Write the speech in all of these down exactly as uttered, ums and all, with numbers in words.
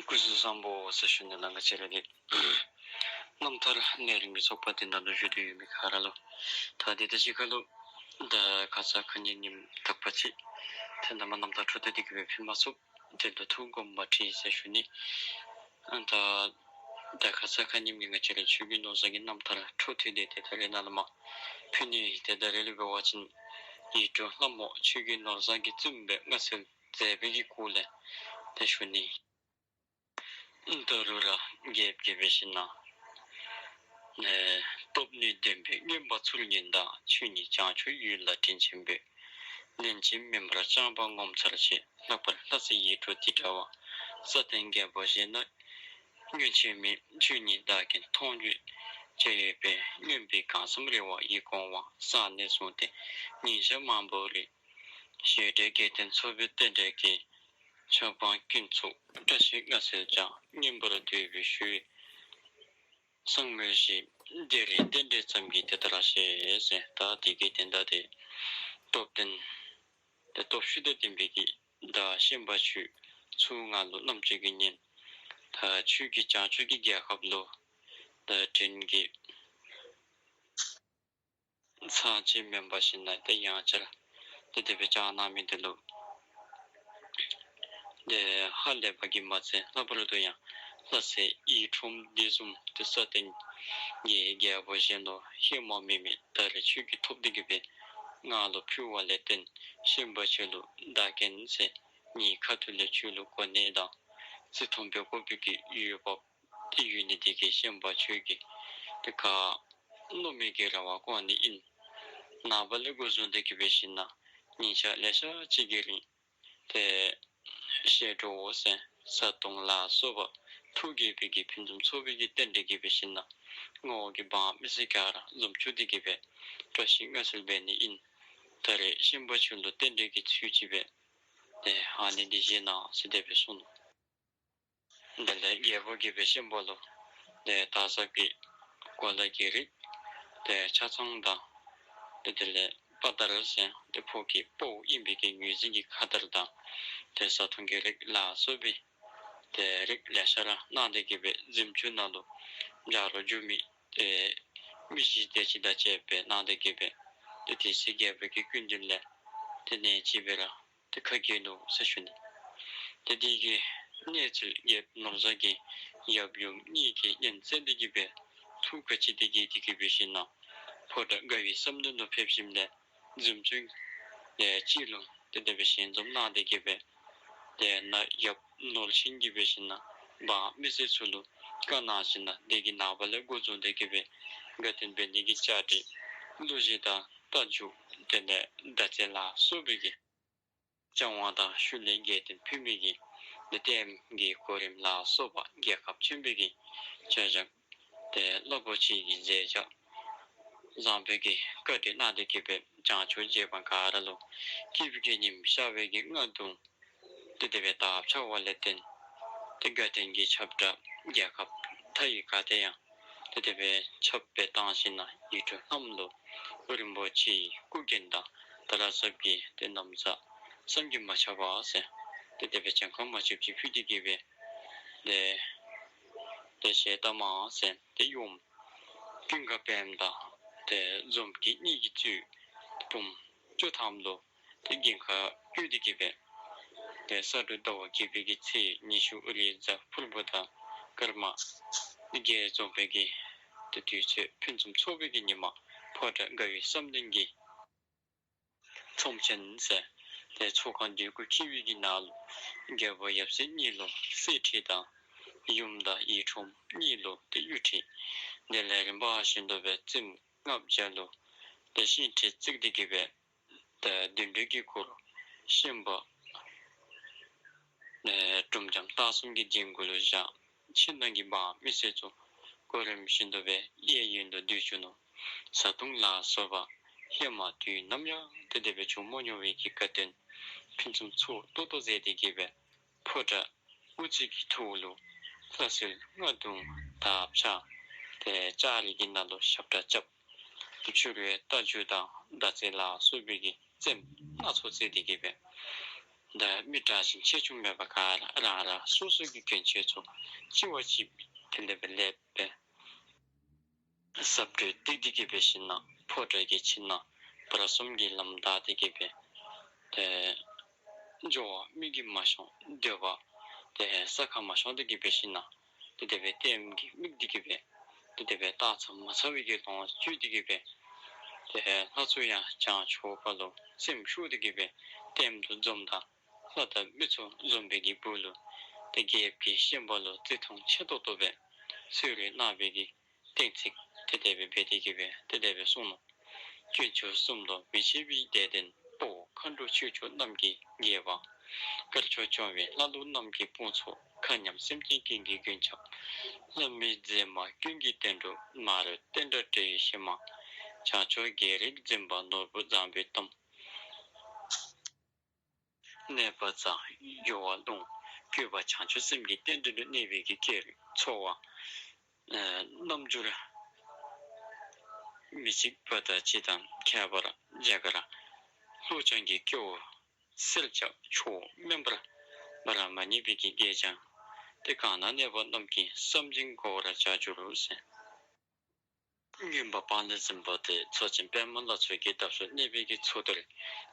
སྐུ་གཟུགས་བཟང་པོ་ཟེར་ཞུ་ནི་ལགས། ང་བཅས་ར་འདི་རྣམ་ཐར་ལས་རིམ་གྱི་ཚོགས་པ་འདི་ནང་ལུ་བཞུགས་ཏེ་ཡོད་མི་ག་ར་ལུ། ད་འདི་ད་ཅི་ཁ་ལུ་ད་ཁ་ཙ་ཁ་ཉིནམ་ཉིནམ་དག་པ་ཅིག་ཏེ་ནཱ་མར་རྣམ་ཐར་འཕྲོ་མཐུད་དེ་གི་སྦེ་ཕུལ་མ་ཚུགས། དེ་ལུ་ཐུགས་དགོངསམ་མ་ཁྲེལ་ཟེར་ཞུ་ནི། ཨ་ད་ད་ཁ་ཙ་ཁ་ཉིནམ་གྱི་ང་བཅས་ར་ཆོས་ཀྱི་ནོར་བཟང་གི་རྣམ་ཐར་འཕྲོ་མཐུད་དེ་ཏེ་ད་རེས་ནཱ་ལས་མར་ཕུལ་ནི། ཏེ་ད་རེས་ལུ་འབད་བ་ཅིན་ཡིད་སྤྲུལ་ལྷ་མོ་ཆོས་ཀྱི་ནོར་བཟང་གིས་བཙུན་པའི་མངའ་གསོལ་མཛད་པའི་གི་སྐོར་ལས་ཏེ་ཞུ་ནི། ད་རུང་ར་རྒྱལཔོ་གིས་འབད་ཞིན་ན་ཨེ་སྟོབས་ནི་ལྡན་པའི་རྔོན་པ་ཚུལ་གཉིས་དང་། ཆོས་ཉིད་བྱང་ཆུབ་ཡུལ་ལ་དྲིན་ཆེན་པོས། ལན་གཅིག་མིན་པར་བཅང་པ་ངོ་མཚར་ཆེ། ལྷག་པར་ལྷ་སྲས་ཡིད་སྤྲུལ་འདི་འདྲ་བ། ས་སྟེང་རྒྱལ་པོ་གཞན་ན་སྔོན་ཆད་མེད། ཆོས་ཉིད་བདག་གིས་མཐོང་རྒྱུ་ཅི་ཡོད་པས། རྔོན་པས་གང་བསམ་རེ་བ་ཡིད་སྐོང་བ། བསམ་ནས་བཟུང་སྟེ་ཉིན་ཞག་མང་པོར་རེ། ཞེ་འགྲས་རྒྱལ་བསྟན་འཚོ་བའི་རྟེན་འབྲེལ་གྱི། ཆབ་འབངས་ཀུན་ཚོགས་བཀྲ་ཤིས་མངའ་གསོལ་ཀྱང་། རྔོན་པར་སྡོད་པའི་ཞུ་བས་བསམ་ངོ་ཞེས། འདིར་རྟེན་འབྲེལ་ཙམ་གྱིས་དེ་ལྟར་བཤད་ཟེར། ད་དེ་གི་དོན་དག་དེ་སྟོབས་ལྡན་ཏེ་སྟོབས་ཤུགས་དང་ལྡན་པའི་གི་བདག་ཤན་པ་ཁྱོད་ཚུར་ང་ལུ་རྣམ་ཅོ་གིས་ཉན། ད་ཁྱོད་ཀྱིས་བྱང་ཕྱོགས་ཀྱི་རྒྱལ་ཁབ་ལུ་ད་དྲིན་གྱི་ཚར་གཅིག་མེན་པར་ཞིན་ན་ཏེ་ཡང་བསྐྱར་ཏེ་དེ་སྦེ་བཅར་གནང་མི་འདི་ལུ་ཏེ་ཧ་ལས་པ་གིས་མ་ཚད་ལྷག་པར་དུ་ཡང་ལྷ་སྲས་ཡིད་འཁྲུངས་འདི་བཟུམ་ཏེ་ས་སྟེང་གི་རྒྱལ་པོ་གཞན་ལུ་ཧེ་མ་མེད་མི་ད་རེས་ཁྱོད་ཀྱིས་ཐོབ་སྟེ་གི་སྦེ་ང་ལུ་ཕུལ་བ་ལས་བརྟེན་ཤན་པ་ཁྱོད་ལུ་བདག་རྐྱེན་ཟེར་ངེའི་ཁ་ཐུག་ལས་ཁྱོད་ལུ་གོ་གནས་དང་བརྩི་མཐོང་འབད་དགོ་པའི་གི་འོས་འབབ་ཏེ་ཡོད་ནི་དེ་གིས་ཤན་པ་ཁྱོད་ཀྱིས་ཏེ་ག་མནོ་མི་གི་རེ་བ་བསྐོང་ནི་ཨིན། ནངས་པ་ལས་འགོ་བཟུང་སྟེ་གི་འབད་ཞིན་ན་ཉིན་ཞག་ལེ་ཤ་ཅིག་གི་རིང་ཏེ་བཤད་སྒྲུབ་འོང་ཟེར། བཟའ་བཏུང་ལ་སོགས་པ་ཐུགས་དགྱེས་པའི་གི་ཕུན་སུམ་ཚོགས་པའི་གི་རྟེན་འབྲེལ་གྱིས་འབད་ཞིན་ན་བསྔོ་བ་གི་འབངས་མི་སེར་ག་ར་འཛོམས་བཅུག་སྟེ་གི་སྦེ་བཀྲ་ཤིས་མངའ་གསོལ་འབད་ནི་ཨིན། ད་རེས་ཤན་པ་ཁྱོད་ལུ་རྟེན་འབྲེལ་གྱི་ཚུལ་ཅིག་སྦེ་ཏེ་ཨ་ནི་འདི་བཞེས་གནང་ཟེར་དེ་སྦེ་གསུངས་ནུག། དེ་ལས་རྒྱལ་པོ་གིས་འབད་ཤན་པ་ལུ་ཏེ་དར་ཟབ་ཀྱི་གོ་ལ་གི་རིགས་ཏེ་ཆ་ཚང་དང་ཏེ་དེ་ལས་དཔའ་དར་ཟེར་ཏེ་ཕོ་སྐྱེས་དཔའ་བོ་ཨིན་པའི་གི་ངོས་འཛིན་གྱི་ཁ་དར་དང་ཏེ་བཟའ་བཏུང་གི་རིགས་ལ་སོགས་པའི་ཏེ་རིགས་ལེ་ཤ་ར་གནང་སྟེ་གི་སྦེ་གཟིམ་ཆུང་ནང་ལུ་ཕྱག་རོགས་འཇུག་མི་ཏེ་མི་གཞི་དེ་ཅིག་དང་བཅས་པའི་གནང་སྟེ་གི་སྦེ་ཏེ་དེ་ཚེ་རྒྱལ་པོ་གི་སྐུ་མདུན་ལས་ཏེ་ནེམ་ཅིག་སྦེ་ར་ཏེ་ཁ་གྱེས་ནུག་ཟེར་ཞུ་ནི། ཏེ་དེ་གི་གནས་ཚུལ་རྒྱལཔོ་ནོར་བཟང་གི་ཡབ་ཡུམ་གཉིས་ཀྱིས་སྙན་གསན་ཏེ་གི་སྦེ་ཐུགས་དགའ་སྐྱིད་དེ་གིས་དེ་གིས་འབད་ཞིན་ན་ཕོ་བྲང་དགའ་བའི་བསམ་གཏན་དུ་ཕེབས་ཞིནམ་ལས་གཟིམ་ཆུང་ལས་ཅིག་ལུ་ཏེ་དེ་སྦེ་ཞལ་འཛོམས་གནང་སྟེ་གི་སྦེ་ཏེ་ནཱ་ཡབ་ནོར་ཆེན་གྱིས་འབད་ཞིན་ན་འབངས་མི་སེར་ཚུ་ལུ་བཀའ་གནང་ཞིན་ན་དེ་གི་ནངས་པ་ལས་འགོ་བཟུང་སྟེ་གི་སྦེ་དགའ་སྟོན་འབད་ནི་གི་བཅའ་སྒྲིག་གླུ་གཞས་དང་རྟ་རྒྱུག་དེ་ལས་མདའ་རྩེད་ལ་སོགས་པའི་གི་བཅའ་དབང་དང་ཤུལ་ལས་རྒྱལ་བསྟན་ཕུལ་མི་གི་ལྟདམོ་གི་གོ་རིམ་ལ་སོགས་པ་རྒྱལ་ཁབ་ཆེན་པོའི་གི་བྱ་བཞག་ཏེ་རླབས་པོ་ཆེ་གི་མཛད་བྱ་བཟང་པོའི་གི་བཀའ་དྲིན་གནང་སྟེ་གི་སྦེ་བྱང་ཆུབ་རྗེ་འབངས་ག་ར་ལུ་སྐྱིད་པའི་གི་ཉིམ་ཤར་བའི་གི་རྔ་རྡུང་ཏེ་དེ་སྦེ་དར་ཁྱབ་པ་ལས་བརྟེན་ཏེ་དགའ་སྟོན་གྱི་ཁྱབ་བརྡ་རྒྱལ་ཁབ་མཐའ་ཡི་ག་ཏེ་ཡང་ཏེ་དེ་སྦེ་ཁྱབ་སྦེ་བཏང་ཞིན་ན་ཡིད་སྤྲུལ་ལྷ་མོ་ལུ་རིན་པོ་ཆེའི་སྐུ་རྒྱན་དང་ད་ལ་སོགས་ཀྱི་ཏེ་ན་བཟའ་བསམ་གྱིས་མ་ཁྱབ་པ་ཟེར་ཏེ་དེ་སྦེ་གྱངས་ཁ་མ་ཆོདཔ་ཅིག་ཕུལ་ཏེ་གི་སྦེ་ཏེ་ཏེ་ཞལ་ཏ་མ་ཟེར་ཏེ་ཡུམ་ཀུན་དགའ་བར་དང་ཏེ་འཛོམས་དགེ་གཉིས་ཀྱིས་གཙོས་བུམོ་བཅུ་ཐམ་ལུ་ཏེ་དགུན་ཁ་བསྐྱོད་དེ་གི་སྦེ་ཏེ་ས་འབྲུག་ཟླ་བ་བརྒྱད་པའི་གི་ཚེས་ཉི་ཤུ་ཨོ་རིའི་གཟའ་ཕུར་བུ་དང་སྐར་མ་དགེ་འཛོམས་པའི་གི་ཏེ་དུས་ཚོད་ཕུན་སུམ་ཚོགས་པའི་གི་ཉིནམ་ཕོ་བྲང་དགའ་བའི་བསམ་གཏན་གྱི་ཚོམས་ཆེན་ཟེར་ཏེ་ཚོགས་ཁང་འདུས་སྐུ་འཁྱིལ་བའི་གི་ནང་ལུ་རྒྱལ་པོ་ཡབ་སྲས་གཉིས་ལུ་གསེར་ཁྲི་དང་ཡུམ་དང་ཡིད་འཁྲུངས་གཉིས་ལུ་ཏེ་གཡུ་ཁྲི་དེ་ལས་རིམ་པ་བཞིན་དུ་སྦེ་བཙུན་ལྔ་བརྒྱ་ལུ་ཏེ་ཤིང་ཁྲི་བརྩིགས་ཏེ་གི་སྦེ་ཏེ་བདུད་འདུལ་གྱི་སྐོར་ཤན་པ་ཨེ་སྒྲུབ་སྦྱང་རྟགས་གསུམ་གྱི་རྒྱན་གུ་ལུ་བཞག། ཕྱི་ནང་གི་འབངས་མི་སེར་ཚུ་གོ་རིམ་བཞིན་དུ་སྦེ་གཡས་གཡོན་དུ་སྡོད་བཅུག་ནུག། བཟའ་བཏུང་ལ་སོགས་པ་ཧེ་མ་དུས་ནམ་ཡང་ཏེ་དེ་སྦེ་བྱུང་མ་མྱོང་བའི་གི་དགའ་སྟོན་ཕུན་སུམ་ཚོགས་ཏོག་ཏོ་མཛད་དེ་གི་སྦེ་ཕོ་བྲང་དབུ་རྩེ་གི་ཐོག་ལུ་ལྷ་གསོལ་རྔ་རྡུང་དར་ཕྱར་ཏེ་ལྕགས་རི་གི་ནང་ལུ་ཞབས་ཁྲ་རྐྱབ། ཏེ་ཕྱི་རུ་རྟ་རྒྱུག་དང་མདའ་རྩེད་ལ་སོགས་པའི་གི་རྩེདམོ་སྣ་ཚོགས་རྩེ་སྟེ་གི་སྦེ་ ད་མི་དྲག་ཞན་ཆེ་ཆུང་མེད་པར་ག་ར་རང་རང་སོ་སོ་གི་གྱོན་ཆས་ཚུ་གཅིག་བ་གཅིག་དེ་ལས་སྦེ་ལེགས་སྦེ་ཟབ་སྤྲོས་ཏིག་ཏིག་གི་འབད་ཞིན་ན་ཕོ་བྲང་གི་ཕྱི་ནང་བར་གསུམ་གྱི་ལམ་བདའ་སྟེ་གི་སྦེ་ཏེ་འགྱོ་བ་མི་གིས་མ་ཤོང་སྡོད་པ་ཏེ་ས་ཁར་མ་ཤོང་སྟེ་གི་འབད་ཞིན་ན་ཏེ་དེ་སྦེ་ལྟདམོ་གིས་དམིགས་ཏེ་གི་སྦེ་ཏེ་དེ་སྦེ་བལྟ་ཚར་མ་ཚར་བའི་གི་ལོང་བ་བཅུག་སྟེ་གི་སྦེ་ཏེ་ལྷ་ཚུ་ཡང་བྱང་ཕྱོགས་ཁ་ལུ་སེམས་ཤོར་ཏེ་གི་སྦེ་ལྟདམོ་དེ་འཛོམས་ད་ལྷ་དང་མི་ཚུ་འཛོམས་པའི་གི་སྦུག་ལུ་ཏེ་རྒྱལཔོ་གིས་ཤན་པ་ལུ་བརྩི་མཐོང་ཆེ་ཏོག་ཏོ་སྦེ་གསོལ་རས་གནང་བའི་གི་གཏན་ཚིགས་དེ་དེ་སྦེ་འབད་དེ་གི་སྦེ་ཏེ་དེ་སྦེ་གསུངས་ནུག། དཀོན་མཆོག་གསུམ་ལུ་མི་ཕྱེད་པའི་དད་ལྡན་དཔའ་བོ་མཁའ་འགྲོ་ཆོས་སྐྱོང་རྣམས་ཀྱི་རྒྱལ་པོ། དཀར་ཕྱོགས་སྐྱོང་བའི་ལྷ་ཀླུ་རྣམས་ཀྱི་དཔུང་ཚོགས། མཁའ་མཉམ་སེམས་ཅན་ཀུན་གྱི་མགོན་སྐྱབས། ལྷ་མི་མཛེས་མ་ཀུན་གྱི་དོན་གྲུབ། མ་རིག་བསྟན་དགྲ་བསྒྲལ་བའི་གཤེད་མ། བྱང་ཕྱོགས་རྒྱལ་རིགས་འཛིན་པ་ནོར་བུ་བཟང་པོའི་གཏམ། གནས་པ་རྩ་གཡོ་བ་ཀློང་། བཀོད་པ་བྱང་ཆུབ་སེམས་ཀྱི་རྟེན་འབྲེལ་དུ་གནས་པའི་གི་སྐད་རིགས། ཚོར་བ་རྣམ་འགྱུར་མི་གཅིག་པ་དང་གཅིག་དང་ཁྱད་པར་རྒྱ་གར་ལྷོ་བྱང་གི་སྐྱེ་བོ་གསེར་ལྕགས་མཆོག་མེ་འབར་བར་མ་ངེས་པའི་གི་གེགས་ཀྱང་ཏེ་གང་ན་གནས་པ་རྣམས་ཀྱི་བསམ་བཞིན་གོ་བར་བྱ་འགྱུར་ཟེར། མངོན་པར་སྤངས་ཏེ་འཛིན་པ་དེ་མཚོ་ཆེན་པདྨ་ལ་མཚོ་གི་འདབས་སུ་གནས་པའི་གི་མཚོ་དེར་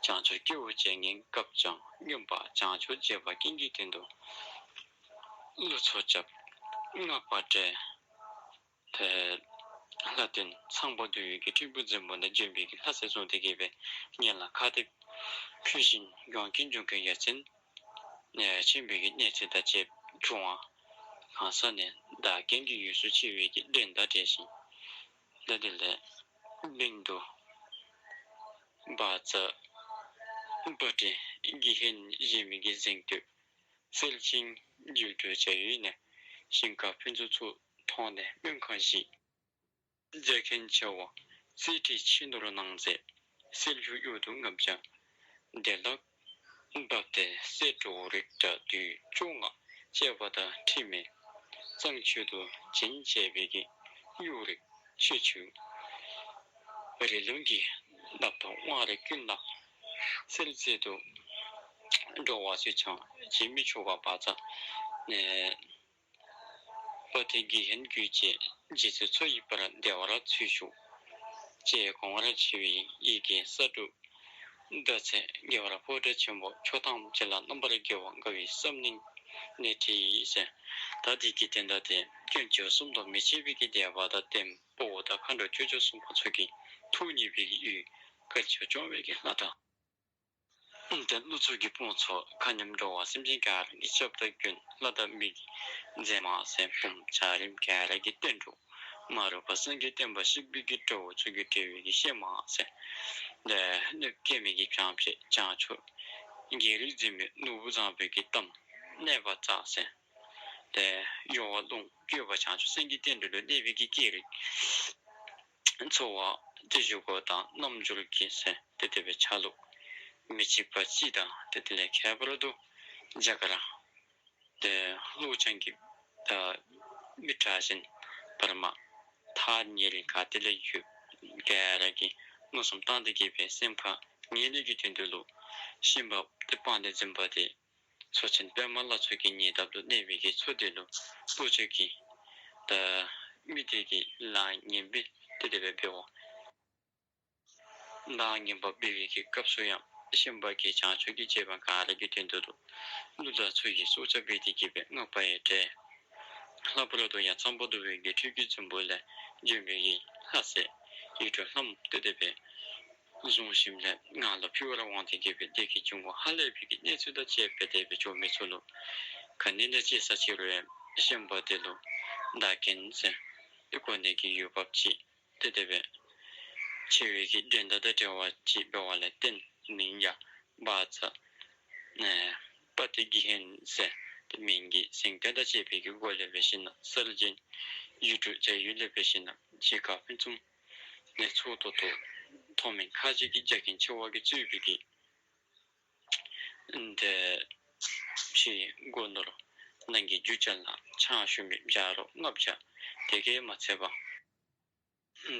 བྱང་ཆུབ་སྐྱེ་བོ་བྱེད་ངན་སྐབས་ཀྱང་མངོན་པར་བྱང་ཆུབ་བྱེད་པ་ཀུན་གྱི་དོན་དུ་ཀླུ་ཚོགས་བཅས་སྔགས་པ་བསྒྲལ་ཏེ་ལྷ་རྟེན་ཚངས་པ་འདུས་པའི་གི་ཁྲི་འབུམ་འཛིན་པ་ནས་བྱོན་པའི་གི་ལྷ་སྲས་བཟུང་སྟེ་གི་སྦེ་ངན་ལ་ཁ་གཏད་ཕུལ་ཞིང་ཡོངས་ཀྱི་འབྱུང་ཁུངས་ཡ་མཚན་ཆེན་པོའི་གི་གནས་ཚུལ་དང་བཅས་བྱུང་བ་གང་ས་ནས་བདག་རྐྱེན་གྱི་ཡུལ་སུ་ཆེ་བའི་གི་འགྲན་ཟླ་བྲལ་ཞིང་། ད་དེ་ལས་མིང་དུ་བཛྲ་པཱ་ཏི་དགེ་ཧན་ཞེས་མིང་གི་གཟེངས་བསྟོད་གསལ་ཅིང་ཡིག་འབྲུ་བྱ་ཡུལ་ནས་ཞིང་ཁ་ཕུན་སུམ་ཚོགས་མཐོང་ནས་སྨོན་ཁང་བཞེངས། རྒྱ་མཁན་ཆེ་བ་རྩེ་ཁྲི་ཕྱི་ནོར་གནང་མཛད་སེལ་བཞུགས་གཡུ་དུ་ལྔ་བརྒྱ་བདེ་བླག་འབབ་སྟེ་སྲས་འགྲོ་བའི་རིགས་དྲག་བདུད་བཅོ་ལྔ་བཅས་པ་དང་ཁྲིམས་མེད་གཙང་ཆོས་དུ་བྱིན་བྱས་པའི་གི་གཡུ་རིགས་ཆོས་ཆུ་རི་ལུང་གི་འདབ་ཏོ་དབང་རིས་ཀུན་ལ་སེལ་མཛད་དུ་འགྲོ་བ་ཚུ་ཚང་བྱེད་མི་ཆོག་པ་བཛྲ་པཱ་ཏི་དགེ་ཧན་བརྒྱུད་བཅས་རྗེ་བཙུན་མཚོ་ཡི་བར་བདེ་བར་འཚོ་བཞུགས་ཅེས་གོང་བར་ཆེ་བའི་ཡི་གེ་ས་དྲུག་བརྡ་ཚད་རྒྱས་པར་ཕོ་བྲང་ཆེན་པོ་ཕྱོགས་ཐམས་ཅད་ལ་རྣམ་པར་རྒྱལ་བ་དགའ་བའི་བསམ་གླིང་ནས་བྲིས་ཟེར། ད་དེ་གི་དོན་དག་དེ་དཀོན་མཆོག་གསུམ་དུ་མི་ཕྱེད་པའི་གི་དད་པ་དང་ལྡན་དཔའ་བོ་དང་མཁའ་འགྲོ་ཆོས་སྐྱོང་སྲུང་མ་ཚུ་གིས་ཐུགས་མཉེས་པའི་གི་ཡུལ་དཀར་ཕྱོགས་སྐྱོང་བའི་གི་ལྷ་དང་། ཏེ་ཀླུ་ཚོགས་ཀྱི་དཔུང་ཚོགས་མཁའ་མཉམ་འགྲོ་བ་སེམས་ཅན་ག་ར་གི་སྐྱབས་དང་མགོན། ལྷ་དང་མི་གི་མཛེས་མ་ཟེར་བུམོ་བྱ་རིམ་ག་ར་གི་བསྟན་འགྲོ། མ་རུངས་པ་སངས་རྒྱས་བསྟན་པ་བཤིག་པའི་གི་དགྲ་བོ་ཚུ་གིས་བསྒྲལ་བའི་གི་གཤེད་མ་ཟེར། ཏེ་གནོད་སྐྱེལ་མི་གི་བྱང་ཕྱད་བྱང་ཕྱོགས་རྒྱལ་རིགས་འཛིན་པའི་ནོར་བུ་བཟང་པོའི་གི་གཏམ་གནས་པ་རྩ་ཟེར། ཏེ་གཡོ་བ་ཀློང་བཀོད་པ་བྱང་ཆུབ་སེམས་ཀྱི་རྟེན་འབྲེལ་དུ་གནས་པའི་གི་སྐད་རིགས། ཚོར་བ་ཏེ་བཞུགས་སྒོ་དང་རྣམ་འགྱུར་གྱི་ཟེར་ཏེ་དེ་སྦེ་ཆ་ལུགས་མི་གཅིག་པ་གཅིག་དང་ཏེ་དེ་ལས་ཁྱད་པར་དུ་རྒྱ་གར་ཏེ་ལྷོ་བྱང་གི་ད་མི་དྲག་ཞན་བར་མ་ཐག་ཉེ་རིང་ག་ཏེ་ལས་ཡོད་ག་ར་གིས་མནོ་བསམ་བཏང་སྟེ་གི་སྦེ་སེམས་ཁར་ངེས་ལེགས་ཀྱི་དོན་དུ་ལུ་ཤན་པ་ཏེ་སྤངས་ཏེ་འཛིན་པ་དེ་མཚོ་ཆེན་པདྨ་ལ་མཚོ་གི་ཉེ་འདབས་ལུ་གནས་པའི་གི་མཚོ་དེ་ལུ་ལྷོ་ཕྱོགས་ཀྱི་ད་མི་དེ་གིས་ལཱ་ངན་པ་ཏེ་དེ་སྦེ་འབད་བ། ལཱ་ངན་པ་འབད་བའི་གི་སྐབས་སུ་ཡང་ཤན་པ་གིས་བྱང་ཕྱོགས་ཀྱི་རྗེ་འབངས་ག་ར་གི་དོན་དུ་ལུ་ཀླུ་དང་ཚུ་གིས་སྲོག་སྐྱབས་འབད་དེ་གི་སྦེ་སྔགས་པ་ཡང་བསྒྲལ། ལྷག་པར་དུ་ཡང་ཚངས་པ་འདུ་བའི་གི་ཁྲུས་ཀྱི་རྫིང་བུ་ལས་བྱོན་པའི་གི་ལྷ་སྲས་ཡིད་སྤྲུལ་ལྷ་མོ་ཏེ་དེ་སྦེ་བཟུང་ཞིནམ་ལས་ངང་ལུ་ཕུལ་བར་འོང་སྟེ་གི་སྦེ་དེ་གི་འབྱུང་ཁུངས་ཧ་ལས་པའི་གི་གནས་ཚུལ་དང་བཅས་པ་དེ་སྦེ་བྱུང་མི་ཚུ་ལུ་ག་ནི་ལས་ཅི་ཟེར་ཅི་རུང་ཡང་ཤན་པ་དེ་ལུ་བདག་རྐྱེན་ཟེར་ཏེ་གོ་གནས་ཀྱི་ཡུལ་བབས་ཅིག་ཏེ་དེ་སྦེ་ཆེ་བའི་གི་འགྲན་ཟླ་དང་བྲལ་བ་ཅིག་འབད་བ་ལས་བརྟེན་མིང་ཡང་བཛྲ་ཨེ་པཱ་ཏི་དགེ་ཧན་ཟེར་ཏེ་མིང་གི་གཟེངས་བསྟོད་དང་བཅས་པའི་གི་སྒོ་ལས་འབད་ཞིན་ན་གསལ་རྒྱན་ཡིག་འབྲུ་བྱ་ཡུལ་ལས་འབད་ཞིན་ན་གཞིས་ཁ་ཕུན་སུམ་ནས་ཚོགས་ཏོག་ཏོ་མཐོང་མི་ཁ་རྗེ་གི་རྒྱ་མཁན་ཆེ་བ་གིས་གཙོས་པའི་གི་ཏེ་ཕྱི་སྒོ་ནོར་ནང་གི་རྒྱུ་ཅན་ལ་ཕྱག་ཞུ་མི་བྱ་རོག་ལྔ་བརྒྱ་དེ་གིས་མ་ཚད་པར་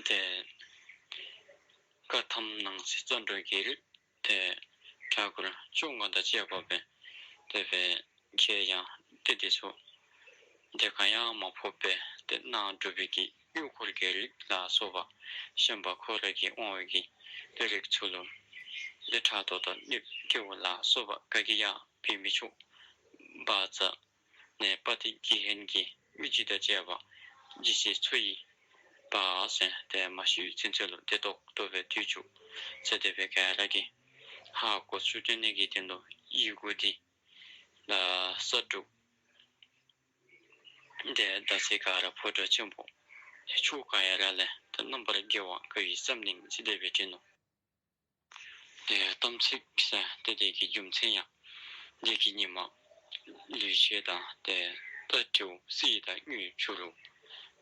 ཏེ་བཀའ་ཐམ་ནང་གསེས་བཙན་འགྲོ་གི་རིགས་ཏེ་གྲྭ་གུར་བཅོ་ལྔ་དང་བཅས་པ་སྦེ་ དེ་སྦེ་ཁྱེད་ཡང་ཏེ་དེ་ཚུ་དེ་ཁར་ཡང་མ་ཕོག་པར་ཏེ་ནང་འབྲུག་པའི་གི་དངུལ་འཁོར་གྱི་རིགས་ལ་སོགས་པ་ཤན་པ་ཁོ་ར་གི་དབང་བའི་གི་ཏེ་རིགས་ཚུ་ལུ་ཏེ་ཕྲག་དོག་དང་གནོད་སྐྱེལཝ་ལ་སོགས་པ་ག་གིས་ཡང་འབད་མི་ཆོག། བཛྲ་ནས་དཔའ་ཐིག་གི་ཧན་གྱི་མི་ཅིག་དང་བཅས་པ་ཇི་སྲིད་འཚོ་ཡི་བར་ཟེར་ཏེ་མ་ཤི་ཚུན་ཚོད་ལུ་བདེ་ཏོག་ཏོ་སྦེ་སྡོད་བཅུག་ཟེར་དེ་སྦེ་ག་ར་གིས་ཧ་གོ་ཚུགས་ཏེ་ནི་གི་དོན་ལུ་ཡི་གུ་འདི་ལ་ས་འབྲུག་ཏེ་ད་ཚེ་ག་ར་ཕོ་བྲང་ཆེན་པོ་ཕྱོགས་ག་ཡ་ར་ལས་ཏེ་རྣམ་པར་རྒྱལ་བ་དགའ་བའི་བསམ་གླིང་ཟེར་དེ་སྦེ་བྲིས་ནུག། ཏེ་དམ་ཚིག་ཟེར་ཏེ་དེ་གི་རྒྱུ་མཚན་ཡང་དེ་གི་ཉིན་མ་ལུས་ཆད་དང་ཏེ་རྟ་དྲེལ་བུ་གསེར་དང་དངུལ་བྱུ་རུ་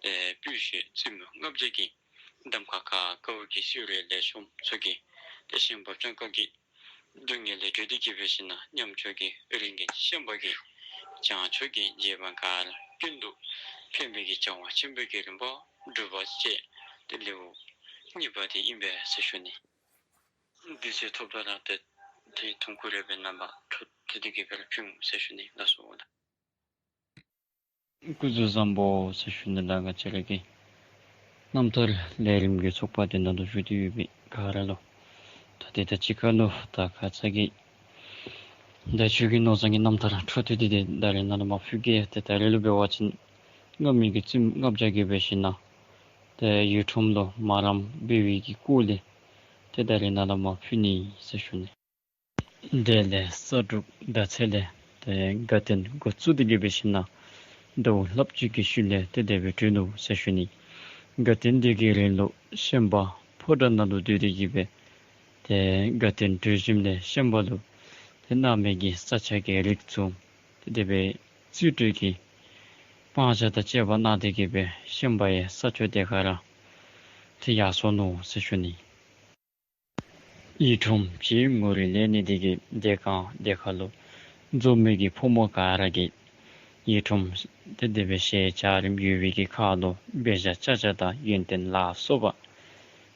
ཏེ་སྤོས་ཤེལ་བཙུན་མོ་ལྔ་བརྒྱ་གི་གདམ་ཁ་ཁར་དཀའ་བ་གི་སེ་ར་ལེགས་ཤོམ་ཚུ་གིས་ཏེ་ཤན་པ་སྤྱང་ཀ་གི་སྡུག་བསྔལ་ལས་གྲོལ་ཏེ་གི་འབད་ཞིན་ན་ཉམ་ཆུང་གི་རིགས་ངན་ཤན་པ་གིས་བྱང་ཕྱོགས་ཀྱི་རྗེ་འབངས་ག་ར་ཀུན་ཏུ་ཕན་པའི་གི་བྱ་བ་ཆེན་པོའི་གི་རིམ་པ་སྒྲུབ་པ་བཅས་ཏེ་ལེའུ་གཉིས་པ་དེ་ཨིན་པས་ཟེར་ཞུ་ནི། དུས་ཚོད་ཐོབ་ད་ར་ཏེ་དེ་ཐུང་ཀུ་རེ་སྦེ་རྣམ་པ་འཕྲོ་མཐུད་དེ་གི་སྦེ་ར་ཕུལ་འོང་ཟེར་ཞུ་ནི་ལགས་སོ། སྐུ་གཟུགས་བཟང་པོ་ཟེར་ཞུ་ནི་ལགས། ང་བཅས་ར་གི་རྣམ་ཐར་ལས་རིམ་གྱི་ཚོགས་པ་དེ་ནང་དུ་བཞུགས་ཏེ་ཡོད་པའི་ག་ར་ལུ་ད་དེ་ད་ཅི་ཁ་ལུ་ད་ཁ་ཙ་གི་ད་ཆོས་ཀྱི་ནོར་བཟང་གི་རྣམ་ཐར་འཕྲོ་མཐུད་དེ་ཏེ་ད་རེས་ནཱ་ལུ་མར་ཕུལ་གེ། ཏེ་ད་རེས་ལུ་འབད་བ་ཅིན་སྔ་མའི་གི་བཙུནམོ་ལྔ་བརྒྱ་གིས་འབད་ཞིན་ན་ཏེ་ཡི་ཁྲོམ་ལུ་མ་རངམ་འབད་བའི་གི་སྐོར་ལས་ཏེ་ད་རེས་ནཱ་ལུ་མར་ཕུལ་ནི་ཟེར་ཞུ་ནི། དེ་ལས་ས་འབྲུག་མདའ་ཚད་ལས་ཏེ་དགའ་སྟོན་འགོ་བཙུགས་ཏེ་གི་འབད་ཞིན་ན་ཟླཝ་ལྷགཔ་ཅིག་གི་ཤུལ་ལས་ཏེ་དེ་སྦེ་གྲོལ་ནུག་ཟེར་ཞུ་ནི། དགའ་སྟོན་དེ་གི་རིང་ལུ་ཤན་པ་ཕོ་བྲང་ནང་ལུ་སྡོད་དེ་གི་སྦེ་ཏེ་དགའ་སྟོན་གྲོལ་ཞིནམ་ལས་ཤན་པ་ལུ་ཏེ་གནམ་མེད་ཀྱི་ས་ཆ་གི་རིགས་ཚུ་ཏེ་དེ་སྦེ་རྩིས་སྤྲོད་ཀྱི་སྤང་བྱ་དང་བཅས་པ་གནང་སྟེ་གི་སྦེ་ཤན་པ་ཡང་ས་ཕྱོགས་དེ་ཁར་ར་ཏེ་ཡར་སོ་ནུག་ཟེར་ཞུ་ནི། ཡི་ཁྲོམ་ཅིག་ངོ་རིས་ལེན་ནི་དེ་གིས་དེ་སྒང་དེ་ཁར་ལུ་འཛོམས་མི་གི་ཕོ་མོ་ག་ར་གིས་ཡི་ཁྲོམ་ཏེ་དེ་སྦེ་ཞལ་འཇའ་རིསམོ་ཡོད་པའི་གི་ཁར་ལུ་འབད་བཞག་ཅ་ཆས་དང་ཡོན་ཏན་ལ་སོགས་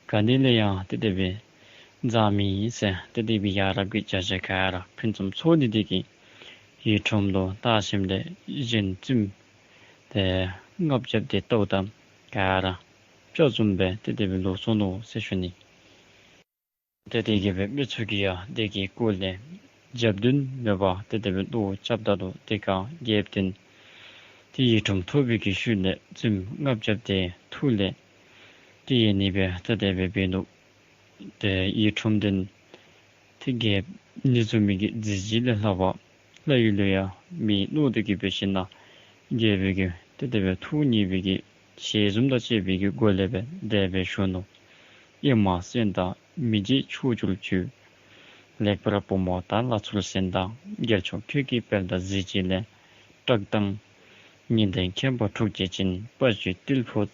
པ་ག་ནི་ལས་ཡང་ཏེ་དེ་སྦེ་འཛམ་གླིང་ཟེར་ཏེ་དེ་སྦེ་ཡ་རབས་ཀྱི་བྱ་བྱེད་ག་ར་ཕུན་སུམ་ཚོགས་ནི་དེ་གིས་ཡི་ཁྲོམ་ལུ་བལྟ་ཞིནམ་ལས་གཞན་བཙུནམོ་ཏེ་ལྔ་བརྒྱ་དེ་ལྟཝ་ད་ག་ར་སྤྱ་བཟུམ་སྦེ་ཏེ་དེ་སྦེ་ལོག་སོ་ནུག་ཟེར་ཞུ་ནི། ཏེ་དེ་གིས་སྦེ་མི་ཚུ་གིས་ཡང་དེ་གི་སྐོར་ལས་རྒྱབ་མདུན་མེད་པར་ཏེ་དེ་སྦེ་བློ་རྐྱབ་ད་ལུ་དེ་སྒང་རྒྱལཔོ་དེ་ཏེ་ཡི་ཁྲོམ་ཐོབ་པའི་གི་ཤུལ་ལས་བཙུནམོ་ལྔ་བརྒྱ་དེ་ཐུགས་ལས་ཏེ་ཡལ་ནི་སྦེ་ཏེ་དེ་སྦེ་འབད་ནུག། ཏེ་ཡི་ཁྲོམ་དེ་ཏེ་རྒྱལཔོ་ཉིད་བཟུམ་མའི་གི་གཟི་བརྗིད་ལས་ལྷག་པ་ལྷ་ཡུལ་ལུ་ཡང་མེད་མནོ་སྟེ་གི་འབད་ཞིན་ན་རྒྱལ་པོའི་གི་ཏེ་དེ་སྦེ་ཐུགས་མཉེས་པའི་གི་ཞལ་འཛུམ་དང་བཅས་པའི་གི་སྒོ་ལས་སྦེ་དེ་སྦེ་ཞུ་ནུག། ཨེ་མ་སེམས་དང་མི་འབྱེད་ཕྱོགས་བཅུར་སྤྱོད། ལེགས་པར་བུ་མོ་དག་ལ་ཚུལ་བསྟན་དང་། རྒྱལ་མཆོག་ཁྱོད་ཀྱི་དཔལ་དང་གཟི་བརྗིད་ལས། བཀྲག་མདངས་ཉི་ཟླའི་ཁྱད་པར་འཁྲུགས་བྱེད་ཅིང་། དཔའ་བརྗིད་རྟུལ་ཕོད་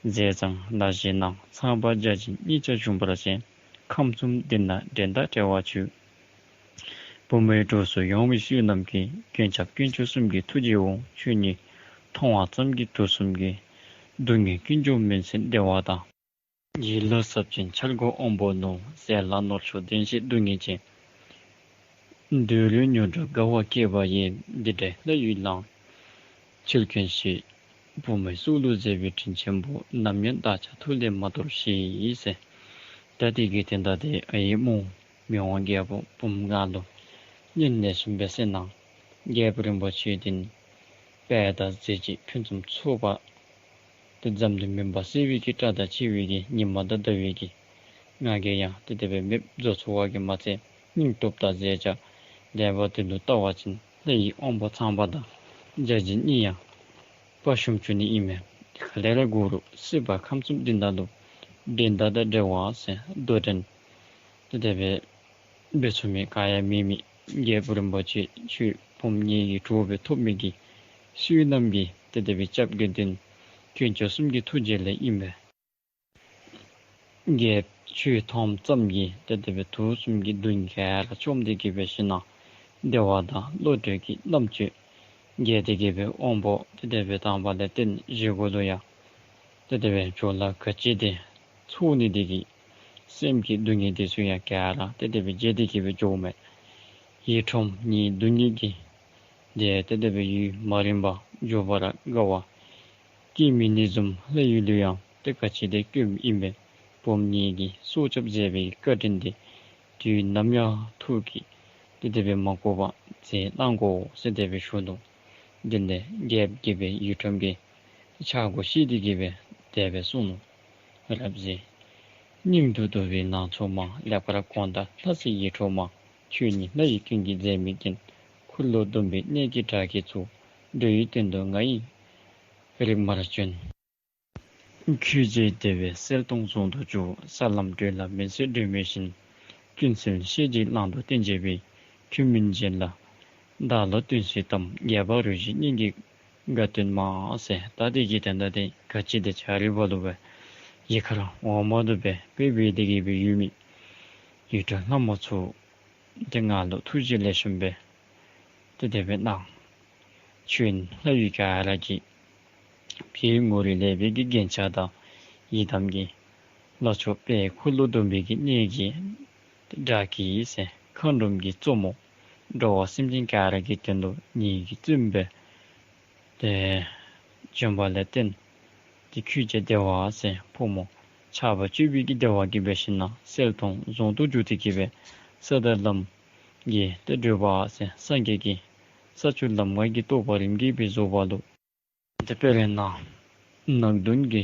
མཛེས་བཟང་ལ་བཞེས་ན། ཚངས་པ་བརྒྱ་བྱིན་གཉིས་ཀྱང་ཞུམ་པར་བྱེད། ཁམས་གསུམ་འདི་ན་འགྲན་ཟླ་བྲལ་བར་སྤྱོད། བུ་མོའི་གྲོགས་སུ་ཡོང་བའི་བསོད་ནམས་ཀྱིས། མགོན་སྐྱབས་དཀོན་མཆོག་གསུམ་གྱི་ཐུགས་རྗེའོ། ཁྱོད་ཉིད་མཐོང་བ་ཙམ་གྱིས་དུག་གསུམ་གྱི། སྡུག་བསྔལ་ཀུན་འཇོམས་མུན་སེལ་བདེ་བ་དང་། ཡིད་ལ་ཟབ་ཅིང་འཆར་སྒོ་དབང་པོ་རྣོ། ཟས་ལ་ནོར་ཕྱུགས་བདེན་བཞིའི་སྡུག་བསྔལ་ཅན། འདོད་རུང་མྱུར་འགྲོ་དགའ་བ་སྐྱེས་པ་ཡིས། འདི་འདྲའི་ལྷ་ཡི་ལང་ཁྱིལ་མཁན་ཞིག། བུ་མོའི་གཙུག་ལུས་མཛེས་པའི་དྲིན་ཆེན་པོ། ནམ་ཡང་བདག་ཅག་ཐུགས་ལས་མ་འདོར་ཞིག་ཟེར། ད་དེ་གི་དོན་དག་དེ་ཨའི་མོ་མི་དབང་རྒྱལ་པོ་བུམོ་ང་ལུ་སྙན་ལེགས་ཤོམ་སྦེ་གསན་གནང་། རྒྱལ་པོ་རིན་པོ་ཆེ་དེ་ནི་དཔལ་དང་མཛེས་བརྗིད་ཕུན་སུམ་ཚོགས་པ་དེ་ཙམ་དུ་མིན་པར་གསལ་བའི་གི་སྐྲ་དང་འཁྱིལ་བའི་གི་ཉི་མ་དང་ཟླ་བའི་གི་ང་རྒྱལ་ཡང་དེ་དེ་སྦེ་མེདཔ་བཟོ་ཚུགས་པ་གིས་མ་ཚད་སྙིང་སྟོབས་དང་མཛེས་ཆ་ལེགས་པ་དེ་ལུ་བལྟ་བ་ཅིན་ལྷ་ཡི་དབང་པོ་ཚངས་པ་དང་བརྒྱ་བྱིན་གཉིས་ཡང་དཔའ་ཞུམ་བཅུག་ནི་ཨིན་མས། ག་ལས་ར་འགོ་རུ་སྲིད་པ་ཁམས་གསུམ་འདི་ནང་ལུ་འགྲན་ཟླ་དང་བྲལ་བ་ཟེར་དོ་འགྲན་དེ་དེ་སྦེ་འབད་ཚུགས་མི་ག་ཡང་མེད་མི་རྒྱལ་པོ་རིན་པོ་ཆེ་ཁྱོད་བུམོ་ངེ་གི་གྲོགས་སྦེ་ཐོབ་མི་གི་བསོད་ནམས་ཀྱི་དེ་དེ་སྦེ་སྐྱབས་ཀྱི་དོན་དཀོན་མཆོག་གསུམ་གྱི་ཐུགས་རྗེ་ལས་ཨིན་པས། རྒྱལཔོ་ཁྱོད་མཐོངམ་ཙམ་གྱིས་དེ་དེ་སྦེ་དུག་གསུམ་གྱི་སྡུག་བསྔལ་ག་ར་བཅོམ་སྟེ་གི་འབད་ཞིན་ན་བདེ་བ་དང་བློ་གྲོས་ཀྱི་རྣམ་དཔྱོད་རྒྱས་ཏེ་གི་སྦེ་དབང་པོ་དེ་དེ་སྦེ་དང་པ་ལས་རྟེན་གཞི་གུ་ལུ་ཡང་དེ་དེ་སྦེ་ཇོ་ལ་ག་ཅི་དེ་ཚུགས་ནི་དེ་གིས་སེམས་ཀྱི་སྡུག་བསྔལ་དེ་ཚུ་ཡང་ག་ར་དེ་དེ་སྦེ་བརྗེད་དེ་གི་སྦེ་འགྱོཝ་མས། ཡིད་འཕྲོག་ཉིད་སྡུག་བསྔལ་གྱིས། དེ་ཏེ་དེ་སྦེ་ཡུན་མ་རིང་བར་འགྱོད་པར་དགའ་བ། སྐྱེ་མི་ནི་བཟུམ་ལྷ་ཡུལ་ལུ་ཡང་། ཏེ་ག་ཅི་དེ་སྐྱོ་ཨིན་པས་བུམོ་ངེ་གི་སྲོག་སྐྱབས་མཛད་པའི་བཀའ་དྲིན་དེ། དུས་ནམ་ཡང་ཐུགས་ཀྱིས་ཏེ་དེ་སྦེ་མ་གོ་བར་མཛད་གནང་དགོ་ཟེར་དེ་སྦེ་ཞུ་ནུག། དེ་ལས་རྒྱལཔོ་གིས་སྦེ་ཡིད་འཕྲོག་གི་ཆག་སྒོ་ཤེས་ཏེ་གིས་སྦེ་དེ་སྦེ་གསུངས་ནུག། རབ་གཟིགས། སྙིང་དུ་སྡུག་པའི་ལང་ཚོ་མ། ལེགས་པར་གོམས་དང་ལྷ་སྲས་ཡིད་འཕྲོག་མ། ཁྱོད་ནི་ལྷ་ཡི་སྐྱོན་གྱིས་མཛེས་མི་རྐྱེན། འཁོར་ལོ་སྡོམ་པའི་གནས་ཀྱི་བྲག་གི་ཚུལ། འགྲོ་བའི་དོན་དུ་ང་ཡིས་རིག་མར་བྱོན། ཁྱོད་ཀྱིས་དེ་བས་གསལ་སྟོང་རྫོང་དུ་བཅུག། ས་ལམ་བགྲོད་ལ་མི་བཟོད་སྒྲོན་མེ་བཞིན། ཀུན་གསལ་ཤེས་བྱའི་གླང་དུ་བསྟན་བྱས་པའི། ཁྱོད་མིན་གཞན་ལ་བདག་ལ་སྟོན་སྲིད་དམ། རྒྱལ་བ་རུ་བཞིའི་སྙན་གྱི་དགའ་སྟོན་མ་ཟེར། ད་དེ་གི་དོན་དག་དེ་ག་ཅི་དེ་ཆ་རི་བ་ལུ་སྦེ་ཡི་ག་ར་འོ་མ་དུ་སྦེ་སྦེ་སྦེ་དེ་གི་སྦེ་ཡོད་མི་ཡིད་འཕྲོག་ལྷ་མོ་ཚུ་དེ་ང་ལུ་ཐུགས་རྗེ་ལེགས་ཤོམ་སྦེ་ཏེ་དེ་སྦེ་གནང་། ཁྱོད་ལྷ་ཡུལ་ག་ར་གི་ཕྱི་ངོ་རིས་ལེགས་པའི་གི་རྒྱན་ཆ་དང་ཡི་དམ་གྱི་ལྷ་མཆོག་དཔལ་འཁོར་ལོ་སྡོམ་པའི་གི་གནས་ཀྱི་བྲག་གི་ཟེར་མཁའ་འགྲོམ་གྱི་གཙོ་མོ། འགྲོ་བ་སེམས་ཅན་ག་ར་གི་དོན་དུ་ངེ་གི་བཙུནམོ་སྦེ་ཏེ་བྱོན་པ་ལས་བརྟེན་ཏེ་ཁྱོད་ཀྱི་བདེ་བ་ཟེར་ཕོ་མོ་ཆགས་པ་སྤྱོད་པའི་གི་བདེ་བ་གིས་འབད་ཞིན་ན་གསལ་སྟོང་རྫོང་དུ་བཅུག་སྟེ་གིས་སྦེ་ས་དང་ལམ་གྱི་ཏེ་བགྲོད་པ་ཟེར་སངས་རྒྱས་ཀྱི་ས་བཅུ་ལམ་ལྔ་གི་རྟོགས་པ་རིམ་གྱིས་སྦེ་རྫོགས་པ་ལུ། ཏེ་དཔེར་ན་ནགས་གདོན་གྱི་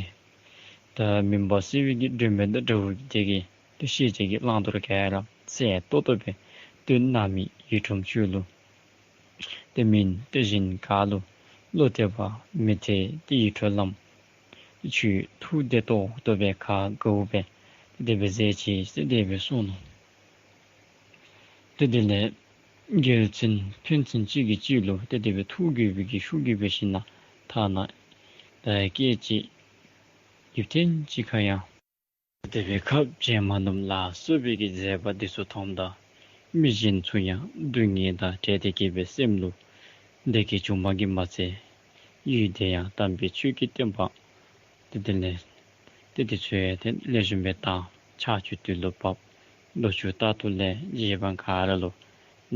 ད་མུན་པ་སེལ་བའི་གི་སྒྲོན་མེ་དང་འདྲ་བའི་དེ་གིས་ཏེ་ཤེས་བྱའི་གི་གླང་དར་ག་ར་གསལ་ཏོག་ཏོ་སྦེ་སྟོན་གནང་མི་ཡིད་འཕྲོག་ཁྱོད་ལུ། ཏེ་མིན་ཏེ་གཞན་ག་ལུ་བློ་གཏད་པ་མི་ཐེག། ཏེ་ཡིད་འཕྲོག་ལྷ་མོ་ཁྱོད་ཐུགས་བདེ་ཏོག་ཏོ་སྦེ་ག་དགའཝ་སྦེ་ཏེ་དེ་སྦེ་མཛད་ཅི་ཟེར་དེ་སྦེ་གསུངས་ནུག། ཏེ་དེ་ལས་རྒྱལ་བཙུན་ཕན་ཚུན་གཅིག་གིས་གཅིག་ལུ་ཏེ་དེ་སྦེ་ཐུགས་དགྱེས་པའི་གི་ཤུགས་ཀྱིས་འབད་ཞིན་ན་ཐ་ན་ད་སྐད་ཅིག་ཡུད་ཐེངས་ཅིག་ཁར་ཡང་ཏེ་དེ་སྦེ་ཁ་འབྱལ་མ་ནུམ་ལ་སོགས་པའི་གི་མཛད་པ་འདི་ཚུ་མཐོངམ་ད་མི་གཞན་ཚུ་ཡང་སྡུག་བསྔལ་དང་བྲལ་ཏེ་གིས་སྦེ་སེམས་ལུ་བདེ་སྐྱིད་བྱུང་བ་གིས་མ་ཚད་ཡུལ་དེ་ཡང་དམ་པའི་ཆོས་ཀྱི་བསྟན་པ་ཏེ་དེ་ལས་ཏེ་དེ་ཚུ་ཡང་ཏེ་ལེགས་ཤོམ་སྦེ་དར་ཕྱག་མཆོད་དུས་ལུ་བབས། ལོ་ཕྱུགས་རྟག་ཏུ་ལེགས། རྗེ་འབངས་ག་ར་ལུ་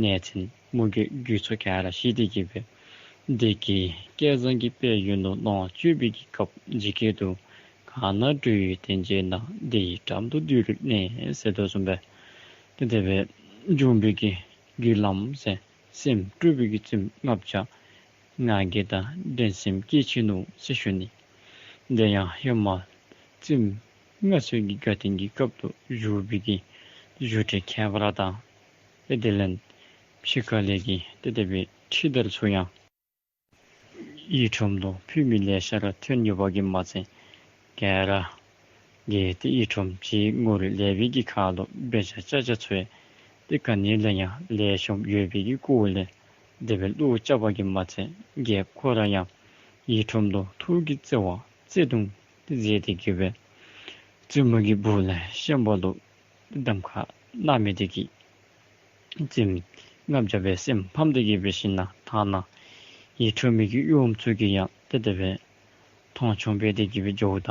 གནས་ཆེན་མུ་གེ་རྒུད་ཚོགས་ག་ར་ཞི་སྟེ་གིས་སྦེ་བདེ་སྐྱིད་སྐལ་བཟང་གི་དཔལ་ཡོན་ལུ་ལོངས་སྤྱོད་པའི་གི་སྐབས་ཇི་སྐད་དུ། གང་ན་འགྲོ་བའི་དོན་བྱེད་ན། བདེ་ཡི་འགྲམ་དུ་བདུད་རིགས་གནས་ཟེར་དོ་བཟུམ་སྦེ་ཏེ་དེ་སྦེ་འབྱུང་པོའི་གི་རྒྱུ་ལམ་ཟེར་སེམས་དཀྲུགས་པའི་གི་བཙུནམོ་ལྔ་བརྒྱ་ང་རྒྱལ་དང་འགྲན་སེམས་སྐྱེས་ཆི་ནུག་ཟེར་ཞུ་ནི། དེ་ཡང་ཧེ་མ་བཙུནམོ་ལྔ་ཚུ་གི་དགའ་སྟོན་གྱི་སྐབས་སུ་བཞུགས་པའི་གི་བཞུགས་གྲལ་ཁྱད་པར་དང་ཏེ་དེ་ལས་ཕྱི་ཁ་ལས་ཀྱི་ཏེ་དེ་སྦེ་ཁྲི་དར་ཚུ་ཡང་ཡིད་འཕྲོག་ལུ་ཕུལ་མི་ལེ་ཤ་ར་ཐོན་ཡོད་པ་གིས་མ་ཚད་ག་ར་གིས་ཏེ་ཡིད་འཕྲོག་ཕྱི་ངོ་རིས་ལེགས་པའི་གི་ཁ་ལུ་འབད་བཞག་བྱ་བྱ་ཚུ་ཡང་ཏེ་ག་ནི་ལས་ཡང་ལེགས་ཤོམ་ཡོད་པའི་གི་སྐོར་ལས་དེ་སྦེ་བློ་རྐྱབ་པ་གིས་མ་ཚད་རྒྱལཔོ་ཁོ་ར་ཡང་ཡིད་འཕྲོག་ལུ་ཐུགས་ཀྱི་བརྩེ་བ་བརྩེ་གདུང་ཏེ་མཛད་དེ་གིས་སྦེ་བཙུནམོ་གི་སྦུག་ལས་ཤན་པ་ལུ་གདམ་ཁ་གནང་མི་དེ་གིས་བཙུནམོ་ལྔ་བརྒྱ་སྦེ་སེམས་ཕམ་སྟེ་གིས་འབད་ཞིན་ན་ཐ་ན་ཡིད་འཕྲོག་མི་གི་གཡོགམོ་ཚུ་གིས་ཡང་ཏེ་དེ་སྦེ་མཐོང་ཆུང་འབད་དེ་གིས་སྦེ་འགྱོཝ་ད་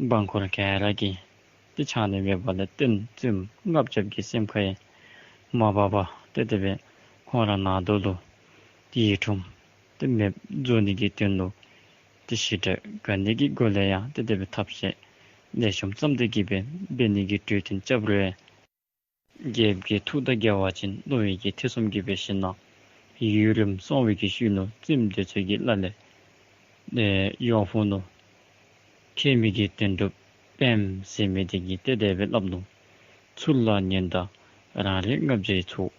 འབངས་འཁོར་ག་ར་གིས་ཏེ་ཆ་ནི་མེད་པ་ལས་བརྟེན་བཙུནམོ་ལྔ་བརྒྱ་གི་སེམས་ཁར་ཡང་མ་བབ་པར་ཏེ་དེ་སྦེ་ཁོང་ར་ནང་དོ་ལུ་ཏེ་ཡིད་འཕྲོག་ཏེ་མེདཔ་བཟོ་ནི་གི་དོན་ལུ་ཏེ་ཞི་དྲག་ག་ནི་གི་སྒོ་ལས་ཡང་ཏེ་དེ་སྦེ་ཐབས་ཤེས་ལེགས་ཤོམ་བརྩམས་ཏེ་གིས་སྦེ་འབད་ནི་གི་གྲོས་བསྟུན་རྐྱབ་རུང་རྒྱལཔོ་གི་ཐུགས་དང་འགལ་བ་ཅིན་བསྣོ་བའི་གི་ཐེ་ཚོམ་གྱིས་འབད་ཞིན་ན་ཡུན་རིངམོ་སོང་བའི་གི་ཤུལ་ལུ་བཙུནམོ་དེ་ཚུ་གི་བླ་ལས་ཨེ་ཡོང་ཕུ་ནུ་མཁལ་མའི་གི་དོན་གྲུབ་པདྨ་ཟེར་མི་དེ་གིས་ཏེ་དེ་སྦེ་སླབ་ནུག། ཚུར་ལ་ཉོན་དང་རང་རིགས་ལྔ་བརྒྱའི་ཚོགས།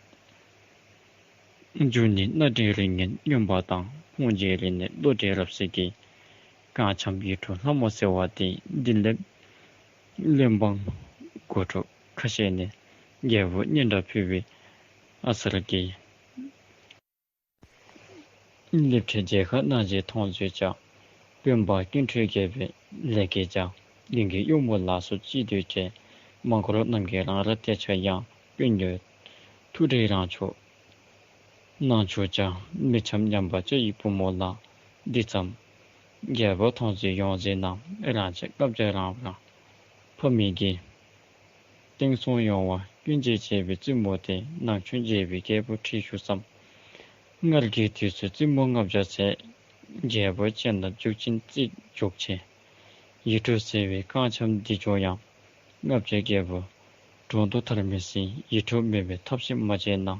འབྱུང་གནས་སྣ་འདྲེན་རིགས་ངན་མངོན་པ་དང་། ཕུང་བྱེད་རིགས་ནི་བློ་འདྲེ་རབ་གསལ་གྱིས། གང་འཁྱམས་ཡིད་འཕྲོག་ལྷ་མོ་ཟེར་བ་དེ། འདི་སློབ་བློན་འབངས་མགོ་ཐོག་ཁ་ཤས་ནི། རྒྱལ་པོ་སྙན་གྲགས་ཕུལ་བའི་ཨ་གསར་གྱི། སློབ་གྲྭའི་མཇལ་ཁ་གནང་རྗེས་མཐོང་མཛོད་བྱ། དཔོན་པོ་ཀུན་འཕྲོད་རྒྱལ་པོའི་ལས་སྐལ་བྱ། མདུན་གྱི་གཡོག་མོ་ལ་སོགས་ཅི་འདོད་བྱེད། མ་འགོར་རྣམས་ཀྱིས་རང་ར་གཏད་འཆའ་ཡང་། དཔོན་གྱི་ཐུགས་ཁྲལ་རང་ཆོག་གནང་ཆོག་ཀྱང་། མི་འཁྱམས་ཉམས་པ་སྐྱ་ཡི་བུ་མོ་ལ། འདི་ཙམ་རྒྱལ་པོ་མཐོང་ཚེ་ཡོངས་གཟིར་ན། རང་ཆས་ལྔ་བརྒྱ་རང་རང་ཕ་མེས་ཀྱི། བསྟན་སྲུང་ཡོང་བ་ཀུན་གྱིས་བྱས་པའི་བཙུན་མོ་དེ། ནང་ཆུང་རྒྱལ་པོའི་རྒྱལ་པོ་ཁྲི་བཞུགས་སམ། སྔར་གྱི་དུས་སུ་བཙུན་མོ་ལྔ་བརྒྱ་ཚད། རྒྱལ་པོ་སྤྱན་དང་འཇུག་ཅིང་རྩིས་འཇོག་ཆེ། ཡིད་འཕྲོག་ཟེར་བའི་རྐང་འཆམ་འདི་ཚུ་ཡང་། ལྔ་བརྒྱ་རྒྱལ་པོ་གྲོང་དུ་ཐར་མི་སྲིད། ཡིད་འཕྲོག་མེད་པའི་ཐབས་ཤེས་མ་བྱས་ན།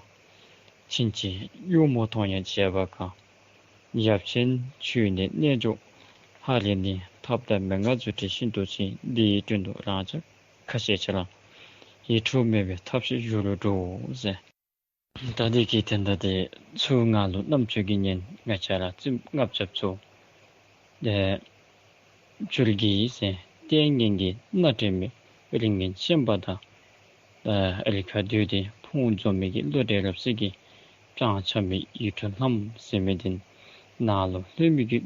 ཕྱིན་ཆད་གཡོག་མོ་མཐོང་ཡང་བྱེད་པ་དཀའ། ཡབ་ཆེན་ཁྱོད་ནི་རྣལ་འབྱོར་ཧ་རི་ནི། ཐབས་དང་མན་ངག་རྫུ་འཕྲུལ་ཤིན་ཏུ་ཆེ། འདི་ཡི་དོན་དུ་རང་ཅག་ཁ་བཤད་བྱ་ལ། ཡིད་འཕྲོག་མེད་པའི་ཐབས་ཤེས་ཞུ་རུ་འགྲོ་ཟེར། ད་འདི་གི་དོན་དག་དེ་ཚུ་ང་ལུ་རྣམ་ཅོ་གིས་ཉན། ང་བཅས་ར་བཙུནམོ་ལྔ་བརྒྱ་ཚུ་ཏེ་ཆུར་གྱིས་ཟེར། ལྟས་ངན་གྱིས་སྣ་དྲན་མི་རིགས་ངན་ཤན་པ་དང་། ཨ་རི་ཁ་བསྡུས་ཏེ་ཕུང་འཛོམས་མི་གི་བློ་གྲོས་རབ་གསལ་གྱི་སྤྱང་འཁྱམས་པའི་ཡིད་འཕྲོག་ལྷམོ་ཟེར་མི་དེ་ནང་ལུ་ལྷོད་མི་གི་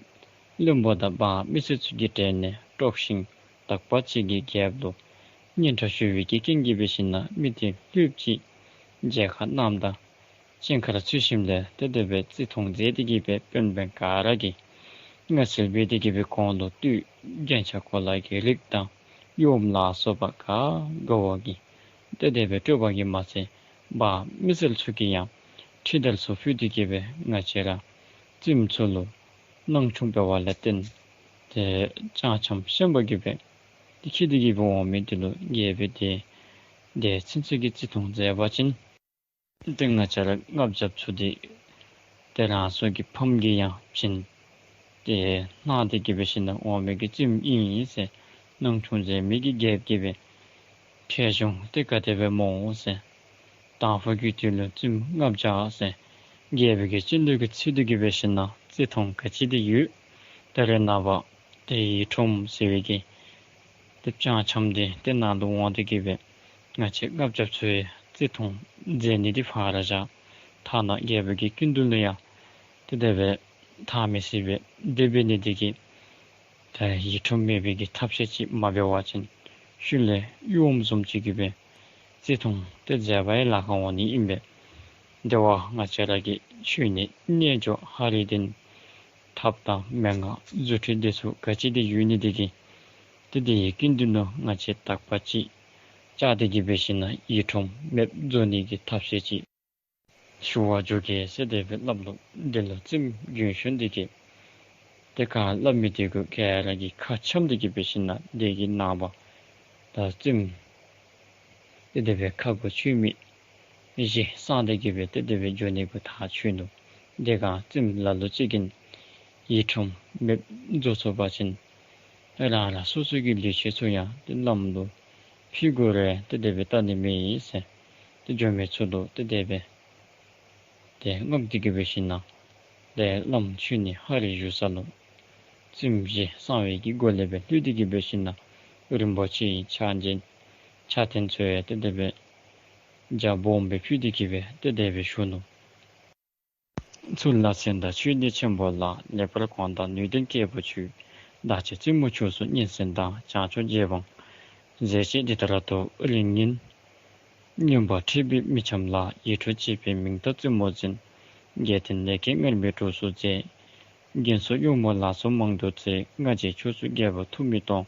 བློན་པོ་དང་འབངས་མི་སེར་ཚུ་གིས་དྲན་ནས་དཀྲོགས་ཤིང་དག་པ་ཅིག་གིས་རྒྱལཔོ་ལུ་སྙན་གྲགས་ཞུ་བའི་གི་རྐྱེན་གྱིས་འབད་ཞིན་ན་མི་དེ་ལྷོདཔ་ཅིག་མཇལ་ཁ་གནངམ་ད་སྤྱན་ཁར་ཚུད་ཞིནམ་ལས་ཏེ་དེ་སྦེ་བརྩི་མཐོང་མཛད་དེ་གིས་སྦེ་དཔོན་དཔོན་ག་ར་གིས་མངའ་གསོལ་འབད་དེ་གིས་སྦེ་ཁོང་ལུ་བཏུད། རྒྱན་ཆ་གོ་ལ་གི་རིགས་དང་གཡོགམོ་ལ་སོགས་པ་ག་དགའ་བ་གིས་ཏེ་དེ་སྦེ་སྤྲོ་བ་གིས་མ་ཚད་འབངས་མི་སེར་ཚུ་གིས་ཡང་ཁྲི་དར་ཚུ་ཕུལ་ཏེ་གིས་སྦེ་ང་བཅས་ར་བཙུནམོ་ཚུ་ལུ་སྣང་ཆུང་འབད་བ་ལས་བརྟེན་ཏེ་སྤྱང་འཁྱམས་ཤན་པ་གིས་སྦེ་ཏེ་འཁྱིད་དེ་གིས་སྦེ་འོང་མི་དེ་ལུ་རྒྱལ་པོ་དེ་དེ་ཚུན་ཚོད་ཀྱི་བརྩི་མཐོང་མཛད་པ་ཅིན་ཏེ་ང་བཅས་ར་ལྔ་བརྒྱ་ཚུ་དེ་ཏེ་རང་སོའི་གི་ཕམ་གྱིས་ཡང་བྱིན་ཏེ་གནང་སྟེ་གིས་འབད་ཞིན་ན་འོང་མི་གི་བཙུནམོ་ཨིན་ཟེར་སྣང་ཆུང་མཛད་མི་གི་རྒྱལཔོ་གིས་སྦེ་ཁྲེལ་གཞུང་དེ་ག་དེ་སྦེ་སྨོ་ཟེར། དང་ཕུ་གི་དུས་ལུ་བཙུནམོ་ལྔ་བརྒྱ་ཟེར་རྒྱལ་པོའི་གི་སྤྱི་འདུས་ཀྱི་ཚུལ་དུ་གིས་འབད་ཞིན་ན་བརྩི་མཐོང་ག་ཅི་དེ་ཡོད། ད་རེས་ནངས་པ་ཏེ་ཡིད་འཕྲོགམོ་ཟེར་བའི་གི་ཏེ་སྤྱང་འཁྱམས་དེ་ཏེ་ནང་ལུ་འོང་སྟེ་གིས་སྦེ་ང་བཅས་ལྔ་བརྒྱ་ཚུ་ཡང་བརྩི་མཐོང་མཛད་ནི་དེ་ཕར་བཞག། ཐ་ན་རྒྱལ་པོའི་གི་སྐུ་མདུན་ལུ་ཡང་ཏེ་དེ་སྦེ་ཐ་མི་སྲིད་པའི་དེ་སྦེ་ནི་དེ་གིས་ད་ཡིད་འཕྲོག་མེད་པའི་གི་ཐབས་ཤེས་ཅིག་མ་འབད་བ་ཅིན་ཤུལ་ལས་གཡོགམོ་བཟུམ་ཅིག་གིས་སྦེ་བརྩི་མཐོང་དེ་མཛད་པ་ཡང་ལཱ་ཁག་འོང་ནི་ཨིན་པས། དེ་བ་ང་བཅས་ར་གི་ཆོས་ནི་རྣལ་འབྱོར་ཧ་རི་དེ་ཐབས་དང་མན་ངག་རྫུ་འཕྲུལ་དེ་ཚུ་ག་ཅི་དེ་ཡོད་ནི་དེ་གིས་ཏེ་དེ་ཡི་སྐུ་མདུན་ལུ་ང་བཅས་དག་པ་ཅིག་བཅར་ཏེ་གིས་འབད་ཞིན་ན་ཡིད་འཕྲོག་མེདཔ་བཟོ་ནི་གི་ཐབས་ཤེས་ཅིག་ཞུ་བར་འགྱོ་གེ་ཟེར་དེ་སྦེ་སླབ་ལོ། དེ་ལུ་བཙུནམོ་རྒྱུན་གཞོན་དེ་གིས་ཏེ་ག་སླབ་མི་དེ་གུ་ག་ར་གིས་ཁ་འཆམ་སྟེ་གིས་འབད་ཞིན་ན་དེ་གི་ནངས་པ་ད་བཙུནམོ་ཏེ་དེ་སྦེ་ཁ་དགུ་མཆོད་མེ་བཞེས་གསང་སྟེ་གིས་སྦེ་ཏེ་དེ་སྦེ་འགྱོ་ནི་གུ་ཐག་ཆོད་ནུག། དེ་སྒང་བཙུནམོ་ལ་ལུ་ཅིག་གིས་ཡིད་འཕྲོག་མེདཔ་བཟོ་ཚུགས་པ་ཅིན་རང་རང་སོ་སོ་གི་ལུས་ཅན་ཚུ་ཡང་ཏེ་བླམ་ལུ་ཕུལ་དགོ་རུང་ཏེ་དེ་སྦེ་བལྟ་ནི་མེད་ཟེར་ཏེ་འགྱོ་མི་ཚུ་ལུ་ཏེ་དེ་སྦེ་ཏེ་མངགས་ཏེ་གིས་འབད་ཞིན་ན་ཏེ་བླམ་ཁྱོད་ནི་ཧ་རི་བཞུགས་ས་ལུ་བཙུནམོ་བཞེས་གསང་བའི་གི་སྒོ་ལས་སྦེ་ལྷོད་དེ་གིས་འབད་ཞིན་ན་རིན་པོ་ཆེའི་ཕྱག་རྒྱན་ཕྱག་རྟེན་ཚུ་ཡང་ཏེ་དེ་སྦེ་རྒྱ་སྦོམ་སྦེ་ཕུལ་ཏེ་གིས་སྦེ་ཏེ་དེ་སྦེ་བཞུགས་ནུག། ཚུར་ལ་གསན་དང་ཆོས་འདི་ཆེན་པོ་ལ། ལེགས་པར་དགོངས་དང་ནུས་ལྡན་སྐྱེས་བུ་ཁྱོད། བདག་ཅག་བཙུན་མོ་ཕྱོགས་སུ་སྙན་གསན་དང་། བྱང་ཕྱོགས་རྗེ་འབངས་མཛད་ཅིག་འདི་ལྟར་དུ། རིང་ཉིན་རྔོན་པ་ཁྲིད་པའི་མི་འཆམ་ལ། ཡིད་འཕྲོག་བྱེད་པའི་མིང་བཏགས་བཙུན་མོ་འཛིན། རྒྱལ་བསྟན་ལས་སྐལ་ངར་མའི་གྲོགས་སུ་མཛད། རྒན་གསོ་གཡོག་མོ་ལ་སོགས་མང་དུ་བཙལ། སྔ་རྗེས་ཕྱོགས་སུ་རྒྱལ་པོ་ཐུགས་མི་གཏོང་།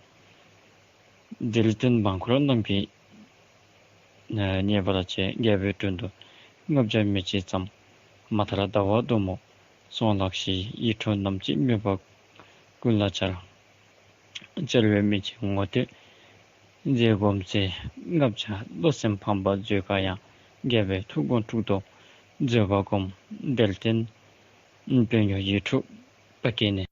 འདིར་བསྟན་འབངས་འཁོར་རྣམས་ཀྱིས་མཉེས་པར་བྱས། རྒྱལ་པོའི་དྲུང་དུ་ལྔ་བརྒྱ་མི་ཅིག་ཙམ། མ་ཐར་ཟླ་བ་དོ་མོ་སོང་ལགས་ཤིག། ཡིད་འཕྲོག་ནམ་ཅིག་མོས་པ་ཀུན་ལ་འཆར། འཆར་བའི་མི་ཅིག་ངོ་དེ་མཛད་སྒོམ་ཚེ། ལྔ་བརྒྱ་བློ་སེམས་ཕམ་པ་མཛོད་དཀའ་ཡང་། རྒྱལ་པོའི་ཐུགས་དགོངས་འཁྲུགས་དོ་མཛོད་པ་སྒོམ། འདིར་བསྟན་དཔོན་གཡོག་ཡིད་འཕྲོག་པ་སྐྱེས་ནས།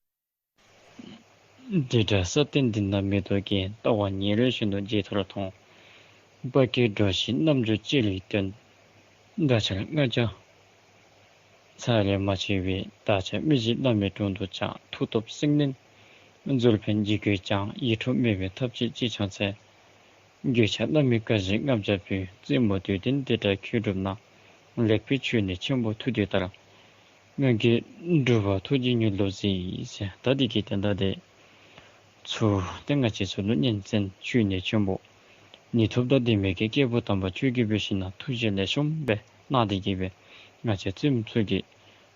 འདི་འདྲ་ས་སྟེང་འདི་ན་མི་རྟོག་རྐྱེན། ལྟ་བ་ཉིན་རེ་བཞིན་དུ་ཇེ་མཐོར་ཐོན། དཔའ་སྐྱེས་འགྲོ་ཞིག་རྣམ་འགྱུར་ཅི་རིགས་སྟོན། བདག་ཅག་ལྔ་བརྒྱ་ཚར་རེ་མ་ཕྱིན་པས། བདག་ཅག་མི་བཞི་བླ་མའི་དྲུང་དུ་བཅར། མཐུ་སྟོབས་སེང་བློན་མཛོད་དཔོན་འཇིགས་སྐུལ་ཀྱང་། ཡིད་འཕྲོག་མེད་པའི་ཐབས་ཅིག་ཅི་འཆང་འཚལ། འགྱོད་བྱ་བླ་མའི་བཀའ་བཞིན་ལྔ་བརྒྱ་ཕུལ། བཙུན་མོ་དུས་བདུན་འདི་འདྲ་ཁྱོད་བསྒྲུབས་ན། ལེགས་པའི་ཆོས་ནི་ཆེན་པོ་ཐུགས་བདེ་ལྟར། ང་གིས་བསྒྲུབ་པ་ཐུགས་རྗེ་མྱུར་ལོ་གཟིགས་ཟེར། ད་འདི་གི་དོན་དག་དེ་ཚུ་ཏེ་ང་བཅས་ཚུ་ལུ་སྙན་གསན། ཆོས་ནི་ཆེན་པོ་ནུས་སྟོབས་དང་ལྡན་མི་གི་སྐྱེས་བུ་དམ་པ་ཁྱོད་ཀྱིས་འབད་ཞིན་ན་ཐུགས་རྗེ་ལེགས་ཤོམ་སྦེ་གནང་སྟེ་གིས་སྦེ་ང་བཅས་བཙུནམོ་ཚུ་གིས་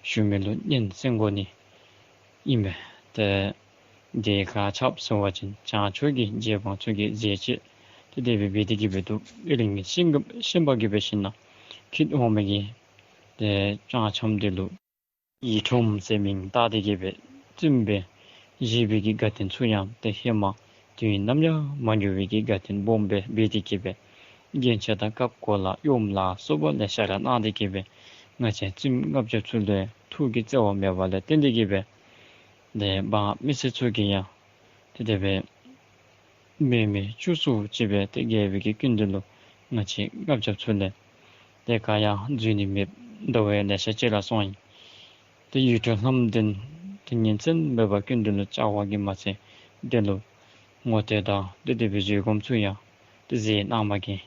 ཞུ་མི་ལུ་སྙན་གསན་དགོ་ནི་ཨིན་པས། ཏེ་དེ་ག་ཅི་འབད་ཟེར་བ་ཅིན་བྱང་ཕྱོགས་ཀྱི་རྗེ་འབངས་ཚུ་གིས་མཛད་ཅིག་ དེ་སྦེ་འབད་དེ་གི་སྦེ་འདུག། དེ་རིང་ཤིང་གི་ཤིང་པ་གིས་འབད་ཞིན་ན་ཁྱེར་འོང་མི་གི་ཏེ་སྤྱང་འཁྱམ་དེ་ལུ་ཡིད་འཕྲོག་ཟེར་མིང་བཏགས་ཏེ་གི་སྦེ་བཙུནམོ་སྦེ་བཞེས་པའི་གི་དགའ་སྟོན་ཚུ་ཡང་ཏེ་ཧེ་མ་དུས་ནམ་ཡང་མ་མྱོང་བའི་གི་དགའ་སྟོན་སྦོམ་སྦེ་འབད་དེ་གི་སྦེ་རྒྱན་ཆ་དང་བཀབ་གོ་ལ་གཡོགམོ་ལ་སོགས་པ་ལེ་ཤ་ར་གནང་སྟེ་གི་སྦེ་ང་བཅས་བཙུནམོ་ལྔ་བརྒྱ་ཚུ་ལུ་ཐུགས་ཀྱི་བརྩེ་བ་མེད་པ་ལས་བརྟེན་ཏེ་གི་སྦེ་ཏེ་འབངས་མི་སེར་ཚུ་གིས་ཡང་ཏེ་དེ་སྦེ་མེ་མེ་ཆུ་སྲུབ་ཅིག་སྦེ་ཏེ་རྒྱལ་པོའི་གི་སྐུ་མདུན་ལུ་ང་བཅས་ལྔ་བརྒྱ་ཚུ་ལས་ཏེ་ག་ཡང་འཛུལ་ནི་མེདཔ་ཟླ་བ་ལེ་ཤ་ཅིག་ར་སོང་ཡི། ཏེ་ཡིད་འཕྲོག་ལྷམ་གདོང་ཏེ་ཉིན་མཚན་མེད་པར་སྐུ་མདུན་ལུ་བཅར་བ་གིས་མ་ཚད་དེ་ལུ་ངོ་བསྟོད་དང་ཏེ་དེ་སྦེ་བཟོད་སྒོམ་ཚུ་ཡང་ཏེ་མཛད་གནང་བ་གིས་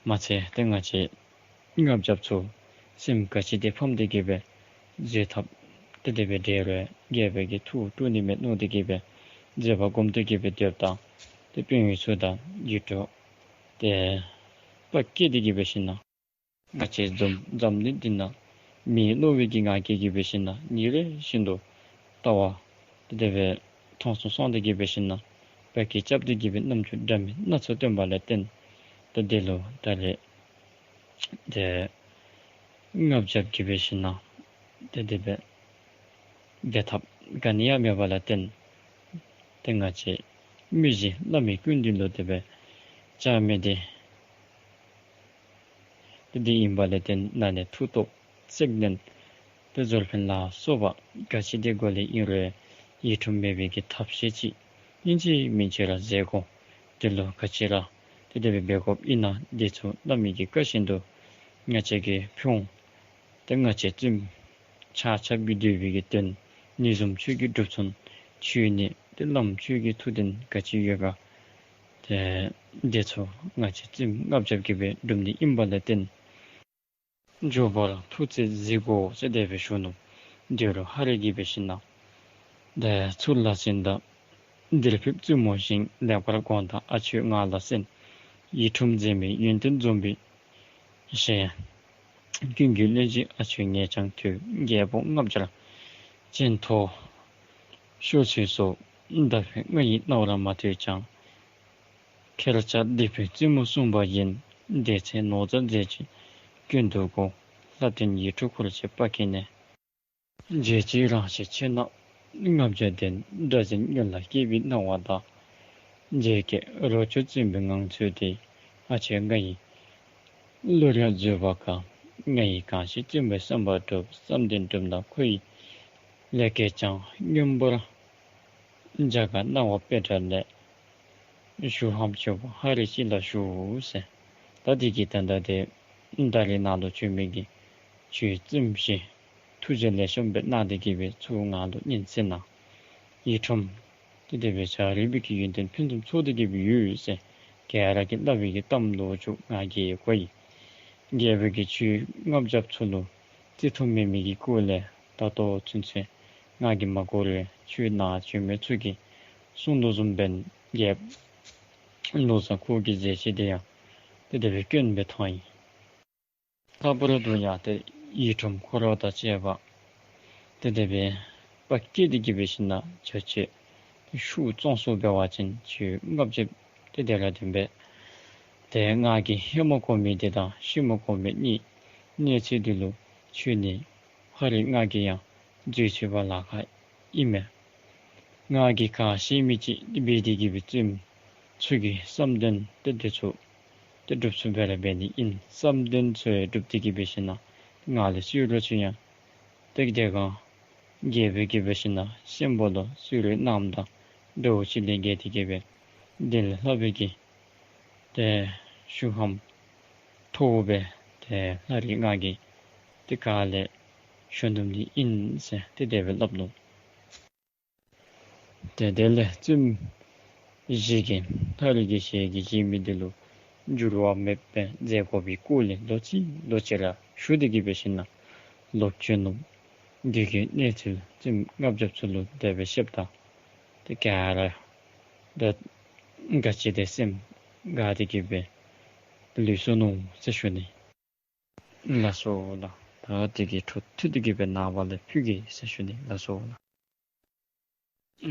མ་ཚད་ཏེ་ང་བཅས་ལྔ་བརྒྱ་ཚུ་སེམས་དགའ་སྐྱིད་དེ་ཕམ་སྟེ་གི་སྦེ་བཟོད་ཐབས་ཏེ་དེ་སྦེ་འབྲལ་རུང་རྒྱལ་པོའི་གི་ཐུགས་དཀྲུག་ནི་མེད་མནོ་སྟེ་གི་སྦེ་བཟོད་པ་སྒོམ་སྟེ་གི་སྦེ་སྡོདཔ་ད་ཏེ་དཔོན་གཡོག་ཚུ་དང་ཡིད་འཕྲོག་ཏེ་དཔའ་སྐྱེད་དེ་གི་འབད་ཞིན་ན་ང་བཅས་འཛམ་འཛམ་གླིང་འདི་ནང་མེད་མནོ་བའི་གི་ང་རྒྱལ་གྱིས་འབད་ཞིན་ན་ཉིན་རེ་བཞིན་དུ་ལྟ་བ་ཏེ་དེ་སྦེ་མཐོང་སོང་སོང་སྟེ་གི་འབད་ཞིན་ན་དཔའ་སྐྱེད་རྐྱབ་སྟེ་གི་སྦེ་རྣམ་འགྱུར་འདྲ་མིན་སྣ་ཚོགས་སྟོན་པ་ལས་བརྟེན་ཏེ་དེ་ལུ་ད་རེས་ཏེ་ལྔ་བརྒྱ་གིས་འབད་ཞིན་ན་ཏེ་དེ་སྦེ་འབད་ཐབས་ག་ནི་ཡང་མེད་པ་ལས་བརྟེན་ཏེ་ང་བཅས་མི་གཞི་བླ་མའི་སྐུ་མདུན་ལུ་དེ་སྦེ་བཅར་མི་དེ་ཏེ་དེ་ཨིན་པ་ལས་བརྟེན་ན་ནི་མཐུ་སྟོབས་བརྩེ་ལྡན་ཏེ་རྫོགས་ལྡན་ལ་སོགས་པ་ག་ཅི་དེ་སྒོ་ལས་ཨིན་རུང་ཡིད་འཕྲོག་མེད་པའི་གི་ཐབས་ཤེས་ཅིག་ཨིན་ཅི་མིན་ཅི་ར་མཛད་དགོ། དེ་ལུ་ག་ཅི་ར་ཏེ་དེ་སྦེ་འབད་དགོཔ་ཨིན་ན་དེ་ཚུ་བླ་མའི་གི་བཀའ་བཞིན་དུ་ང་བཅས་ཀྱིས་ཕུལ་འོང་། ཏེ་ང་བཅས་བཙུནམོ་ཆ་ཁྱབ་ཀྱིས་འདོད་པའི་གི་དོན་ནི་བཟུམ་ཆོས་ཀྱི་སྒྲུབ་ཚུལ་ཆོས་ནི་ཏེ་བླམ་ཆོས་ཀྱི་ཐུགས་དོན་ག་ཅི་ཡོད་ག་ཏེ་དེ་ཚུ་ང་བཅས་བཙུནམོ་ལྔ་བརྒྱ་གིས་སྦེ་སྒྲུབ་ནི་ཨིན་པ་ལས་བརྟེན་མགྱོགས་པར་ཐུགས་རྗེས་གཟིགས་དགོ་ཟེར་དེ་སྦེ་ཞུ་ནུག། དེ་རུང་ཧ་རི་གིས་འབད་ཞིན་ན་ཏེ་ཚུར་ལ་གསན་དང་། འདིར་ཕེབས་བཙུན་མོ་བཞེངས། ལེགས་པར་དགོངས་དང་ཨ་ཆོས་ང་ལ་གསན། ཡིད་འཕྲོག་མཛད་མི་ཡོན་ཏན་འཛོམས་པའི་ཞལ། ཀུན་གྱིས་བློན་ཆེན་ཨ་ཆོས་ངེས་ཀྱང་ཐོས། རྒྱལ་པོ་ལྔ་བརྒྱར་སྤྱན་ཐོགས་ཤོར་ཚུལ་སོགས། ད་ཕན་ང་ཡི་རྣ་བར་མ་ཐོས་ཀྱང་། ཁྱེད་ཅག་འདིར་ཕེབས་བཙུན་མོ་གསུངས་པ་བཞིན། དེ་ཚེ་ནོར་རྫས་མཛོད་ཅིག་ཀུན་ཏུ་དགོས། ལྷ་ལྡན་ཡིད་འཕྲོག་འཁོར་བཅས་དཔའ་སྐྱེད་ནས། མཛོད་ཅིག་རང་བཞིན་ཆེ་ན་ལྔ་བརྒྱ་ལྡན། སྒྲ་ཟིན་སྔོན་ལ་སྐྱེས་པའི་སྣང་བ་དང་། མཛོད་ཀྱི་རོ་མཆོག་བཙུན་པོའི་ངང་ཚུལ་དེ། ཨ་ཆོས་ང་ཡི་བློར་ཡང་འཛུལ་བ་དཀའ། ང་ཡིས་གང་ཞིག་བཙུན་པོའི་བསམ་པ་སྒྲུབ། བསམ་དོན་སྒྲུབ་ན་ཁོ་ཡི་ལེགས་སྐྱེས་ཀྱང་། མངོན་པར་འཇའ་གར་སྣང་བ་སྤེལ་འདྲ་ལས། ཞུ་ཧམ་ཆོས་པ་ཧ་རི་ཅིག་ལ་ཞུ་ཟེར། ད་དེ་གི་དོན་དག་དེ་ད་རེས་ནཱ་ལུ་བྱོན་མི་གི་ཆོས་བཙུནམོ་ཅིག་ཐུགས་རྗེ་ལེགས་ཤོམ་སྦེ་གནང་སྟེ་གི་སྦེ་ཚུར་ང་ལུ་སྙན་གསན་གནང་། ཡིད་འཕྲོག་ཏེ་དེ་སྦེ་བྱ་རིག་པའི་གི་ཡོན་ཏན་ཕུན་སུམ་ཚོགས་ཏེ་གི་སྦེ་ཡོད་ཟེར་ག་ར་གིས་སླབ་པའི་གི་གཏམ་ལོ་རྒྱུས་ང་གིས་གོ་ཡི། རྒྱལ་པོའི་གི་ཆོས་ལྔ་བརྒྱ་ཚུ་ལུ་བརྩི་མཐོང་མེད་མི་གི་སྐོར་ལས་ད་ལྟོ་ཚུན་ཚོད་ང་གིས་མ་གོ་རུང་ཆོས་ནང་བྱོན་མི་ཚུ་གིས་གསུང་དོ་བཟུམ་སྦེ་རྒྱལཔོ་ལོ་ཙཱ་ཁོ་གི་མཛད་རྗེས་དེ་ཡང་ཏེ་དེ་སྦེ་དཀོན་སྦེ་མཐོང་ཡི། ལྷག་པར་དུ་ཡང་ཏེ་ཡིད་འཕྲོག་འཁོར་བ་དང་བཅས་པ་ཏེ་དེ་སྦེ་དཔའ་སྐྱེད་དེ་གི་འབད་ཞིན་ན་ཆོས་ཆོས་ཤུགས་བཙོང་སོང་འབད་བ་ཅིན་ཆོས་ལྔ་བརྒྱ་ཏེ་དེ་ར་བདུན་སྦེ་ཏེ་ང་གིས་ཧེ་མ་གོ་མི་དེ་དང་ཤུལ་མ་གོ་མི་གཉིས་གནས་ཚུལ་དེ་ལུ་ཆོས་ནི་ཧ་རི་ང་གིས་ཡང་འཛོལ་ཚུགས་པར་ལཱ་ཁག་ཨིན་མས། ང་གིས་ག་ཤེས་མི་ཅིག་འབད་དེ་གི་སྦེ་བཙུནམོ་ཚུ་གི་བསམ་དོན་ཏེ་དེ་ཚུ་ཏེ་སྒྲུབ་ཚུགསཔ་སྦེ་ར་འབད་ནི་ཨིན། བསམ་དོན་ཚུ་སྒྲུབ་སྟེ་གི་འབད་ཞིན་ན་ང་ལས་སུ་ར་ཚུར་ཡང་ཏེ་དེ་སྒང་རྒྱལ་པོའི་གི་འབད་ཞིན་ན་གཤིན་པོ་ལུ་སུ་ར་གནངམ་དང་འདྲཝ་ཅིག་ལས་བརྒལ་ཏེ་གི་སྦེ་དེ་ལས་ལྷག་པའི་གི་ཏེ་ཤུགས་ཧམ་མཐོ་བོ་སྦེ་ཏེ་ཧ་རི་ང་གིས་ཏེ་ག་ལས་ཞུ་ནུམ་ནི་ཨིན་ཟེར་ཏེ་དེ་སྦེ་སླབ་ནུག། ཏེ་དེ་ལས་བཙུནམོ་བཞི་གིས་ཧ་རི་གི་ཞལ་གྱིས་བཞེས་མི་དེ་ལུ་འགྱུར་བ་མེདཔ་སྦེ་མཛད་དགོ་པའི་སྐོར་ལས་ལོག་ཅི་ལོག་ཅི་ར་ཞུ་སྟེ་གི་འབད་ཞིན་ན་ལོག་བྱོན་ནུག། དེ་གི་གནས་ཚུལ་བཙུནམོ་ལྔ་བརྒྱ་ཚུ་ལུ་དེ་སྦེ་བཤདཔ་ད་ཏེ་ག་ར་ཏེ་ག་ཅི་དེ་སེམས་དགའ་སྟེ་གི་སྦེ་ལུས་སོ་ནུག་ཟེར་ཞུ་ནི། ལགས་སོ་ལགས། ད་དེ་གི་འཕྲོ་མཐུད་དེ་གི་སྦེ་ནངས་པ་ལས་ཕུལ་གེ་ཟེར་ཞུ་ནི། ལགས་སོ་ལགས།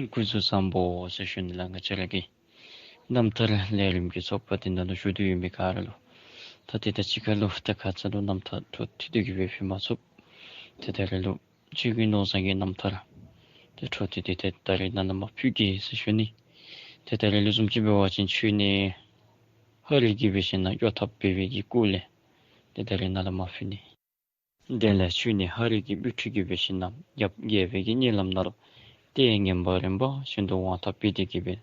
སྐུ་གཟུགས་བཟང་པོ་ཟེར་ཞུ་ནི་ལགས། ང་བཅས་ར་གི་ རྣམ་ཐར་ལས་རིམ་གྱི་ཚོགས་པ་འདི་ནང་ལུ་བཞུགས་ཏེ་ཡོད་མི་ག་ར་ལུ་ད་ཏེ་ད་ཅི་ཁ་ལུ་ད་ཁ་ཙ་ལུ་རྣམ་ཐར་ཐུགས་ཐིག་ཏུ་གི་སྦེ་ཕུལ་མ་ཚུགས། ཏེ་ད་རེས་ལུ་ཆོས་ཀྱི་མནོ་བསམ་གྱི་རྣམ་ཐར་ཏེ་འཕྲོ་མཐུད་དེ་ཏེ་ད་རེས་ནཱ་ལུ་མར་ཕུལ་གེ་ཟེར་ཞུ་ནི། ཏེ་ད་རེས་ལུ་བཟུམ་ཅིག་འབད་བ་ཅིན་ཆོས་ནི་ཧ་རི་གིས་འབད་ཞིན་ན་གཡོ་ཐབས་འབད་བའི་གི་སྐོར་ལས་ཏེ་ད་རེས་ནཱ་ལུ་མར་ཕུལ་ནི། དེ་ལས་ཆོས་ནི་ཧ་རི་གི་བུ་ཁྲིད་ཀྱིས་འབད་ཞིན་ན་ཡབ་རྒྱལ་པོའི་གི་གཉིད་ལམ་ནང་ལུ་ཏེ་ངན་པ་རིམ་པ་བཞིན་དུ་དབང་ཐང་འབད་དེ་གི་སྦེ་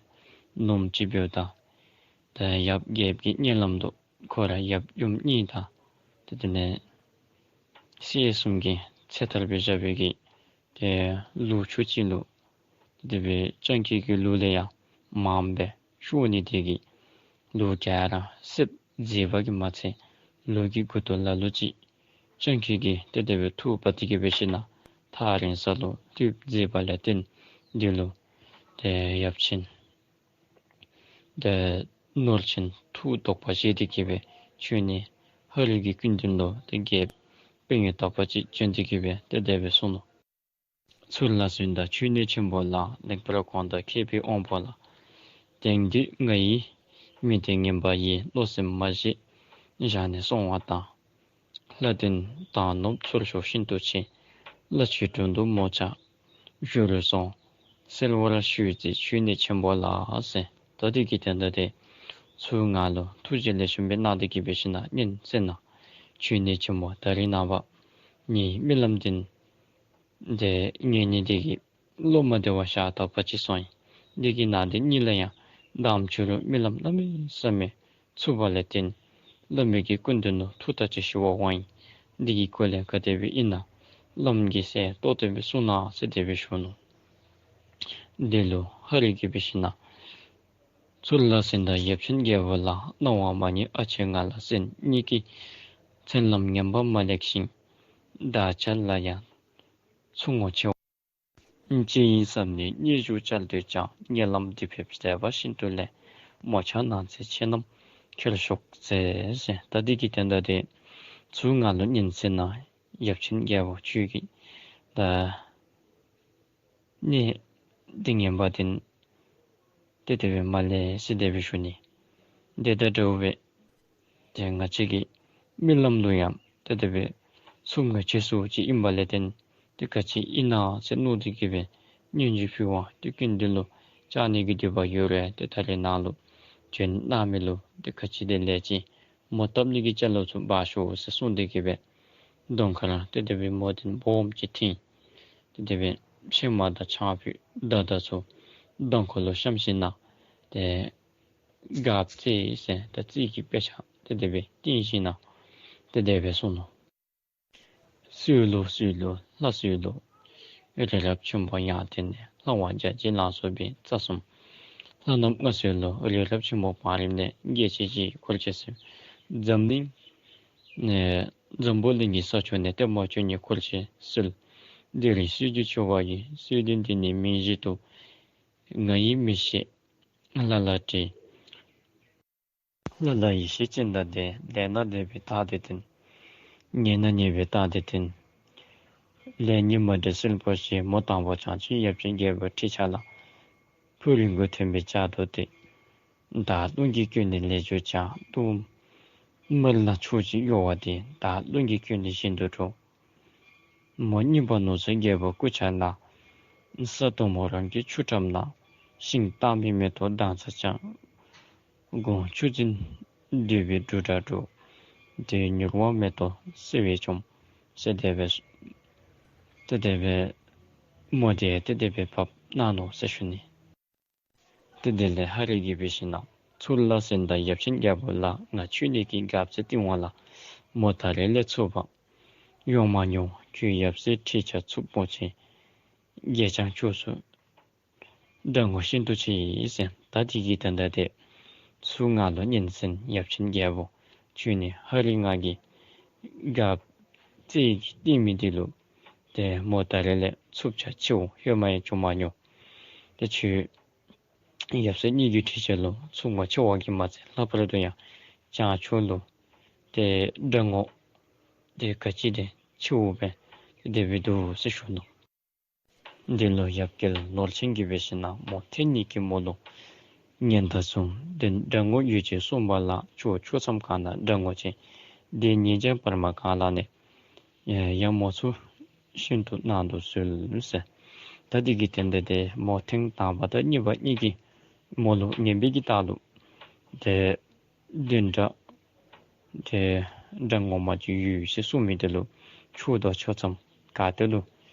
ནོམ་ཅིག་འབདཝ་ད་ཏེ་ཡབ་རྒྱལ་པོའི་གི་གཉིད་ལམ་དུ་ཁོ་ར་ཡབ་ཡུམ་གཉིས་དང་ཏེ་དེ་ལས་སྲས་གསུམ་གྱི་ཚེ་ཐར་སྦེ་བཞག་པའི་གི་ཏེ་ལུག་ཁྱུ་ཅིག་ལུ་ཏེ་དེ་སྦེ་སྤྱང་ཀི་གི་ལུག་ལས་ཡང་མངམ་སྦེ་ཤོར་ནི་དེ་གིས་ལུག་ག་ར་བསདཔ་མཛད་པ་གིས་མ་ཚད་ལུག་གི་མགུ་ཏོ་ལ་ལུ་ཅིག་སྤྱང་ཀི་གིས་ཏེ་དེ་སྦེ་འཐུ་འབག་སྟེ་གི་འབད་ཞིན་ན་ཐག་རིང་ས་ལུ་འཐུ་མཛད་པ་ལས་བརྟེན་འདི་ལུ་ཏེ་ཡབ་ཆེན་ཏེ་ནོར་ཆེན་ཐུགས་དོགས་པ་བཞེས་ཏེ་གི་སྦེ་ཆོས་ནི་ཧ་རི་གི་སྐུ་མདུན་ལུ་ཏེ་རྒྱལཔོ་དཔོན་གཡོག་དག་པ་ཅིག་བྱོན་ཏེ་གི་སྦེ་ཏེ་དེ་སྦེ་གསུངས་ནུག། ཚུར་ལ་གསོན་དང་ཆོས་ནི་ཆེན་པོ་ལགས། ལེགས་པར་གོང་དུ་མཁས་པའི་དབང་པོ་ལགས། དེང་འདིར་ང་ཡི་མི་སྡེ་ངན་པ་ཡིས། བློ་སེམས་མ་བཞེས་བཞག་ནས་སོང་བ་དང་། ལྷ་སྡེ་དང་ནོར་ཚུར་ཤོག་ཤིན་ཏུ་ཆེ། བླ་མཆོད་དྲུང་དུ་མོ་ཕྱག་ཞུ་རུ་སོང་། གསོལ་བ་ཞུས་ཅི་ཆོས་ནི་ཆེན་པོ་ལགས་ཟེར། ད་འདི་གི་དོན་དག་འདི་ཚུར་ང་ལུ་ཐུགས་རྗེ་ལེགས་ཤོམ་སྦེ་གནང་སྟེ་གི་འབད་ཞིན་ན་སྙན་གསན་གནང་། ཆོས་ནི་ཆེན་པོ་ད་རིས་ནངས་པ་ངེའི་རྨི་ལམ་འདི་ཏེ་ངེའི་ནི་འདི་གིས་བློ་མ་བདེ་བར་ཞག་དག་པ་ཅིག་སོང་ཡི། འདི་གི་ནང་འདི་གཉིད་ལམ་ཡང་མདངམ་ཅིག་རུང་རྨི་ལམ་གནམ་མེད་ས་མེད་ཚུགས་པ་ལས་བརྟེན་བླ་མའི་གི་སྐུ་མདུན་ལུ་ཐུགས་ཐག་ཆོད་ཞུ་བར་འོང་ཡི། འདི་གི་སྐོར་ལས་ག་དེ་སྦེ་ཨིན་ན་བླམ་གིས་གསལ་ཏོག་ཏོ་སྦེ་གསུང་གནང་ཟེར་དེ་སྦེ་ཞུ་ནུག། འདི་ལུ་ཧ་རི་གིས་འབད་ཞིན་ན་ཚུར་ལ་གསོན་དང་ཡབ་ཆེན་རྒྱལ་པོ་ལགས། གནང་བ་མ་ཉེས་ཨ་ཅེ་ང་ལ་གསན། ཉིད་ཀྱི་མཚན་ལམ་ངན་པ་མ་ལེགས་ཤིང་། བདག་ཅག་ལ་ཡང་ཚུར་ངོ་ཆེ་བ་ཅི་ཡིན་བསམས་ནས་སྙན་ཞུ་བཅར་འདོད་ཀྱང་། གཉིད་ལམ་འདི་ཕེབས་མཛད་པ་ཤིན་ཏུ་ལེགས། མོ་ཕྱག་གནང་ཚེ་ཁྱེད་རྣམས་ཁྱེར་ཤོག་ཟེར་ཟེར། ད་འདི་གི་དོན་དག་འདི་ཚུར་ང་ལུ་སྙན་གསན་གནང་། ཡབ་ཆེན་རྒྱལ་པོ་ཁྱོད་ཀྱིས་ད་གནས་འདི་ངན་པ་འདི་ཏེ་དེ་སྦེ་མ་ལེགས་ཟེར་དེ་སྦེ་ཞུ་ནི། དེ་དང་འདྲཝ་སྦེ་ཏེ་ང་བཅས་ཀྱི་རྨི་ལམ་ལུ་ཡང་ཏེ་དེ་སྦེ་ཚུར་ངོ་ཆེ་སུ་ཅིག་ཨིན་པ་ལས་བརྟེན་ཏེ་ག་ཅི་ཨིན་ན་ཟེར་མནོ་སྟེ་གི་སྦེ་སྙན་ཞུ་ཕུལ་བ་ཏེ་སྐུ་མདུན་ལུ་བཅར་ནི་གི་འདོད་པ་ཡོད་རུང་ཏེ་ད་རིས་ནཱ་ལུ་བྱོན་གནང་མི་ལུ་ཏེ་ག་ཅི་དེ་ལས་ཅིག་མོ་བཏབ་ནི་གི་ཅ་ལ་ཚུ་འབག་ཤོག་ཟེར་གསུངས་ཏེ་གི་སྦེ་གདོང་ཁར་ཏེ་དེ་སྦེ་མོ་འདི་སྦོམ་ཅིག་བཏིང་། ཏེ་དེ་སྦེ་ཕྱེ་མར་དང་ཆང་ཕུད་མདའ་དང་ཚུ་གདོང་ཁ་ལུ་བཤམས་ཞིན་ན་ཏེ་གབ་རྩེ་ཟེར་ད་རྩེ་གི་དཔེ་ཆ་ཏེ་དེ་སྦེ་བཏིང་ཞིན་ན་ཏེ་དེ་སྦེ་གསུངས་ནུག། སྲོད་ལུ་སྲོད་ལུ་ལྷ་སྲོད་ལུ། རི་རབ་ཆེན་པོ་ཡར་ཐོན་ནས། ལྷ་དབང་རྒྱ་བྱིན་ལ་སོགས་པའི་རྩ་གསུམ། ལྷ་རྣམས་མངའ་གསོལ་ལོ། རི་རབ་ཆེན་པོ་བང་རིམ་ནས། རྒྱལ་ཆེན་བཞིའི་འཁོར་བཅས་གསོལ། འཛམ་གླིང་ནས་འཛམ་བུ་གླིང་གི་ས་ཕྱོགས་ནས། བསྟན་པ་བཅུ་གཉིས་འཁོར་བཅས་གསོལ། འདིར་གསོལ་གྱི་མཆོད་པ་ཡི། གསོལ་འདེབས་འདི་ནི་མིང་བཞིན་དུ། ང་ཡི་མི་ཤེས་ལ་ལ་འདྲི། ལ་ལ་ཡེ་ཤེས་ཅན་དང་ལྡན། ལྡན་ན་ལྡན་པའི་རྟགས་འདི་སྟོན། ཉེས་ན་ཉེས་པའི་རྟགས་འདི་སྟོན། ལས་ཉོན་མོངས་དྲི་སིལ་བུ་ཞེས། མོ་དང་པོ་བྱང་ཆུབ་ཡབ་ཆེན་རྒྱལ་པོ་ཁྲི་ཆ་ལ། ཕུག་རོན་མགོ་ཐོན་པའི་ལྕགས་ཏོག་སྟེ། བདག་རླུང་གིས་ཀུན་ནས་ལེགས་བྱུང་བྱ། ཏོག་དམར་ལ་ཕྱོགས་གཅིག་གཡོ་བ་དེ། བདག་རླུང་གིས་ཀུན་ནས་བཞིན་དུ་འགྲོ། མོ་གཉིས་པ་ནུ་གསོ་རྒྱལ་པོ་སྐུ་ཆ་ལ། ས་དོང་མོ་རང་གི་ཆུ་ཁྲབ་ན། ཤིང་སྟག་མའི་མེ་ཏོག་མདངས་ཚ་ཅན། དགུང་ཆུ་འཛིན་འདུས་པའི་འབྲུག་སྒྲ་སྒྲོག། དེའི་མྱུར་བ་མེ་ཏོག་སེར་བས་བཅོམ། ཟེར་དེ་སྦེ་ཏེ་དེ་སྦེ་མོ་དེ་ཏེ་དེ་སྦེ་བབས་གནང་ནུག་ཟེར་ཞུ་ནི། ཏེ་དེ་ལས་ཧ་རི་གིས་འབད་ཞིན་ན། ཚུར་ལ་གསོན་དང་ཡབ་ཆེན་རྒྱལ་པོ་ལགས། ང་ཁྱོད་ཉིད་ཀྱི་གབ་རྩེ་བཏིང་བ་ལ། མོ་ད་རེས་ལས་ཚུར་འབག་ཡོང་མ་མྱོང་། ཁྱོད་ཡབ་སྲས་ཁྲི་ཆ་ཚུར་འབོ་ཅི། རྒྱལ་བྱང་ཕྱོགས་སུ་དགྲ་ངོ་ཤིན་ཏུ་ཆེ་ཡི་ཟེར། ད་དེ་གི་དོན་དག་དེ་ཚུར་ང་ལུ་སྙན་གསན། ཡབ་ཆེན་རྒྱལ་པོ་ཁྱོད་ནི་ཧ་རི་ང་གིས་གབ་རྩེ་གི་བཏིང་མི་འདི་ལུ་ཏེ་མོ་ད་རེས་ལས་ཚུར་ཆ་ཆེཝ་ཧེ་མ་ཡང་བྱུང་མ་མྱོང་། ཏེ་ཁྱོད་ཡབ་སྲས་གཉིས་ཀྱི་ཁྲི་ཆ་ལུ་ཚུར་ངོ་ཆེ་བ་གིས་མ་ཚད་ལྷག་པར་དུ་ཡང་བྱང་ཕྱོགས་ལུ་ཏེ་དགྲ་ངོ་དེ་ག་ཅི་དེ་ཆེཝ་སྦེ་དེ་སྦེ་འདུག་ཟེར་ཞུ་ནུག། འདི་ལུ་ཡབ་རྒྱལ་ནོར་ཆེན་གྱིས་འབད་ཞིན་ན་མོ་ཐེངས་གཉིས་ཀྱིས་མོ་ལུ་ ཉན་ད་གསུངས། དེ་དགྲ་ངོ་ཡུད་ཅིག་གསུངས་པ་ལ། ཕྱོགས་ཕྱོགས་མཚམས་གང་ན་དགྲ་ངོ་ཆེ། དེ་ཉིད་ཀྱང་བར་མ་གང་ལ་ནི། ཡང་མོ་ཚུ་ཤིན་ཏུ་གནང་དུ་གསོལ་ཟེར། ད་འདི་གི་དོན་དག་དེ་མོ་ཐེངས་དང་པ་དང་གཉིས་པ་གཉིས་ཀྱིས་མོ་ལུ་ངན་པའི་གི་རྟགས་ལུ་དེ་བདུན་ཕྲག་དེ་དགྲ་ངོ་མ་ཅིག་ཡོད་ཟེར་གསུངས་མི་དེ་ལུ་ཕྱོགས་དང་ཕྱོགས་མཚམས་ག་ཏེ་ལུ་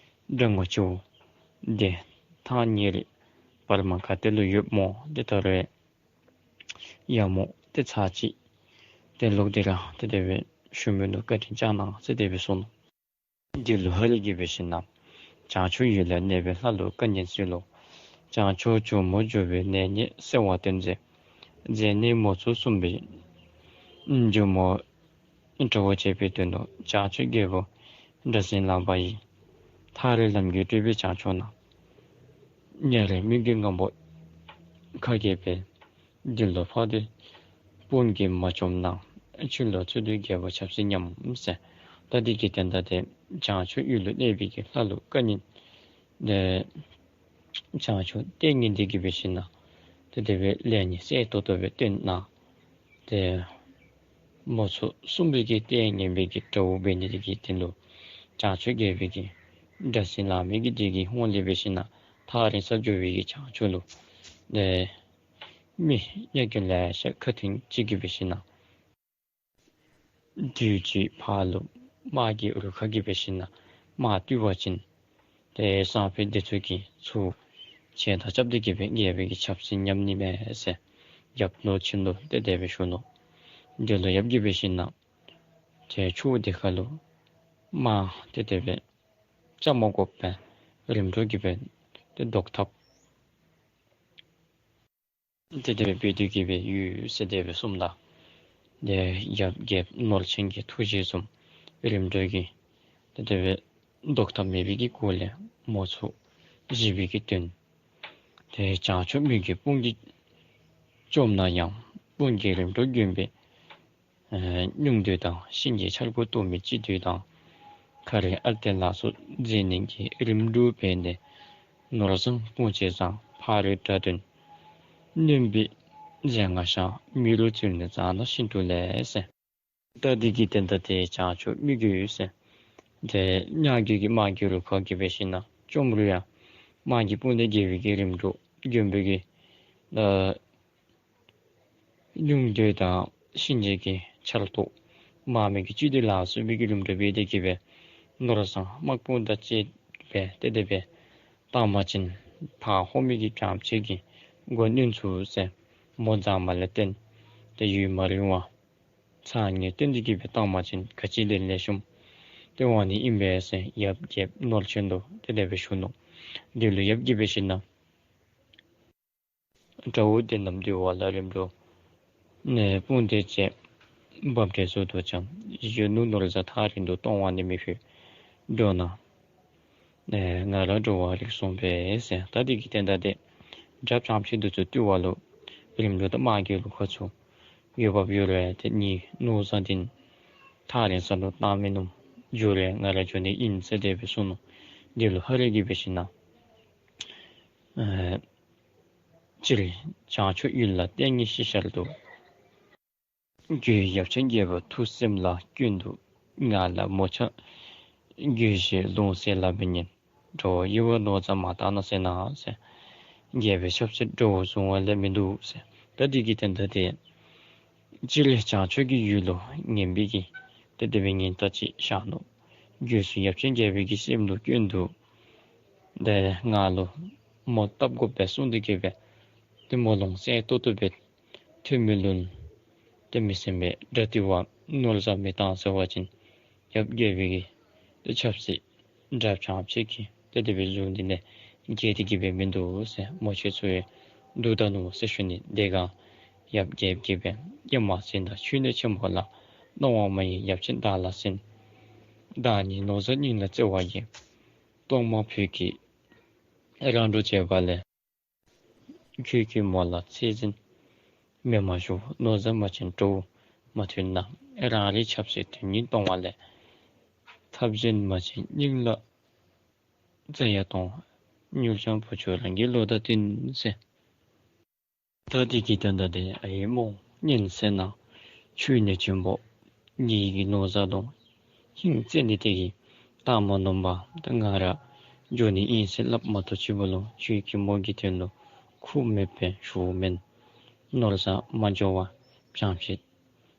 དགྲ་ངོ་ཆེཝ་དེ་ཐག་ཉེ་རིང་བར་མ་ག་ཏེ་ལུ་ཡོདཔ་སྨོ། དེ་ད་རུང་ཡང་མོ་དེ་ཚར་གཅིག་དེ་ལོག་སྟེ་ར་དེ་དེ་སྦེ་ཞུ་མི་ལུ་བཀའ་དྲིན་བསྐྱང་གནང་ཟེར་དེ་སྦེ་གསུངས་ནུག། དེ་ལུ་ཧ་རི་གིས་འབད་ཞིན་ན་བྱང་ཕྱོགས་ཡུལ་ལ་གནས་པའི་ལྷ་ལུ་བཀའ་ཉན་གསོལ་ལོ། བྱང་ཕྱོགས་ཇོ་མོ་འབྱོར་བའི་གནས་ཉིད་གསལ་བར་སྟོན་མཛད། མཛད་ནས་མོ་ཚུ་གསུངས་པས། ཇོ་མོ་དགྲ་བོ་བྱེད་པའི་དོན་དུ་བྱང་ཕྱོགས་རྒྱལ་པོ་སྒྲ་སེང་ལངས་པ་ཡིས། ཐག་རིང་ལམ་གྱི་སྤྲོས་པས་བྱང་ཕྱོགས་ན། ཉ་རེ་མི་གི་ངང་པོ་ཁ་གྱེས་པས། དེ་ལུ་ཕར་འདི་དཔུང་གིས་མ་བཅོམ་ན། ཕྱི་ལོགས་ཚུར་འདུས་རྒྱལ་པོ་ཆབ་སྲིད་ཉམས་ཟེར། ད་འདི་གི་དོན་དག་དེ་བྱང་ཕྱོགས་ཡུལ་ལུ་གནས་པའི་གི་ལྷ་ལུ་བཀའ་ཉན། དེ་བྱང་ཕྱོགས་ལྟས་ངན་འདི་གིས་འབད་ཞིན་ན་དེ་དེ་སྦེ་ལས་ངན་གསལ་ཏོག་ཏོ་སྦེ་སྟོན་གནང་། དེ་མོ་ཚུ་གསུངས་པའི་གི་ལྟས་ངན་པའི་གི་དགྲ་བོ་འབད་ནི་དེ་གིས་དེ་ལུ་བྱང་ཕྱོགས་རྒྱལ་པོའི་གི་སྒྲ་སེང་ལངས་མི་གི་དེ་གི་ཧོང་ལས་འབད་ཞིན་ན་ཐག་རིང་སར་འབྱོར་བའི་གི་བྱང་ཕྱོགས་ལུ་དེ་མི་ཡ་གི་ལེ་ཤ་ཁ་ཐུན་ཅིག་གིས་འབད་ཞིན་ན་དུས་ཅིག་ཕར་ལུ་དམག་གི་རུ་ཁག་གིས་འབད་ཞིན་ན་དམག་བཏུལ་བ་ཅིན་དེ་སང་ཕོད་དེ་ཚུ་གིས་ཚུར་ཆེ་ད་རྐྱབ་སྟེ་གིས་འབད་རྒྱལ་པོའི་གི་ཆབ་སྲིད་ཉམས་ནི་མས་ཟེར་ཡབ་ནོར་ཆེན་ལུ་དེ་དེ་སྦེ་ཞུ་ནུག། དེ་ལུ་ཡབ་ཀྱིས་འབད་ཞིན་ན་དེ་ཕྱོགས་དེ་ཁ་ལུ་དམག་དེ་དེ་སྦེ་བཅའ་མ་དགོ་པར་རིམ་གྲོ་གིས་འབད་དེ་བཟློག་ཐབས་དེ་དེ་སྦེ་འབད་དེ་གིས་འབད་ཡོད་ཟེར་དེ་སྦེ་གསུངམ་ད། དེ་ཡབ་རྒྱལཔོ་ནོར་ཆེན་གྱི་ཐུགས་བཞེད་བཟུམ་རིམ་གྲོ་གིས་དེ་དེ་སྦེ་བཟློག་ཐབས་མེད་པའི་གི་སྒོ་ལས་མོ་ཚུ་བཞེས་པའི་གི་དོན། དེ་བྱང་ཕྱོགས་མི་གི་དཔུང་གིས་བཅོམ་ན་ཡང་དཔུང་གིས་རིམ་གྲོ་བསྒོམས་པའི་ཨེ་སྙུང་འདོད་དང་གཤིན་རྗེ་འཆར་སྒོ་གཏོར་མའི་སྤྱི་འདོད་དང་། ཁ་རས་ཨར་ཏེ་ལ་སོགས་མཛད་ནི་གི་རིམ་གྲོ་འབད་ནས་ནོར་བཟང་དཔུང་བཅས་བཟང་ཕ་རོལ་དགྲ་གདོན་གནོན་པའི་རྫས་སྔགས་ཤ་མེ་རུ་བཙིར་ནས་བཟང་ན་ཤིན་ཏུ་ལེགས་ཟེར། ད་འདི་གི་དོན་དག་དེ་བྱང་ཕྱོགས་མི་གི་ཡུལ་ཟེར། དེ་ཉ་རྒོད་ཀྱི་དམག་གི་རུ་ཁག་གིས་འབད་ཞིན་ན་བཅོམ་རུང་ཡང་དམག་གི་དཔུང་སྡེ་བརྒྱད་པའི་གི་རིམ་གྲོ་བསྒོམ་པའི་གི་ཨ་སྙུང་འདོད་དང་གཤིན་རྗེ་གི་འཆར་གཏོར་དམག་མི་གི་སྤྱི་འདོད་ལ་སོགས་པའི་གི་རིམ་གྲོ་འབད་དེ་གིས་འབད་ནོར་བཟང་དམག་དཔུང་དང་བཅས་པའི་དེ་དེ་སྦེ་བཏང་པ་ཅིན་ཕར་ཧོར་མི་གི་བྱང་ཕྱོགས་ཀྱི་མགོ་གནོན་ཚུགས་ཟེར་མོ་མཛངས་མ་ལས་བརྟེན་ཏེ་ཡུན་མ་རིང་བར་ཚ་ངེས་བརྟན་འདི་གིས་འབད་བཏང་པ་ཅིན་ག་ཅི་ལས་ལེགས་ཤོམ་སྟོན་འོང་ནི་ཨིན་པས་ཟེར་ཡབ་རྒྱལཔོ་ནོར་ཆེན་ལུ་དེ་དེ་སྦེ་ཞུ་ནུག། དེ་ལུ་ཡབ་ཀྱིས་འབད་ཞིན་ན་དགྲ་བོ་དེ་རྣམས་འདུལ་བ་ལ་རིམ་གྲོ་ནས་དཔུང་སྡེ་བཅས་འབབ་འདྲེ་ཟུར་དུ་འབྱམས། གཞོན་ནུ་ནོར་བཟང་ཐག་རིང་དུ་གཏོང་བ་ནི་མི་ཕོད་འགྲོ་ན། ཨེ་ང་ར་འགྲོ་བར་རིགས་སོང་པས་ཟེར། ད་འདི་གི་དོན་དག་དེ་དགྲ་བྱང་ཕྱོགས་འདི་ཚུ་བཏུལ་བ་ལུ་རིམ་གྲོ་དང་དམག་གི་རུ་ཁག་ཚུ་འོས་འབབ་ཡོད་རུང་དེ་ནི་ནོར་བཟང་འདི་ཐག་རིང་ས་ལུ་བཏང་མི་ནུམ། འགྱོ་རུང་ང་ར་འགྱོ་ནི་ཨིན་ཟེར་དེ་སྦེ་གསུངས་ནུག། དེ་ལུ་ཧ་རི་གིས་འབད་ཞིན་ན་ཨེ་སྤྱིར་བྱང་ཕྱོགས་ཡུལ་ལ་ལྟས་ངན་ཞི་ཤར་དུ། རྒོད་ཡབ་ཆེན་རྒྱལ་པོ་ཐུགས་སེམས་ལ་སྐྱོན་འདུག། ང་ལ་མོ་ཆ་རྒོད་ཞེས་ལུང་བསྟན་ལ་མི་ཉན། འགྲོ་བ་ཡི་བ་ནོར་བཟང་མ་བཏང་ན་ཟེར་ན་ཟེར། རྒྱལ་པོའི་ཆབ་སྲིད་འགྲོ་བ་བཟུང་བ་ལས་མི་འདུག་ཟེར། ད་འདི་གི་དོན་དག་དེ་སྤྱིར་བྱང་ཕྱོགས་ཀྱི་ཡུལ་ལུ་ངན་པའི་གི་དེ་དེ་སྦེ་ཉེན་བརྡ་ཅིག་བཞག་ནུག། རྒོད་ཚུ་ཡབ་ཆེན་རྒྱལ་པོའི་གི་སེམས་ལུ་སྐྱོན་འདུག། དེ་ང་ལུ་མོ་བཏབ་དགོ་པས་གསུངས་ཏེ་གིས་འབད་དེ་མོ་ལུང་བསྟན་ཏོག་ཏོ་སྦེ་ཐོན་མི་ལུ་དེ་མི་སེམས་པའི་དགྲ་བཏུལ་བ་ནོར་བཟང་མི་བཏང་ཟེར་བ་ཅིན་ཡབ་རྒྱལ་པོའི་གི་དེ་ཆབ་སྲིད་དགྲ་བྱང་ཕྱོགས་ཀྱི་དེ་དེ་སྦེ་བཟུང་སྟེ་ནི་རྒྱལ་ཏེ་གིས་འབད་མིན་འདུག་ཟེར། མོ་ཁྱོད་ཚུ་ཡང་སྡུག་ད་ནུག་ཟེར་ཞུ་ནི། དེ་སྒང་ཡབ་རྒྱལཔོ་གིས་འབད་ཡ་མ་ཟིན་ད་ཆོས་ནི་ཆེན་པོ་ལ། གནང་བ་མ་ཡིན་ཡབ་ཆེན་བདག་ལ་གསན། བདག་ཉིད་ནོར་བཟང་སྙིང་ལ་བརྩེ་བ་ཡིས། གཏོར་མ་ཕུད་ཀྱིས་རང་གྲོགས་བྱས་པ་ལས། ཁྱོད་ཀྱིས་མོ་ལ་ཚད་འཛིན་མི་མ་ཞུ། ནོར་བཟང་མ་བྱིན་གྲོགས་མ་མཐུན་ན། རང་རེའི་ཆབ་སྲིད་དོན་སྙིང་གཏོང་བ་ལས། ཐབས་གཞན་མ་བྱིན་སྙིང་ལ་བརྩེ་ཡ་གཏོང་། མྱུར་བྱང་བུ་ཆུང་རང་གི་བློ་དང་བསྟུན་ཟེར། ད་དེ་གི་དོན་དག་དེ་ཨའི་མོ་སྙན་གསན་གནང་། ཁྱོད་ནི་ཆུང་ཀུ་ངེ་གི་ནོར་བཟའ་དང་ཧིང་བརྩེ་ནི་དེ་གིས་བཏང་མ་ནུམ་པར་ད་ང་ར་འགྱོ་ནི་ཨིན་ཟེར་སླབ་མ་གཏོགས་ཅིག་པོ་ལུ་ཁྱོད་ཀྱིས་མོ་གི་དོན་ལུ་ཁུག་མེད་པའི་ཞུཝ་མེན། ནོར་བཟའ་མ་འགྱོ་བར་བྱང་ཕྱད།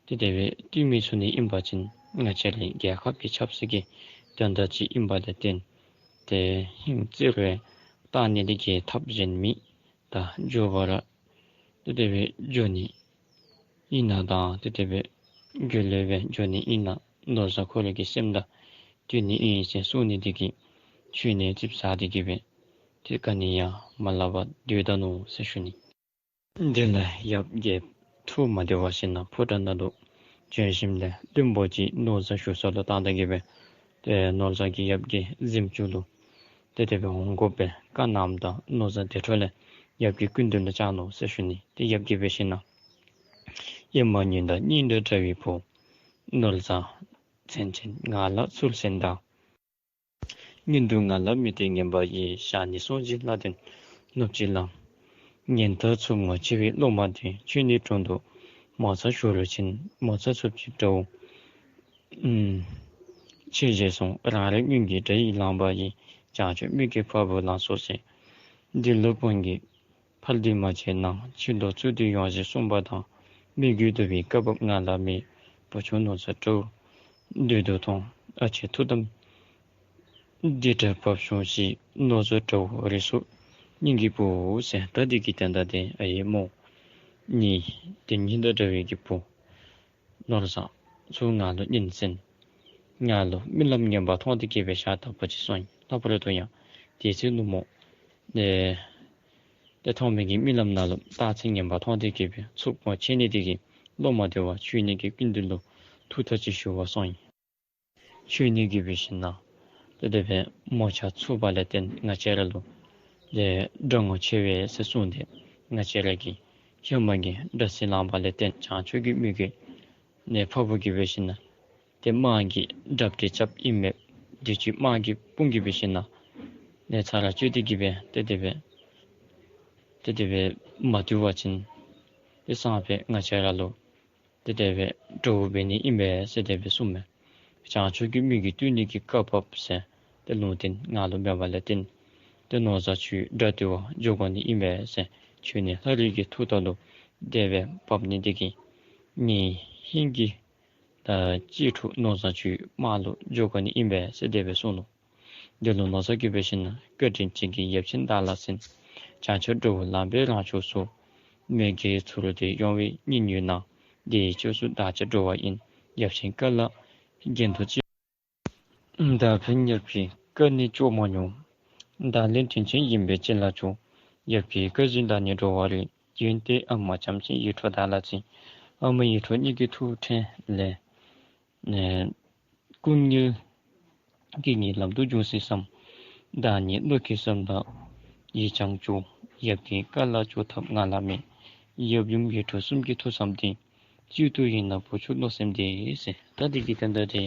ཏེ་དེ་སྦེ་ཏེ་མི་ཚུ་ནི་ཨིན་པ་ཅིན་ང་བཅས་རའི་རྒྱལ་ཁབ་ཀྱི་ཆབ་སྲིད་ཀྱི་དོན་དག་ཅིག་ཨིན་པ་ལས་བརྟེན་ཏེ་ཧིང་བརྩེ་རུང་བཏང་ནི་དེ་གིས་ཐབས་གཞན་མེད། ད་མགྱོགས་པ་ར་ཏེ་དེ་སྦེ་འགྱོ་ནི་ཨིན་ན་དང་ཏེ་དེ་སྦེ་མགྱོགས་ལས་སྦེ་འགྱོ་ནི་ཨིན་ན་ནོར་བཟའ་ཁོ་རའི་གི་སེམས་དང་བསྟུན་ནི་ཨིན་ཟེར་གསུངས་ནི་དེ་གིས་ཁྱོད་ནི་ཙིགཔ་ཟ་སྟེ་གི་སྦེ་ཏེ་ག་ནི་ཡང་མ་སླབ་པར་སྡོད་ད་ནུག་ཟེར་ཞུ་ནི། དེ་ལས་ཡབ་རྒྱལཔོ་ཐུགས་མ་བདེ་བར་ཞིནམ་ལས་ཕོ་བྲང་ནང་དུ་བྱོན་ཞིནམ་ལས་བློན་པོ་ཅིག་ནོར་བཟའ་བཞུགས་ས་ལུ་བཏང་སྟེ་གི་སྦེ་ཏེ་ནོར་བཟའ་གིས་ཡབ་ཀྱི་གཟིམ་ཅུང་ལུ་ཏེ་དེ་སྦེ་འོང་དགོ་པའི་བཀའ་གནངམ་ད་ནོར་བཟའ་དེ་འཕྲོ་ལས་ཡབ་ཀྱི་སྐུ་མདུན་ལུ་བཅར་ནུག་ཟེར་ཞུ་ནི། ཏེ་ཡབ་ཀྱིས་འབད་ཞིནམ་ལས་ཨེ་མ་ཉི་ཟླ་གཉིས་འདྲ་འདྲ་བའི་བུ་ནོར་བཟའ་མཚན་ཅན་ང་ལ་ཚུལ་གསན་དང་། སྔོན་དུ་ང་ལ་མི་སྟེར་ངན་པ་ཡིས། ཞག་ཉིན་སོང་ཅིག་ལྷ་ལྡན་ནུབ་ཀྱི་ལམ། ཉན་ཐོས་མཚུངས་ངོ་ཆེ་བའི་སློབ་མ་དེ། ཁྱོད་ནི་དྲུང་དུ་མ་ཚར་བཞུགས་རུང་ཕྱིན། མ་ཚར་ཚུགསཔ་ཅིག་དགྲ་བོ་ཨུམ་ཆེ་བཞེས་སོང་། རང་རེ་སྔོན་གྱི་དགྲ་ཡིས་བླངས་པ་ཡིས། བྱང་ཕྱོགས་མི་དགེ་ཕ་བུ་ལ་སོགས་ཤིག། འདི་ལུ་དཔོན་གྱིས་ཕར་འདི་མ་བྱས་ན། ཕྱི་ལོགས་ཚུར་འདི་ཡོང་ཞེས་གསུངས་པ་དང་། མི་རྒོད་འདུལ་བའི་བཀའ་བབས་ང་ལ་མེད། བུ་ཆུང་ནོར་བཟའ་དགྲ་བོ་བདུད་དུ་ཐོངས། ཨ་ཅེ་ཐུགས་དམ་འདི་འདྲ་བབས་བྱུང་ཞིག། ནོར་བཟའ་དགྲ་བོ་རིགས་སུ་སྙིང་གི་བུ་ཟེར། ད་འདི་གི་དོན་དག་དེ་ཨའི་མོ་ཉི་ཟླ་གཉིས་འདྲ་འདྲ་བའི་གི་བུ་ནོར་བཟའ་ཚུ་ང་ལུ་སྙན་གསན། ང་ལུ་རྨི་ལམ་ངན་པ་མཐོང་སྟེ་གི་སྦེ་ཞག་དག་པ་ཅིག་སོང་ཡི། ལྷག་པར་དུ་ཡང་དེ་ཚེ་ནུབ་མོ་ཏེ་ཏེ་ཐོག་མའི་གི་རྨི་ལམ་ནང་ལུ་རྟགས་མཚན་ངན་པ་མཐོང་སྟེ་གི་སྦེ་ཚུགས་པ་ཆད་ནི་དེ་གིས་བློ་མ་བདེ་བར་ཁྱོད་ནི་གི་སྐུ་མདུན་ལུ་ཐུགས་ཐག་ཅིག་ཞུ་བར་སོང་ཡི། ཁྱོད་ནི་གིས་འབད་ཞིནམ་ལས་ཏེ་དེ་སྦེ་མོ་ཆ་ཚུགས་པ་ལས་བརྟེན་ང་བཅས་ར་ལུ་ཏེ་དགྲ་ངོ་ཆེ་བས་ཟེར་གསུངས་ཏེ་ང་བཅས་ར་གིས་ཧེ་མ་གི་དགྲ་ཟིག་བླངས་པ་ལས་བརྟེན་བྱང་ཕྱོགས་ཀྱི་མི་རྒོད་ནི་ཕ་བུ་གིས་འབད་ཞིནམ་ལས་ཏེ་དམག་གི་དྲག་པོ་རྐྱབ་ཨིན་མས། དེ་ཅིག་དམག་གི་དཔུང་གིས་འབད་ཞིནམ་ལས་ཚར་བཅད་དེ་གི་སྦེ་ཏེ་དེ་སྦེ་ཏེ་དེ་སྦེ་མ་བཏུལ་བ་ཅིན་ཏེ་སང་ཕོད་ང་བཅས་ར་ལུ་ཏེ་དེ་སྦེ་དགྲ་བོ་འབད་ནི་ཨིན་པས་ཟེར་དེ་སྦེ་གསུངས་མས། བྱང་ཕྱོགས་ཀྱི་མི་རྒོད་བཏུལ་ནི་གི་བཀའ་བབས་ཟེར་ཏེ་ལུང་བསྟན་ང་ལུ་མེད་པ་ལས་བརྟེན་ཏེ་ནོར་བཟའ་ཁྱོད་དགྲ་བཏུལ་བར་འགྱོ་དགོ་ནི་ཨིན་པས་ཟེར་ཁྱོད་ནི་ལྷ་རི་གི་ཐུགས་ཐོག་ལུ་དེ་སྦེ་བབས་ནི་དེ་གིས་ངེའི་ཧིང་གི་ད་གཅེས་ཕྲུག་ནོར་བཟའ་ཁྱོད་དམག་ལུ་འགྱོ་དགོ་ནི་ཨིན་པས་ཟེར་དེ་སྦེ་གསུངས་ནུག། དེ་ལུ་ནོར་བཟའ་གིས་འབད་ཞིནམ་ལས་བཀའ་དྲིན་ཅན་གྱི་ཡབ་ཆེན་བདག་ལ་གསན། བྱང་ཕྱོགས་དགྲ་བོ་ལམ་པའི་རང་ཕྱོགས་སུ། མི་རྒོད་ཚུར་འདི་ཡོང་བའི་སྙིང་ཡོད་ན། དེའི་ཕྱོགས་སུ་བདག་ཅག་འགྲོ་བ་ཡིན། ཡབ་ཆེན་བཀའ་ལ་རྒྱན་དུ་ཅི། བདག་ཕན་ཡབ་ཀྱི་བཀའ་ནི་ལྕོགས་མ་མྱོང་། བདག་ལས་དྲིན་ཆེན་ཡིན་པས་ཅི་ལ་སྐྱོ། ཡབ་ཀྱི་བཀའ་བཞིན་བདག་ནི་འགྲོ་བར་རིགས། ཡོན་ཏན་ཨ་མ་བྱམས་ཆེན་ཡིད་འཕྲོག་བདག་ལ་བརྩི། ཨ་མ་ཡིད་འཕྲོག་གཉིས་ཀྱི་ཐུགས་ཕྲན་ལས། ཨེ་སྐུ་ངལ་གྱི་ཉིན་ལམ་དུ་འབྱུང་སྲིད་བསམ། བདག་ཉིད་བློ་འཁེལ་བསམ་དང་ཡིད་ཀྱང་སྐྱོ། ཡབ་ཀྱི་བཀའ་ལ་སྐྱོ་ཐབས་ང་ལ་མེད། ཡབ་ཡུམ་ཡིད་འཕྲོག་གསུམ་གྱི་ཐུགས་བསམ་འདི། གཅིག་ཏུ་ཡིན་ན་བུ་ཆུང་བློ་སེམས་བདེ་ཟེར། ད་འདི་གི་དོན་དག་དེ་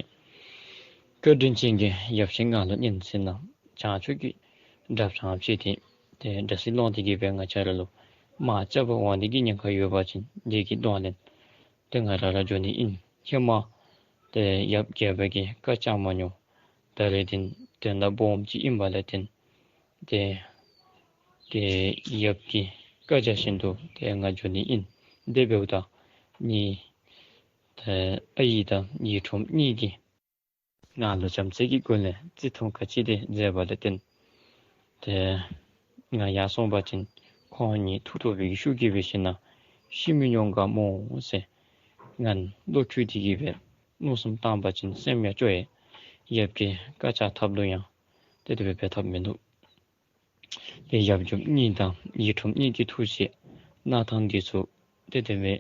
བཀའ་དྲིན་ཅན་གྱི་ཡབ་ཆེན་ང་ལུ་སྙན་གསན་གནང་། བྱང་ཕྱོགས་ཀྱི་དགྲ་བྱང་ཕྱད་དེ་ཏེ་དགྲ་ཟིག་སློང་སྟེ་གི་སྦེ་ང་བཅས་ར་ལུ་དམག་རྐྱབ་པར་འོང་ནི་གི་ཉེན་ཁ་ཡོད་པ་ཅིན་དེ་གི་གདོང་ལེན་ཏེ་ང་ར་ར་འགྱོ་ནི་ཨིན། ཧེ་མ་ཏེ་ཡབ་རྒྱལ་པོ་གི་བཀའ་བཅག་མ་མྱོང་། ད་རེས་འདི་དོན་དག་སྦོམ་ཅིག་ཨིན་པ་ལས་བརྟེན་ཏེ་ཏེ་ཡབ་ཀྱི་བཀའ་རྒྱ་བཞིན་དུ་ཏེ་ང་འགྱོ་ནི་ཨིན། དེ་འབདཝ་ད་ངེའི་ཏེ་ཨའི་དང་ཡིད་འཕྲོག་གཉིས་ཀྱིས་ང་ལུ་བྱམས་བརྩེ་གི་སྒོ་ལས་བརྩི་མཐོང་ག་ཅི་དེ་མཛད་པ་ལས་བརྟེན་ཏེ་ང་ཡར་སོང་པ་ཅིན་ཁོང་གཉིས་ཐུགས་དོགས་པའི་ཤུགས་ཀྱིས་འབད་ཞིནམ་ལས་ཤི་མི་མྱོང་ག་མོ་ཟེར་ང་བློ་འཁྱུད་དེ་གི་སྦེ་མནོ་བསམ་བཏང་པ་ཅིན་སེམས་ཡང་སྐྱོ་ཡི། ཡབ་ཀྱི་བཀའ་བཅག་ཐབས་ལུ་ཡང་ཏེ་དེ་སྦེ་འབད་ཐབས་མིན་འདུག། ཏེ་ཡབ་ཡུམ་གཉིས་དང་ཡིད་འཕྲོག་གཉིས་ཀྱི་ཐུགས་བཞེད་གནང་ཐངས་འདི་ཚུ་ཏེ་དེ་སྦེ་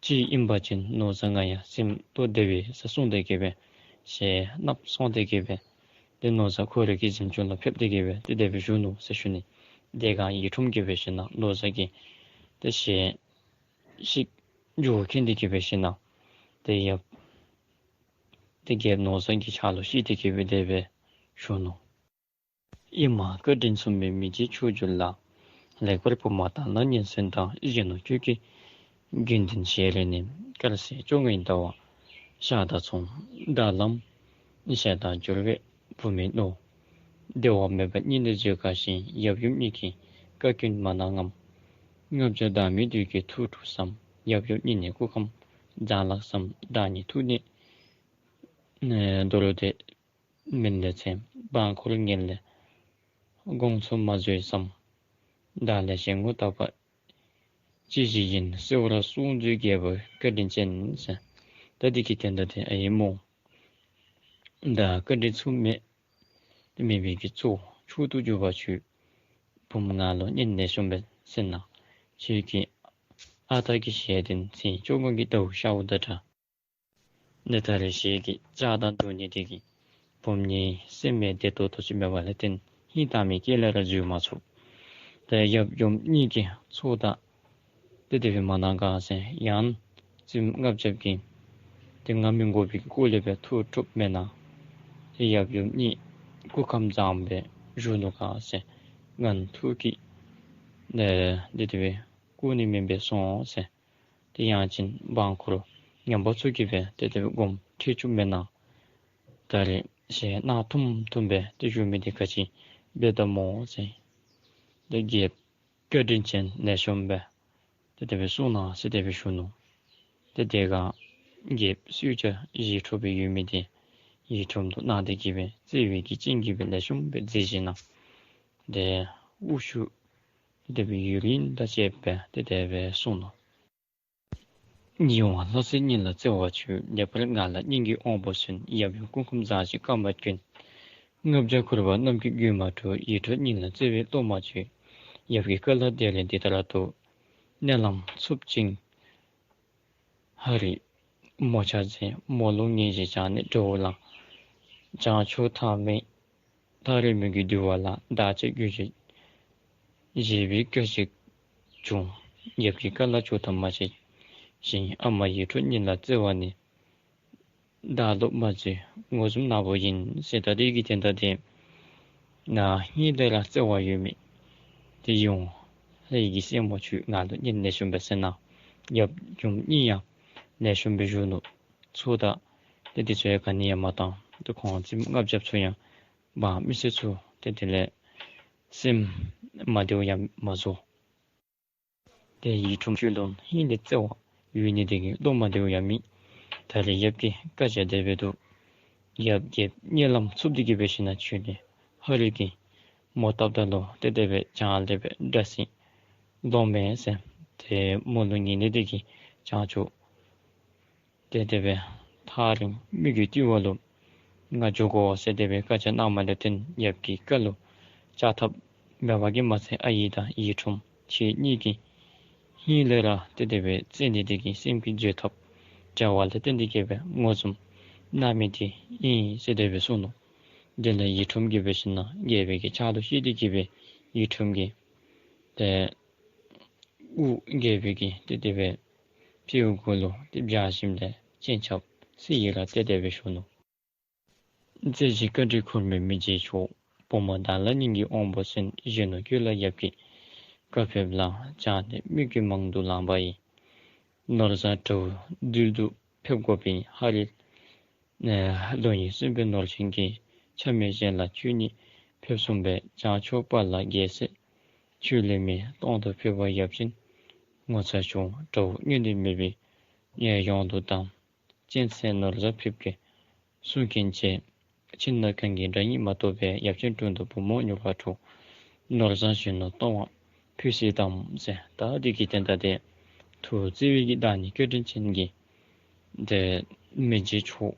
ཅིག་ཨིན་པ་ཅིན་ནོར་བཟའ་ང་ཡང་སེམས་ལྟོ་བདེ་བས་ཟེར་གསུངས་ཏེ་གི་སྦེ་ཞལ་གནགཔོ་སོང་སྟེ་གི་སྦེ་ཏེ་ནོར་བཟའ་ཁོ་རའི་གི་གཟིམ་ཅུང་ལུ་ཕེབས་ཏེ་གི་སྦེ་ཏེ་དེ་སྦེ་བཞུགས་ནུག་ཟེར་ཞུ་ནི། དེ་སྒང་ཡིད་འཕྲོག་གིས་འབད་ཞིནམ་ལས་ནོར་བཟའ་གི་ཏེ་ཞལ་ཤིག་འགྱོ་མཁན་དེ་གིས་འབད་ཞིནམ་ལས་ཏེ་ཡབ་ཏེ་རྒྱལཔོ་ནོར་བཟའ་གི་ཕྱག་ལུ་ཤིག་སྟེ་གི་སྦེ་དེ་སྦེ་ཞུ་ནུག། ཨེ་མ་བཀའ་དྲིན་མཚུངས་མེད་མི་རྗེ་མཆོག་གྱུར་ལ། ལེགས་པར་བུམོ་དག་སྣང་སྙན་གསན་དང་། གཞོན་ནུ་ཁྱོད་ཀྱི་དགེ་འདུན་ཞལ་རས་ནི། དཀར་གསལ་བཅོ་ལྔའི་ཟླ་བ་ཤར་དང་མཚུངས། ད་ལམ་ཞལ་དང་སྦྱོར་བས་བུམོའི་སྣང་། བདེ་བ་མེད་པར་གཉིད་ལས་བཟོད་དཀའ་ཞིང་། ཡབ་ཡུམ་གཉིས་ཀྱི་བཀའ་བཀྱོན་མ་གནང་ངམ། ལྔ་བརྒྱ་བདག་མེད་བདུད་ཀྱི་ཐུགས་དཀྲུགས་སམ། ཡབ་ཡུམ་གཉིས་ནི་སྐུ་ཁམས་བཟང་ལགས་སམ། བདག་ཉིད་ཐུགས་ནི་ཨེ་རྡོ་རུ་དེ་མིན་ལས་ཚེ། འབངས་འཁོར་ངན་ལས་དགོངས་ཚུལ་མ་བཟོད་སམ། བདག་ལས་ཞེན་ངོ་ཐག་པ་ཅི་ཞིག་ཡིན། གསོལ་བ་གསུང་མཛོད་རྒྱལ་པོའི་བཀའ་དྲིན་ཅན་ཟེར། ད་འདི་གི་དོན་དག་དེ་ཨའི་མོ། ད་བཀའ་དྲིན་མཚུངས་མེད་མེད་པའི་གི་གཙོ་བོ་མཆོག་ཏུ་གྱུར་པ་ཁྱོད་བུམོ་ང་ལུ་སྙན་ལེགས་ཤོམ་སྦེ་གསན་གནང་། ཁྱོད་ཀྱི་ཨ་རྟག་གི་ཞལ་དེ་མཚན་བཅོ་ལྔ་གི་ཟླཝ་ཤརཝ་དང་འདྲ། ནི་ད་རེས་ཞལ་གྱི་བཅག་དང་བསྡུ་ནི་དེ་གིས་བུམོ་ངེའི་སེམས་མེད་བདེ་ཏོག་ཏོ་ཅིག་མེད་པ་ལས་བརྟེན་ཧིང་དྭངས་མའི་དཀྱིལ་ལས་ར་འཛུལ་མ་ཚུགས། ཏེ་ཡབ་ཡུམ་གཉིས་ཀྱིས་ཚོགས་བརྡ་ཏེ་དེ་སྦེ་མ་གནང་ག་ཟེར། ཡང་རྩིསམོ་ལྔ་བརྒྱ་གིས་ཏེ་ང་མི་དགོ་པའི་སྐོར་ལས་སྦེ་ཐུགས་དཀྲུགས་མེན་ན། ཏེ་ཡབ་ཡུམ་གཉིས་སྐུ་ཁམས་བཟང་པོ་སྦེ་བཞུགས་ནུག་ག་ཟེར། ང་ཐུགས་ཀྱིས་ཏེ་དེ་སྦེ་བཀུར་ནི་མེན་པས་སོང་ཟེར། ཏེ་ཡང་ཅིན་འབངས་འཁོར་ངན་པ་ཚུ་གིས་སྦེ་ཏེ་དེ་སྦེ་དགོངསམ་ཁྲེལ་བཅུག་མེན་ན། ད་རེས་ཞལ་གནག་ཐུམ་ཐུམ་སྦེ་ཏེ་བཞུགས་མི་དེ་ག་ཅི་འབད་དོ་མོ་ཟེར། ཏེ་རྒྱལཔོ་བཀའ་དྲིན་ཅན་ལེགས་ཤོམ་སྦེ་ཏེ་དེ་སྦེ་གསུང་གནང་ཟེར་དེ་སྦེ་ཞུ་ནུག། ཏེ་དེ་སྒང་རྒྱལཔོ་གསོལ་ཇ་བཞེས་འཕྲོ་སྦེ་ཡོད་མི་དེ་ཡིད་འཕྲོག་ཏུ་གནང་སྟེ་གིས་སྦེ་བརྩེ་བའི་གི་སྤྱན་གྱིས་སྦེ་ལེགས་ཤོམ་སྦེ་མཛེས་བཞིན་ན། ཏེ་དབུ་བཞུགས་ཏེ་དེ་སྦེ་ཡུན་རིང་དང་བཅས་པ་སྦེ་ཏེ་དེ་སྦེ་གསུངས་ནུག། ཉེ་བར་ལྷ་སྲིན་གཉིས་ལ་བརྩེ་བ་ཆོས། ལེགས་པར་ང་ལ་སྙིང་གི་དབང་པོ་གསོན། ཡབ་ཡུམ་སྐུ་ཁམས་བཟང་ཞིང་བཀའ་མ་བཀྱོན། ལྔ་བརྒྱ་འཁོར་བ་རྣམས་ཀྱི་རྒྱུད་མ་འཁྲུགས། ཡིད་འཕྲོག་གཉིས་ལ་བརྩེ་བའི་བློ་མ་བཅོས། ཡབ་ཀྱི་བཀའ་ལ་དེ་རིང་འདི་ལྟར་དུ། མནལ་ལམ་འཚུབ་ཅིང་ཧ་རི་མོ་ཆ་མཛད། མོ་ལུ་ངེས་ཤེས་བྱང་ནས་འགྲོ་བ་ལ། བྱང་ཕྱོགས་ཐ་མལ་ཐག་རིང་མོ་གི་འདུལ་བ་ལ། བདག་ཅག་རྒྱུད་ཀྱི་བཞེས་པའི་སྐལ་ཞིག་བྱུང་། ཡབ་ཀྱི་བཀའ་ལ་ཇུས་ཐག་མ་ཆད་ཅིང་། ཨ་མ་ཡིད་འཕྲོག་གཉིས་ལ་བརྩེ་བ་ནི། བདག་ལུ་མ་བརྩེ་ངོ་ཟུམ་ནག་པོ་ཡིན་ཟེར། ད་དེ་གི་དོན་དག་དེ་ནཱ་ཧིང་ལས་ར་བརྩེ་བ་ཡོད་མི་དེ་ཡུམ་ལྷའི་གི་སྲས་མོ་ཁྱོད་ང་ལུ་སྙན་ལེགས་ཤོམ་སྦེ་གསན་གནང་། ཡབ་ཡུམ་གཉིས་ཡང་ལེགས་ཤོམ་སྦེ་བཞུགས་ནུག། ཚོགས་བརྡ་ཏེ་དེ་ཚུ་ཡང་ག་ནི་ཡང་མ་བཏང་། ཏེ་ཁོང་རྩིསམོ་ལྔ་བརྒྱ་ཚུ་ཡང་འབངས་མི་སེར་ཚུ་ཏེ་དེ་ལས་སེམས་མ་བདེཝ་ཡང་མ་བཟོ། ཏེ་ཡིད་འཕྲོག་ཁྱོད་ལུ་ཧིང་ལས་བརྩེ་བ་ཡོད་ནི་དེ་གིས་བློ་མ་བདེཝ་ཡང་མེད། ད་རེས་ཡབ་ཀྱི་བཀའ་ཆད་དེ་སྦེ་འདུག། ཡབ་ཀྱིས་མནལ་ལམ་འཚུབ་སྟེ་གིས་སྦེ་ཞིནམ་ལས་ཁྱོད་ནི་ཧ་རི་གི་མོ་བཏབ་ད་ལུ་ཏེ་དེ་སྦེ་བྱང་ལས་སྦེ་དགྲ་སྲིན་ལོང་མས་ཟེར། ཏེ་མོ་ལུ་ངེས་ནི་དེ་གིས་བྱང་ཕྱོགས་ཏེ་དེ་སྦེ་ཐག་རིང་མོ་གི་ཏི་བ་ལུ་ང་འགྱོ་དགོ་ཟེར་དེ་སྦེ་བཀའ་ཆད་གནང་མ་ལས་བརྟེན་ཡབ་ཀྱི་བཀའ་ལུ་བཅག་ཐབས་མེད་པ་གིས་མ་ཚད་ཨའི་དང་ཡིད་འཕྲོག་ཁྱེད་གཉིས་ཀྱིས་ཧིང་ལས་ར་ཏེ་དེ་སྦེ་བརྩེ་ནི་དེ་གིས་སེམས་ཀྱི་བརྗེད་ཐབས་བྲལ་བ་ལས་བརྟེན་ཏེ་གིས་སྦེ་ངོ་ཟུམ་གནང་མི་དེ་ཨིན་ཟེར་དེ་སྦེ་གསུངས་ནུག། དེ་ལས་ཡིད་འཕྲོག་གིས་སྦེ་ཞིནམ་ལས་རྒྱལ་པོའི་གི་ཕྱག་ལུ་ཤེས་ཏེ་གིས་སྦེ་ཡིད་འཕྲོག་གིས་ཏེ་དབུ་རྒྱལ་པོའི་གི་ཏེ་དེ་སྦེ་ཕྱི་གུ་ལུ་ཏེ་བཞག་ཞིནམ་ལས་སྤྱན་ཆབ་བསིལ་ཡི་ར་ཏེ་དེ་སྦེ་བཞུགས་ནུག། རྩེ་གཅིག་བཀའ་དྲིན་འཁོར་མོའི་མི་རྗེ་མཆོག། བུམོ་བདག་ལ་སྙིང་གི་དབང་པོ་གསོན། གཞོན་ནུ་ཁྱོད་ལ་ཡབ་ཀྱིས་བཀའ་ཕེབས་ལ། བྱང་ནས་མོས་གུས་མང་དུ་བླངས་པ་ཡིས། ནོར་བཟང་དགྲ་བོ་འདུལ་དུ་ཕེབས་དགོ་པའི། ཧ་རི་ལོ་ཡི་སྲིན་པོའི་ནོར་ཅན་གྱིས། ཆ་མེད་གཞན་ལ་ཁྱོད་ཉིད་ཕེབས་གསུངས་པས། བྱང་ཕྱོགས་དཔའ་ལ་རྒྱལ་སྲས་ཁྱོད་ལས་མེད། གཏོང་དུ་ཕེབས་པ་ཡབ་ཆེན་ངོ་ཚ་བྱུང་། དགྲ་བོ་སྔོན་དུ་མེད་པའི་ཡོང་དུ་བཏང་། གཅན་གཟན་ནོར་བཟང་ཕེབས་སྐད་གསུང་མཁན་བྱས། ཕྱི་ནང་གང་གི་དགྲ་ཡིས་མ་ཐོབ་པས། ཡབ་ཆེན་དྲུང་དུ་བུ་མོ་མྱུར་བར་འགྲོ། ནོར་བཟང་གཞོན་ནུ་གཏོང་བ་ཕུལ་སྲིད་དམ་ཟེར། ད་འདི་གི་དོན་དག་དེ་ཐུགས་བརྩེ་བའི་གི་བདག་ཉིད་བཀའ་དྲིན་ཅན་གྱི་ཏེ་མི་རྗེ་མཆོག་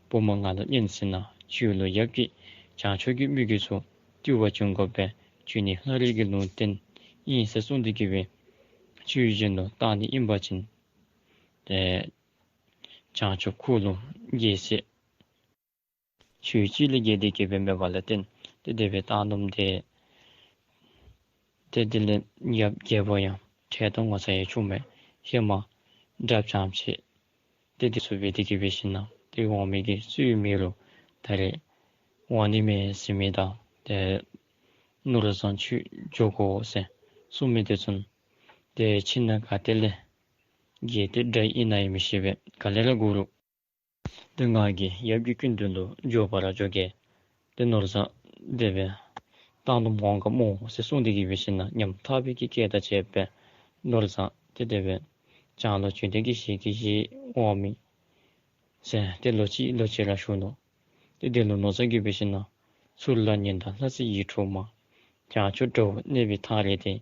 བུམོ་ང་ལུ་སྙན་གསན་གནང་། ཁྱོད་ལུ་ཡབ་ཀྱིས་བྱང་ཕྱོགས་ཀྱི་མོས་གུས་སུ་བཏུད་པ་བྱིན་དགོ་པས། ཁྱོད་ནི་ལྷ་རིས་ཀྱི་ལུང་བསྟན་ཨིན་ཟེར་གསུངས་ཏེ་གིས་སྦེ་ཁྱོད་གཞོན་ནུ་བཏང་ནི་ཨིན་པ་ཅིན་ཏེ་བྱང་ཕྱོགས་འཁོར་ལོ་རྒྱལ་སྲས་ཁྱོད་གཅིག་ལས་བརྒལ་ཏེ་གིས་སྦེ་མེད་པ་ལས་བརྟེན་ཏེ་དེ་སྦེ་བཏང་ནུག་སྟེ། ཏེ་དེ་ལས་ཡབ་རྒྱལ་པོ་ཡང་ཁྲེལ་དང་ངོ་ཚ་ཡང་བྱུང་མས། ཧེ་མ་དགྲ་བྱམས་བྱེད་ཏེ་དེ་ཚུ་འབད་དེ་གིས་སྦེ་ཞིནམ་ལས་ཏེ་འོང་མི་གི་སྲོལ་མེད་རུང་ད་རེས་འོང་ནི་མས་ཟེར་མི་དང་ཏེ་ནོར་བཟང་ཁྱོད་འགྱོ་དགོ་ཟེར། གསུངས་མི་དེ་ཚུ་ཏེ་ཁྱིམ་ནང་ག་ཏེ་ལས་གི་ཏེ་དགྲ་ཨིན་ན་ཡང་མི་ཤེས་པས། ག་ལས་ར་འགོར་རུང་ཏེ་ང་གིས་ཡབ་ཀྱི་སྐུ་མདུན་ལུ་འགྱོ་བར་འགྱོ་གེ། ཏེ་ནོར་བཟང་དེ་སྦེ་བཏང་དོ་འོང་ག་མོ་ཟེར་གསུངས་ཏེ་གི་འབད་ཞིན་ན་ཉམ་ཐག་པའི་གི་སྐད་དང་བཅས་པའི་ནོར་བཟང་ཏེ་དེ་སྦེ་བྱང་ལུ་བྱོན་ཏེ་གི་ཞལ་གྱིས་བཞེས་འོང་མི་ཟེར་ཏེ་ལོག་ཅི་ལོག་ཅི་ར་ཞུ་ནུག། ཏེ་དེ་ལུ་ནོར་བཟང་གིས་འབད་ཞིན་ན་ཚུར་ལ་ཉན་དང་ལྷ་སྲས་ཡིད་འཕྲོག་མ། བྱང་ཕྱོགས་དགྲ་བོ་གནས་པའི་ཐག་རིང་སྟེ།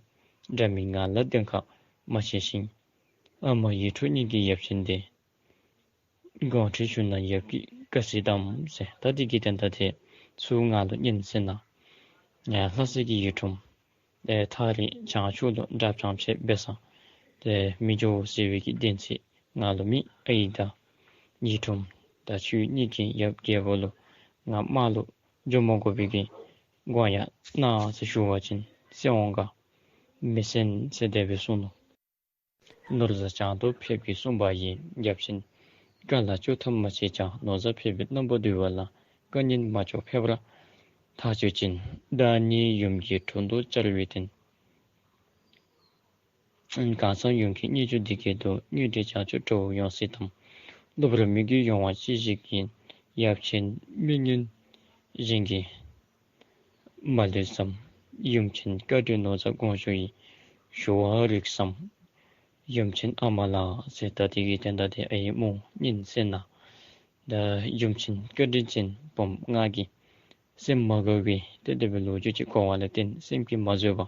དགྲ་མེད་ང་ལ་གདེང་ཁ་མ་བྱེད་ཞིང་། ཨ་མ་ཡིད་འཕྲོག་གཉིས་ཀྱི་ཡབ་ཆེན་དེ། དགོངས་འཁྲིལ་ཞུ་ན་ཡབ་ཀྱིས་བཀའ་སྩལ་དམ་ཟེར། ད་དེ་གི་དོན་དག་དེ་ཚུར་ང་ལུ་ཉན་ཟེར་ན། ཡ་ལྷ་སྲས་ཀྱི་ཡིད་འཕྲོག་མ་ཏེ་ཐག་རིང་བྱང་ཕྱོགས་ལུ་དགྲ་བྱང་ཕྱད་འབད་ས་ཏེ་མི་འགྱོ་ཟེར་བའི་གི་བདེན་ཚིག་ང་ལུ་མེད། ཨའི་དང་ཡིད་འཕྲོག་མ་ད་ཁྱོད་གཉིས་ཀྱིས་ཡབ་རྒྱལ་པོ་ལུ་ང་དམག་ལུ་འགྱོ་མ་དགོ་པའི་གི་དགོངས་ཡངས་གནང་ཟེར་ཞུ་བ་ཅིན་གསན་འོང་ག། མི་གསན་ཟེར་དེ་སྦེ་གསུངས་ནུག། ནོར་བཟང་བྱང་དུ་ཕེབས་ཀྱིས་གསུངས་པ་ཡིན། ཡབ་ཆེན་བཀའ་ལ་ལྕོགས་ཐབས་མ་བྱས་ཀྱང་། ནོར་བཟང་ཕེབས་པའི་རྣམ་པ་འདུལ་བ་ལ། བཀའ་ཉན་མ་ཆོག་ཕེབས་ར་ཐག་ཆོད་ཅིང་། བདག་ཉིད་ཡུམ་གྱི་དྲུང་དུ་བཅར་བའི་དོན། གང་ཟག་ཡུམ་གྱི་གཉེན་ཆུང་འདི་སྐད་དུ། དངོས་འབྲེལ་བྱང་ཆུབ་དགྲ་བོ་ཡོང་སྲིད་དམ། སློབ་ར་མི་བསྐྱོད་ཡོང་བ་ཅི་ཞིག་ཡིན། ཡབ་ཆེན་མི་ཉན་གཞན་གྱིས་མ་ལུས་སམ། ཡུམ་ཆེན་བཀའ་དྲིན་ནོར་བཟང་དགོངས་ཞུ་ཡི། ཞུ་བར་རིགས་སམ། ཡུམ་ཆེན་ཨ་མ་ལགས་ཟེར། ད་དེ་གི་དོན་དག་དེ་ཨའི་སྨོ་ཉན་ཟེར་ན། ད་ཡུམ་ཆེན་བཀའ་དྲིན་ཅན་སྦོམ་ང་གི་སེམས་མ་དགའ་བའི་ཏེ་དེ་སྦེ་ལོ་རྒྱུས་ཅིག་གོ་བ་ལས་བརྟེན་སེམས་ཀྱིས་མ་བཟོད་པར་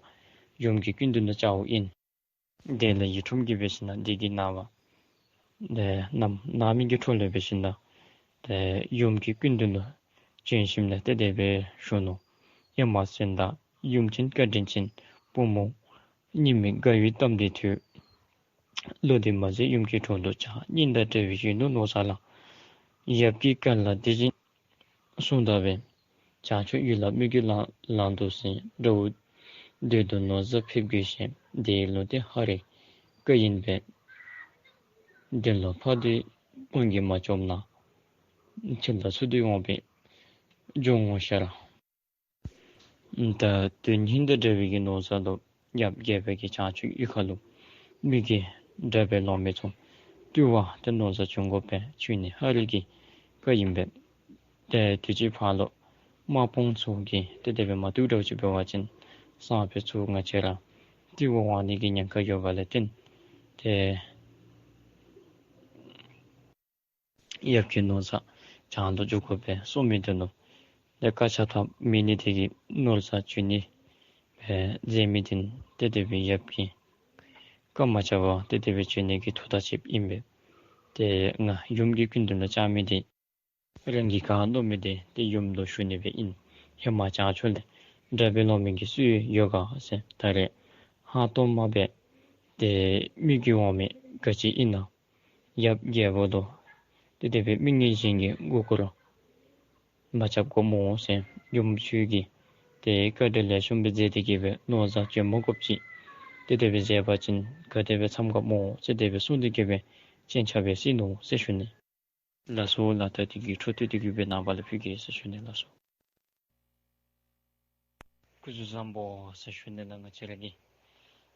ཡུམ་གྱི་སྐུ་མདུན་དུ་བཅརཝ་ཨིན། དེ་ལས་ཡིད་འཕྲོག་མ་གིས་འབད་ཞིན་ན་དེ་གི་ནངས་པ་ཏེ་གནམ་གནངས་མི་གི་འཕྲོ་ལས་འབད་ཞིན་ན་ཏེ་ཡུམ་གྱི་སྐུ་མདུན་ལུ་བྱོན་ཞིནམ་ལས་ཏེ་དེ་སྦེ་ཞུ་ནུག། ཧེ་མ་གསན་དང་ཡུམ་ཆེན་བཀའ་དྲིན་ཅན་བུ་མོ་སྙིང་མི་དགའ་བའི་གཏམ་དེ་ཐོས། བློ་འདི་མ་བཟོད་ཡུམ་གྱི་དྲུང་དུ་བཅར། གཉེན་དང་འབྲེལ་བའི་གཞོན་ནུ་ནོར་བཟང་ལགས། ཡབ་ཀྱིས་བཀའ་ལ་དེ་བཞིན་གསུངས་དང་པས། བྱང་ཕྱོགས་ཡུལ་ལ་མི་བསྐྱོད་ལང་ལང་དུ་ཟིན། དགྲ་བོ་མདུན་དུ་ནོར་བཟང་ཕེབས་དགོས་ཞེས། དེའི་ལུང་བསྟན་ཧ་རི་བཀའ་ཡིན་པས། དོན་ལུ་ཕ་དེ་དཔུང་གིས་མ་བཅོམ་ན། ཁྱིམ་ལ་ཚུར་འདི་འོང་བས་འབྱུང་ངོ་ཤར། ད་དོན་ཧིང་དང་འབྲེལ་བའི་གི་ནོར་བཟང་ལུ་ཡབ་རྒྱལ་པོའི་གི་བྱང་ཕྱོགས་ཡུལ་ཁ་ལུ་མི་གི་དགྲ་བོ་ལོག་མི་ཚུ་བཏུལ་བར་ཏེ་ནོར་བཟང་བྱོན་དགོ་པས། ཁྱོད་ནི་ཧ་རི་གི་བཀའ་ཡིན་པས། ཏེ་དུས་ཅི་ཕར་ལུ་དམག་དཔུང་ཚུ་གིས་ཏེ་དེ་སྦེ་མ་བཏུལ་འདྲཝ་ཅིག་འབད་བ་ཅིན་སང་ཕོད་ཚུར་ང་བཅས་ར་བཏུལ་བར་འོང་ནི་གི་ཉེན་ཁ་ཡོད་པ་ལས་བརྟེན་ཏེ་ཡབ་ཀྱིས་ནོར་བཟང་བྱང་དུ་འགྱོ་དགོ་པས་གསུངས་མི་དེ་ནུག། ཏེ་བཀའ་ཆ་ཐམ་མེད་ནི་དེ་གིས་ནོར་བཟང་བྱོན་ནི་སྦེ་མཛད་མི་དེ་ཏེ་དེ་སྦེ་ཡབ་ཀྱིས་བཀའ་མ་བཅག་པར་ཏེ་དེ་སྦེ་བྱོན་ནི་གི་ཐུགས་ཐག་བཅད་ཨིན་པས། ཏེ་ང་ཡུམ་གྱི་སྐུ་མདུན་ལུ་བཅར་མི་དེ་རང་གིས་ག་མནོ་མི་དེ་ཏེ་ཡུམ་ལུ་ཞུ་ནི་སྦེ་ཨིན། ཧེ་མ་བྱང་ཕྱོགས་ལས་དགྲ་བོ་ལོག་མི་གི་སྲོལ་ཡོད་ག་ཟེར། ད་རེས་ཧང་སྟོང་མ་འབད་ཏེ་མི་གི་འོང་མི་ག་ཅི་ཨིན་ན། ཡབ་རྒྱལ་པོ་ལུ་ཏེ་དེ་སྦེ་མི་ངན་གཞན་གྱིས་མགུ་སྐོར་མ་རྐྱབ་དགོ་སྨོ་ཟེར། ཡུམ་ཁྱོད་ཀྱིས་ཏེ་བཀའ་དྲིན་ལེགས་ཤོམ་སྦེ་མཛད་དེ་གི་སྦེ་ནོར་བཟང་བྱོན་མ་དགོཔ་ཅིག་ཏེ་དེ་སྦེ་མཛད་པ་ཅིན་ག་དེ་སྦེ་འཚམས་ག་སྨོ་ཟེར་དེ་སྦེ་གསུངས་ཏེ་གི་སྦེ་སྤྱན་ཆབ་སྦེ་གཟིགས་ནུག་ཟེར་ཞུ་ནི། ལགས་སོ་ལགས། ད་དེ་གི་འཕྲོ་མཐུད་དེ་གི་སྦེ་ནངས་པ་ལུ་ཕུལ་གེ་ཟེར་ཞུ་ནི། ལགས་སོ། སྐུ་གཟུགས་བཟང་པོ་ཟེར་ཞུ་ནི་ལགས། ང་བཅས་ར་གི་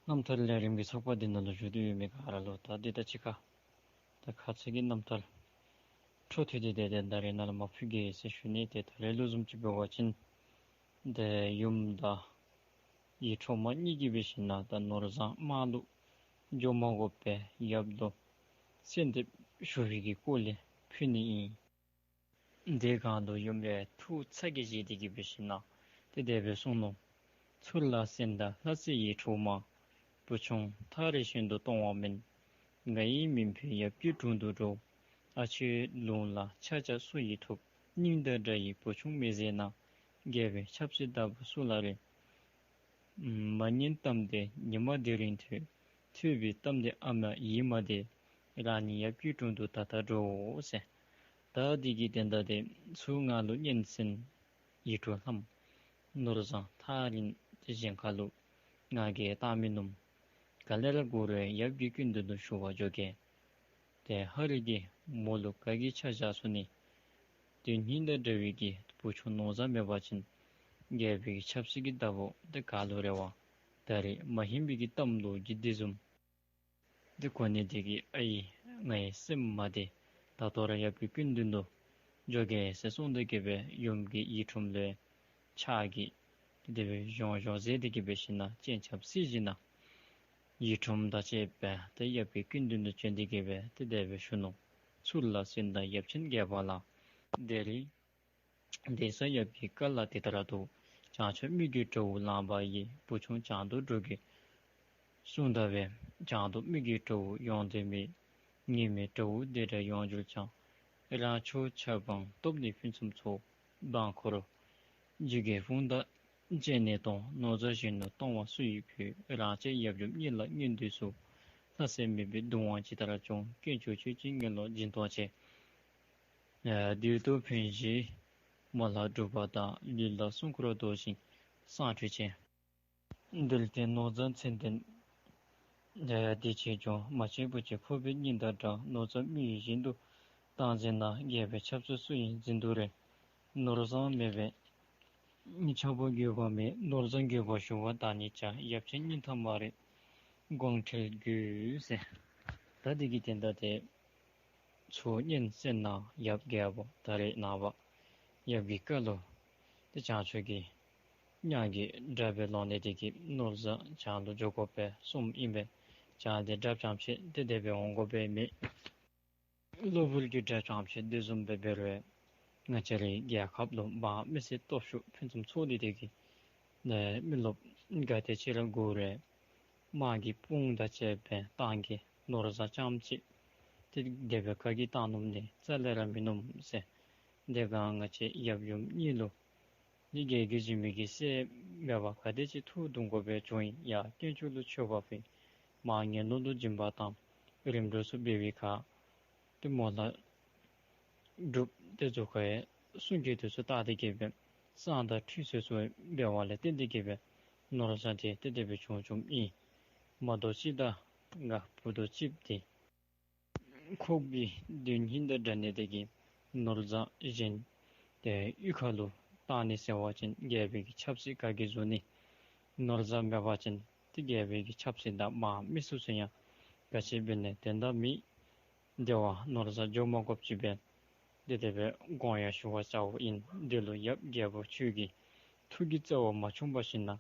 རྣམ་ཐར་ལས་རིམ་གྱི་ཚོགས་པ་འདི་ནང་ལུ་བཞུགས་ཏེ་ཡོད་མི་ག་ར་ལུ་ད་འདི་དང་གཅིག་ཁར་ད་ཁ་ཙ་གི་རྣམ་ཐར་འཕྲོ་མཐུད་དེ་ཏེ་ད་རེས་ནཱ་ལུ་མར་ཕུལ་གེ་ཟེར་ཞུ་ནི། ཏེ་ད་རེས་ལུ་བཟུམ་ཅིག་འབད་བ་ཅིན་ཏེ་ཡུམ་དང་ཡིད་འཕྲོག་མ་གཉིས་ཀྱིས་འབད་ཞིན་ན་ད་ནོར་བཟང་དམག་ལུ་འགྱོ་མ་དགོ་པའི་ཡབ་ལུ་གསོལ་འདེབས་ཞུ་བའི་གི་སྐོར་ལས་ཕུལ་ནི་ཨིན། དེ་སྒང་ལུ་ཡུམ་ཡང་ཐུགས་ཚ་གྱང་བཞེས་ཏེ་གི་འབད་ཞིན་ན་ཏེ་དེ་སྦེ་གསུངས་ནུག། ཚུར་ལ་གསན་དང་ལྷ་སྲས་ཡིད་འཕྲོག་མ། བུ་ཆུང་ཐག་རིང་ཤིན་ཏུ་གཏོང་བ་མིན། ང་ཡི་མིང་འབོད་ཡབ་ཀྱི་དྲུང་དུ་འགྲོ། ཨ་ཕྱི་ལུང་ལ་ཆ་བཞག་སུ་ཡིས་ཐོབ། སྙིང་དང་འདྲ་བའི་བུ་ཆུང་མི་བཟད་ན། རྒྱལ་པོའི་ཆབ་སྲིད་བདག་པོ་སུ་ལ་རེ། མ་ཉན་གཏམ་དེ་ཉི་མ་དེ་རིང་ཐོས། ཐོས་པའི་གཏམ་དེ་ཨ་མ་ཡིད་མ་བདེ། རང་ཉིད་ཡབ་ཀྱི་དྲུང་དུ་ད་ལྟ་འགྲོའོ་ཟེར། ད་འདི་གི་དོན་དག་དེ་ཚུར་ང་ལུ་སྙན་གསན། ཡིད་འཕྲོག་ལྷམ་ནོར་བཟང་ཐག་རིང་དེ་གཞན་ཁ་ལུ་ང་གིས་བཏང་མི་ནུམ། ག་ལས་ར་འགོར་རུང་ཡབ་ཀྱི་སྐུ་མདུན་དུ་ཞུ་བར་འགྱོ་གེ། ཏེ་ཧ་རི་གིས་མོ་ལུ་ག་གིས་ཆ་བཞག་ཚུགས་ནི། དོན་སྙིང་དང་འདྲ་བའི་གི་བུ་ཆུང་ནོར་བཟང་མེད་པ་ཅིན་རྒྱལ་པོའི་གི་ཆབ་སྲིད་ཀྱི་བདག་པོ་དེ་ག་ལུ་རེ་བ། ད་རེས་མ་ཧན་པའི་གི་གཏམ་ལོ་རྒྱུས་འདི་བཟུམ་འདི་གོ་ནི་དེ་གིས་ཨའི་ངའི་སེམས་མ་བདེ། ད་ལྟོ་ར་ཡབ་ཀྱི་སྐུ་མདུན་དུ་འགྱོ་གེ་ཟེར་གསུངས་ཏེ་གི་སྦེ་ཡུམ་གྱི་ཡིག་ཁྲུམ་ལས་ཕྱག་གིས་དེ་སྦེ་གཞོང་གཞོང་མཛད་དེ་གི་སྦེ་ཞིནམ་ལས་སྤྱན་ཆབ་བསིལ་ཞིནམ་ལས་ཡིག་ཁྲུམ་དང་བཅས་པ་ཏེ་ཡབ་ཀྱི་སྐུ་མདུན་དུ་བྱོན་ཏེ་གི་སྦེ་ཏེ་དེ་སྦེ་ཞུ་ནུག། ཚུར་ལ་གསོན་དང་ཡབ་ཆེན་རྒྱལ་པོ་ལགས། དེ་རིང་གདན་ས་ཡབ་ཀྱི་བཀའ་ལ་དེ་ལྟར་འདུག། བྱང་ཕྱོགས་མི་བསྐྱོད་དགྲ་བོ་ལངས་པ་ཡི། བུ་ཆུང་བྱང་དུ་འགྲོ་གི་གསུངས་ད་བས། བྱང་དུ་མི་བསྐྱོད་དགྲ་བོ་ཡོང་དོན་མེད། ངེས་མེད་དགྲ་བོ་དེ་འདྲ་ཡོང་འགྱུར་ཀྱང་། རང་ཕྱོགས་ཆབ་འབངས་སྟོབས་ནི་ཕུན་སུམ་ཚོགས། འབངས་འཁོར་འཇིགས་དགེ་དཔུང་དང་བཅས་ནད་གཏོང་། ནོར་རྫས་གཞན་ལུ་གཏོང་བ་སུ་ཡིས་ཕོད། རང་གཅེས་ཡབ་ཡུམ་གཉིས་ལ་སྔོན་དུ་སུ། ལྷ་སྲས་མེད་པའི་གདུང་བ་ཇི་ལྟར་སྐྱོང་། དཀོན་མཆོག་ཆོས་ཀྱི་དངོས་ལུ་སྦྱིན་གཏོང་བྱེད། བདུད་དང་བོན་བཞིའི་མོ་ལྷ་འབྲུག་པ་དང་། ལུས་ལ་སྲུང་འཁོར་བཟློག་ཅིང་སངས་ཁྲོད་ཅན། འདུལ་ཏེ་ནོར་རྫས་མཚན་ལྡན་དེ་ཅིས་འབྱུང་། མ་བྱས་བུ་བྱས་ཕོ་བའི་སྙིང་དང་འདྲ། ནོར་རྫས་མི་ཡིས་གཞན་དུ་བཏང་ཟིན་ན། རྒྱལ་པོའི་ཆབ་སྲིད་སུ་ཡིས་འཛིན་དུ་རེ། ནོར་བཟང་མེད་པས་ཆབ་འབངས་དགོས་པ་མེད། ནོར་བཟང་དགོས་པ་ཞུ་བར་བདག་ཉིད་ཀྱང་། ཡབ་ཆེན་སྙིང་ཐག་མ་རེག་དགོངས་ཁྲེལ་དགོས་ཟེར། ད་འདི་གི་དོན་དག་དེ་ཚུར་སྙན་གསན་གནང་། ཡབ་རྒྱལ་པོ་ད་རེས་ནངས་པ་ཡབ་ཀྱི་བཀའ་ལུ་ཏེ་བྱང་ཕྱོགས་ཀྱི་གཉའ་གི་དགྲ་སྦེ་ལོག་ནི་དེ་གིས་ནོར་བཟང་བྱང་ལུ་འགྱོ་དགོ་པས་གསུངམ་ཨིན་པས། བྱང་འདི་དགྲ་བྱང་ཕྱད་དེ་དེ་སྦེ་འོང་དགོ་པས་མེད། གློ་བུར་གྱི་དགྲ་བྱང་ཕྱད་དེ་བཟུམ་སྦེ་འབད་རུང་ང་བཅས་རའི་རྒྱལ་ཁབ་ལུ་འབངས་མི་སེར་སྟོབས་ཤུགས་ཕུན་སུམ་ཚོགས་ནི་དེ་གིས་ནི་མི་རློབས་ག་དེ་ཅིག་ར་དགོ་རུང་དམག་གི་དཔུང་དང་བཅས་པའི་སྟེང་གི་ནོར་བཟང་རྐྱངམ་ཅིག་དེ་དེ་སྦེ་ག་གིས་བཏང་ནུམ་ནི་རྩ་ལས་ར་མིན་ནུམ་ཟེར། དེ་སྒང་ང་བཅས་ཡབ་ཡུམ་གཉིས་ལུ་ནི་རྒྱལ་རྒྱུད་གཞི་མེད་ཀྱི་སྲས་མེད་པར་ག་དེ་ཅིག་ཐུགས་གདུང་དགོ་པས་བྱུང་ཡང་དཀོན་མཆོག་ལུ་མཆོད་པ་ཕུལ། མར་ངན་སློང་ལུ་སྦྱིན་པ་བཏང་། རིམ་གྲོ་ཚུ་འབད་བའི་ཁར་ཏེ་མོ་ལྷ་འབྲུག་དེ་ཚུ་གིས་གསུང་སྐད་དེ་ཚུ་བཏང་སྟེ་གི་སྦེ་བསང་དང་ཁྲུས་གསོལ་ཚུ་འབད་བ་ལས་བརྟེན་ཏེ་གི་སྦེ་ནོར་བཟང་དེ་ཏེ་དེ་སྦེ་བྱུང་བྱུངམ་ཨིན། མ་དོ་ཅིག་དང་ང་བུ་དོ་ཅིག་དེ་ཁོག་པའི་དོན་ཧིང་དང་འདྲ་ནི་དེ་གིས་ནོར་བཟང་གཞན་དེ་གཡུས་ཁ་ལུ་བཏང་ནི་ཟེར་བ་ཅིན་རྒྱལ་པོའི་གི་ཆབ་སྲིད་ག་གིས་བཟོ་ནི། ནོར་བཟང་མེད་པ་ཅིན་ཏེ་རྒྱལ་པོའི་གི་ཆབ་སྲིད་དང་དམག་མི་སོ་སོ་ཡང་ག་ཅི་འབད་ནི་དོན་དག་མེད། དེ་བ་ནོར་བཟང་འགྱོ་མ་དགོཔ་ཅིག་སྦེ་དེ་དེ་སྦེ་དགོངས་ཡངས་ཞུ་བར་བྱའོ་ཨིན། དེ་ལུ་ཡབ་རྒྱལ་པོ་ཁྱོད་ཀྱི་ཐུགས་ཀྱི་བརྩེ་བ་མ་ཆུང་བ་ཞིན་ན་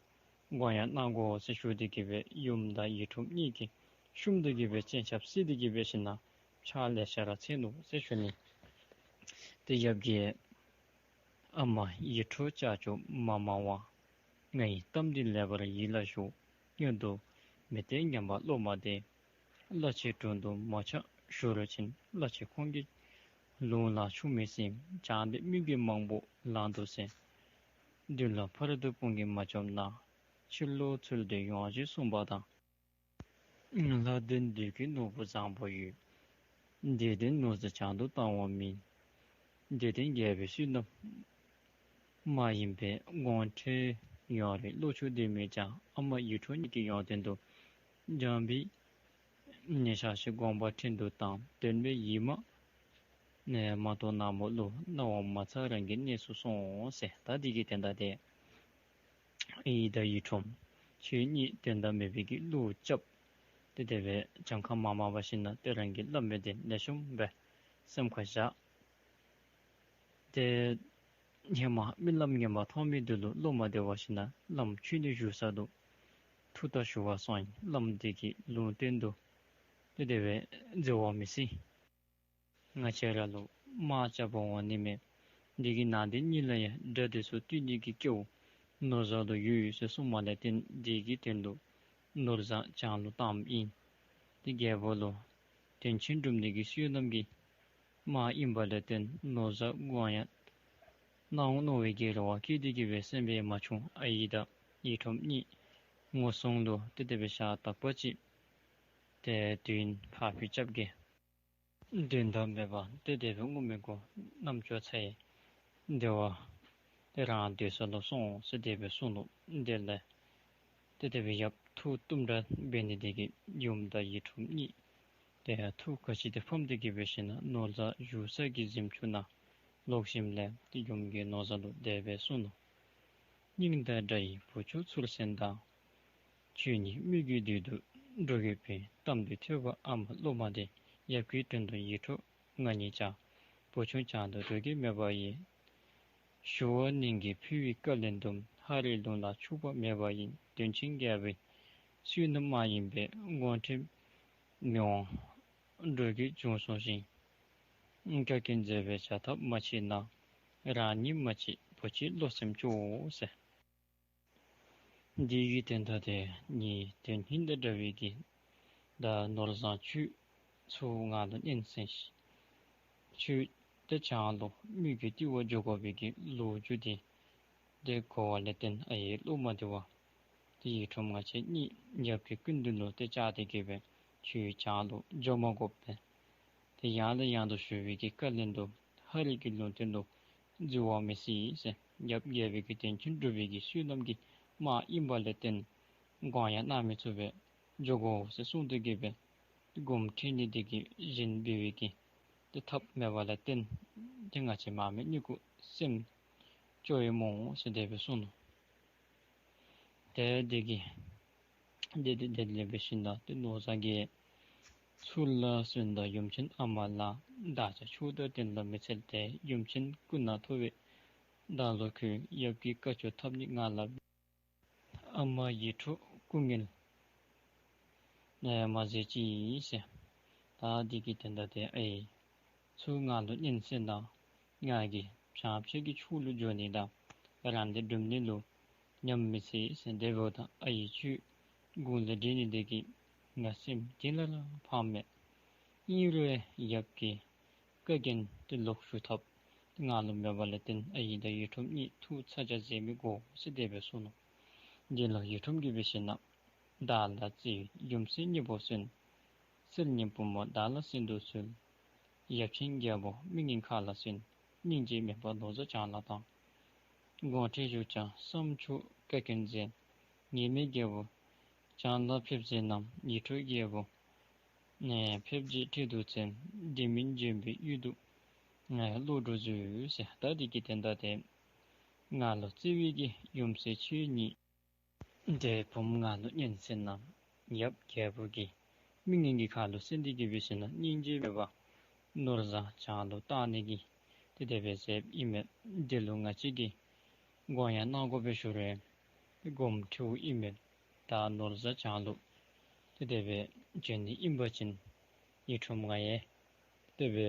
དགོངས་ཡངས་གནང་དགོ་ཟེར་ཞུ་སྟེ་གི་སྦེ་ཡུམ་དང་ཡིད་འཕྲོག་གཉིས་ཀྱིས་བཤུམས་ཏེ་གི་སྦེ་སྤྱན་ཆབ་བསིལ་ཏེ་གི་སྦེ་ཞིན་ན་ཕྱག་ལེ་ཤ་ར་འཚལ་ནུག་ཟེར་ཞུ་ནི། ཏེ་ཡབ་ཀྱིས་ཨ་མ་ཡིད་འཕྲོག་ཅ་ཅོ་མ་མང་བ། ང་ཡི་གཏམ་འདི་ལེགས་པར་ཡིད་ལ་ཞོག། སྔོན་དུ་མི་བསྟན་ངན་པ་སློབ་མ་དེ། བླ་ཆེན་དྲུང་དུ་མ་ཆ་ཞུ་རུ་ཕྱིན། བླ་ཆེན་ཁོང་གི་ལུང་ལ་ཆུང་མི་སེམས། བྱང་འདི་མི་དགེ་མང་པོ་ལང་དུ་སེམས། མདུན་ལ་ཕ་རོལ་ཏུ་དཔུང་གིས་མ་བཅོམ་ན། ཕྱིར་ལོག་ཚུལ་དེ་ཡོངས་ཞེས་གསུངས་པ་དང་། ལྷ་ལྡན་འདོད་ཀྱི་ནོར་བུ་བཟང་པོ་ཡོད། འདི་དོན་ནོར་རྫས་བྱང་དུ་བཏང་བ་མིན། འདི་དོན་རྒྱལ་པོའི་བསོད་ནམས་མ་ཡིན་པས། དགོངས་ཁྲེལ་ཡོད་རེ་བློ་ཆོས་དེ་མེད་ཀྱང་། ཨ་མ་ཡིད་འཕྲོག་གཉིས་ཀྱི་ཡོན་ཏན་དུ། འཇམ་པའི་ཉེ་ཞག་ཞིག་དགོངས་པ་ཁྲེལ་དུ་བཏང་། དོན་མེད་ཡིད་མ་ནས་མ་གཏོགས་ནག་མོ་བློ། སྣང་བ་མ་ཚང་རང་གི་གནས་སུ་སོང་ཟེར། ད་འདི་གི་དོན་དག་དེ་ཡིད་དང་ཡིད་འཕྲོག་ཁྱེད་གཉིས་དོན་དག་མེད་པའི་གི་བློ་རྐྱབ། ཏེ་དེ་སྦེ་གྱངས་ཁ་མ་མང་པ་ཞིན་ན་ཏེ་རང་གི་བླམ་མི་དེ་ལེགས་ཤོམ་སྦེ་སེམས་ཁར་བཞག། ཏེ་ཧེ་མ་རྨི་ལམ་ངན་པ་མཐོང་མི་དེ་ལུ་བློ་མ་བདེ་བ་ཞིན་ན་བླམ་ཁྱོད་ནི་བཞུགས་ས་དུ་ཐུགས་ཐག་ཞུ་བར་སོང་ཡི། བླམ་དེ་གིས་ལུང་བསྟན་དུ་ཏེ་དེ་སྦེ་མཛད་པ་མི་སྲིད། ང་བཅས་ར་ལུ་དམག་རྐྱབ་པར་འོང་ནི་མེད། འདི་གི་ནང་འདི་གཉིས་ལ་ཡང་དགྲ་དེ་ཚུ་བཏུལ་ནི་གི་སྐལཝ་ནོར་བཟང་ལུ་ཡོད་ཟེར་གསུངས་མ་ལས་བརྟེན་འདི་གི་དོན་ལུ་ནོར་བཟང་བྱང་ལུ་བཏངམ་ཨིན། ཏེ་རྒྱལ་པོ་ལུ་དོན་ཆེན་སྒྲུབ་ནི་གི་བསོད་ནམས་ཀྱི་དམག་ཨིན་པ་ལས་བརྟེན་ནོར་བཟང་དགོངས་ཡངས་གནང་འོང་མནོ་བའི་གི་རེ་བ་བསྐྱེད་དེ་གི་སྦེ་སེམས་པའི་མ་ཆུང་ཨའི་དང་ཡིད་འཕྲོག་གཉིས་ངོ་སྲུང་ལུ་ཏེ་དེ་སྦེ་ཞག་དག་པ་ཅིག་ཏེ་དུས་ཡུན་ཕར་འཕུལ་རྐྱབ་གེ། དོན་དག་མེད་པར་ཏེ་དེ་སྦེ་ངུ་མི་དགོ། རྣམ་ཅོ་ཚ་ཡི་བདེ་བ་ཏེ་རང་སྡོད་ས་ལུ་སོང་ཟེར་དེ་སྦེ་གསུངས་ནུག། དེ་ལས་ཏེ་དེ་སྦེ་ཡབ་ཐུགས་གཏུམ་དྲགས་འབད་ནི་དེ་གིས་ཡུམ་དང་ཡིད་འཕྲོག་གཉིས་ཏེ་ཐུགས་ག་ཅི་ཏེ་ཕམ་སྟེ་གི་སྦེ་ཞིན་ན་ནོར་བཟང་བཞུགས་ས་གི་གཟིམ་ཅུང་ནང་ལོག་ཞིནམ་ལས་ཏེ་ཡུམ་གྱིས་ནོར་བཟང་ལུ་དེ་སྦེ་གསུངས་ནུག། སྙིང་དང་འདྲ་བའི་བུ་ཆུང་ཚུར་གསོན་དང་། ཁྱོད་ཉིད་མི་རྒྱུད་འདུལ་དུ་འགྲོ་གི་པས། གཏམ་འདི་ཐོས་པ་ཨ་མ་སློབ་མ་དེ། ཡབ་ཀྱི་དྲུང་དུ་ཡིད་འཕྲོག་ང་ཉིད་བཅར། བུ་ཆུང་བྱང་དུ་འགྲོ་གི་མེད་པ་ཡིན། ཞུ་བ་ནན་གྱིས་ཕུལ་བའི་བཀའ་ལན་དུ། ཧ་རི་ལུང་ལ་ཆུག་པ་མེད་པ་ཡིན། དོན་ཆེན་རྒྱལ་པོའི་བསོད་ནམས་མ་ཡིན་པས། དགོངས་ཁྲེལ་མི་འོང་འགྲོ་རྒྱུ་བྱུང་སོང་ཞིང་། བཀའ་བཀྱོན་མཛད་པའི་བྱ་ཐབས་མ་བྱེད་ན། རང་ཉིད་མ་བྱེད་བུ་ཆེན་བློ་སེམས་སྐྱོ་ཟེར། འདི་གི་དོན་དག་དེ་ངེའི་དོན་སྙིང་དང་འདྲ་བའི་གི་ད་ནོར་བཟང་ཁྱོད་ཚུར་ང་ལུ་སྙན་གསན་ཤིག། ཁྱོད་ད་བྱང་ལུ་མི་རྒྱུད་འདུལ་བར་འགྱོ་དགོ་པའི་གི་ལོ་རྒྱུས་དེ་དེ་གོ་བ་ལས་བརྟེན་ཨའི་སློབ་མ་དེ་བ་དེ་ཡིད་འཕྲོག་ང་བཅས་གཉིས་ཡབ་ཀྱི་སྐུ་མདུན་ལུ་དེ་བཅར་ཏེ་གི་སྦེ་ཁྱོད་བྱང་ལུ་འགྱོ་མ་དགོ་པས། དེ་ཡང་ལ་ཡང་དུ་ཞུ་བའི་གི་བཀའ་ལན་དུ་ཧ་རི་གི་ལུང་བསྟན་དུ་འཛུལ་བ་མི་སྲིད་ཟེར། ཡབ་རྒྱལ་པོའི་གི་དོན་ཆེན་སྒྲུབ་པའི་གི་བསོད་ནམས་ཀྱི་དམག་ཨིན་པ་ལས་བརྟེན་དགོངས་ཡངས་གནང་མི་ཚུགས་པས། འགྱོ་དགོ་ཟེར་གསུངས་ཏེ་གི་སྦེ་དགོངས་ཁྲེལ་ནི་དེ་གིས་གཞན་འབད་བའི་གི་དེ་ཐབས་མེད་པ་ལས་བརྟེན་དེ་ང་བཅས་མ་མི་གཉིས་ཀུ་སེམས་སྐྱོ་ཡི་སྨོ་ཟེར་དེ་སྦེ་གསུངས་ནུག། དེ་དེ་གིས་དེ་དེ་དེ་ལས་འབད་ཞིནམ་ད་དེ་ནོར་བཟང་གིས་ཚུར་ལ་སོན་ད་ཡུམ་ཆེན་ཨ་མ་ལ། བདག་ཅག་ཕྱུག་དང་རྟེན་ལ་མི་འཚལ་ཏེ། ཡུམ་ཆེན་སྐུ་ན་མཐོ་བས་བདག་ལུ་གུས། ཡབ་ཀྱི་བཀའ་ཆོས་ཐོབ་ནི་ང་ལ་འབད། ཨ་མ་ཡིད་འཕྲོག་སྐུ་ངལ་མ་བཟོད་ཅིག་ཟེར། ད་དེ་གི་དོན་དག་དེ་ཨའི་ཚུར་ང་ལུ་སྙན་གསན་ད། ང་གིས་བྱང་ཕྱོགས་ཀྱི་ཕྱོགས་ལུ་འགྱོ་ནི་དང་རང་སྡེ་སྒྲུབ་ནི་ལུ་ཉམས་མི་སྲིད་ཟེར། དེ་འབདཝ་ད་ཨའི་ཁྱོད་དགུང་ལུ་བགྲེས་ནི་དེ་གིས་ང་སེམས་གཏིང་ལས་ར་ཕངས་མས། ཨིན་རུང་ཡབ་ཀྱི་བཀའ་བཀྱོན་དེ་ལོག་ཞུ་ཐབས་དེ་ང་ལུ་མེད་པ་ལས་བརྟེན་ཨའི་དང་ཡིད་འཕྲོག་གཉིས་ཐུགས་ཚ་གྱང་མཛད་མི་དགོ་ཟེར་དེ་སྦེ་གསུངས་ནུག། དེ་ལུ་ཡིད་འཕྲོག་གིས་འབད་ཞིནམ་ད་བདག་ལ་བརྩེ་བའི་ཡུམ་སྲས་གཉིས་པོ་གསོན། སིལ་སྙན་བུ་མོ་བདག་ལ་གསན་དུ་གསོལ། ཡབ་ཆེན་རྒྱལ་པོ་མི་ངན་ཁ་ལ་གསོན། སྙིང་རྗེ་མེད་པ་ནོར་བཟང་བྱང་ལ་བཏང་། དགོངས་ཁྲེལ་ཞུ་ཀྱང་བསམ་འཆོས་བཀའ་བཀྱོན་མཛད། ངེས་མེད་རྒྱལ་པོ་བྱང་ལ་ཕེབས་ཟེར་ནམ། ཡིད་འཕྲོག་རྒྱལ་པོ་ནས་ཕེབས་རྗེས་ཁྲིད་དུ་བཙེམ། དེ་མིན་འཇོན་པའི་གཡུལ་དུ་ང་བློ་གྲོས་མཛོད་ཟེར། ད་དེ་གི་དོན་དག་དེ་ང་ལུ་བརྩེ་བའི་གི་ཡུམ་སྲས་ཁྱེད་གཉིས་དེ་བུམོ་ང་ལུ་སྙན་གསན་གནང་། ཡབ་རྒྱལ་པོ་གིས་མི་ངན་གྱི་ཁ་ལུ་གསན་ཏེ་གི་འབད་ཞིནམ་སྙིང་རྗེ་མེད་པ་ནོར་བཟང་བྱང་ལུ་བཏང་ནི་གི་དེ་དེ་སྦེ་མཛདཔ་ཨིན་མས། དེ་ལུ་ང་བཅས་ཀྱིས་དགོངས་ཡངས་གནང་དགོ་པའི་ཞུ་རུང་དེ་དགོངསམ་ཁྲེལཝ་ཨིན་མས། ད་ནོར་བཟང་བྱང་ལུ་དེ་དེ་སྦེ་བྱོན་ནི་ཨིན་པ་ཅིན་ཡིད་འཕྲོག་ང་ཡང་དེ་སྦེ་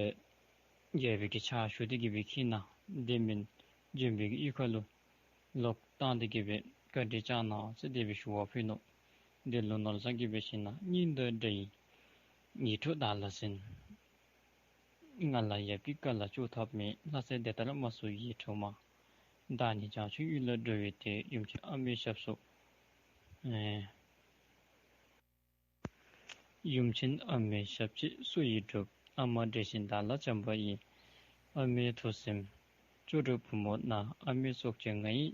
རྒྱལ་པོའི་གི་ཕྱག་ཞུ་སྟེ་གི་སྦེ་ཁྱིད་གནང་། དེ་མིན་འཇོན་པའི་གི་གཡུས་ཁ་ལུ་ལོག་བཏང་སྟེ་གི་སྦེ་བཀའ་དྲིན་བསྐྱང་གནང་ཟེར་དེ་སྦེ་ཞུ་བ་ཕུལ་ནུག། དེ་ལུ་ནོར་བཟང་གིས་འབད་ཞིནམ་སྙིང་དང་འདྲ་བའི་ཡིད་འཕྲོག་བདག་ལ་གསན། ང་ལ་ཡབ་ཀྱི་བཀའ་ལ་ལྕོགས་ཐབས་མེད། ལྷ་སྲས་དེ་ལྟར་མ་གསུང་ཡིད་འཕྲོག་མ། བདག་ནི་བྱང་ཕྱོགས་ཡུལ་ལ་འགྲོ་བའི་དུས། ཡུམ་ཆེན་ཨ་མའི་ཞབས་སུ་ཨེ། ཡུམ་ཆེན་ཨ་མའི་ཞབས་ཕྱི་སུ་ཡིས་སྒྲུབ། ཨ་མ་བཀྲེས་ཤིང་བདག་ལ་བྱམས་པ་ཡིས། ཨ་མའི་ཐུགས་སེམས་སྐྱོ་དྲགས་བུ་མོ་ན། ཨ་མའི་སྲོག་གཅོད་ང་ཡི་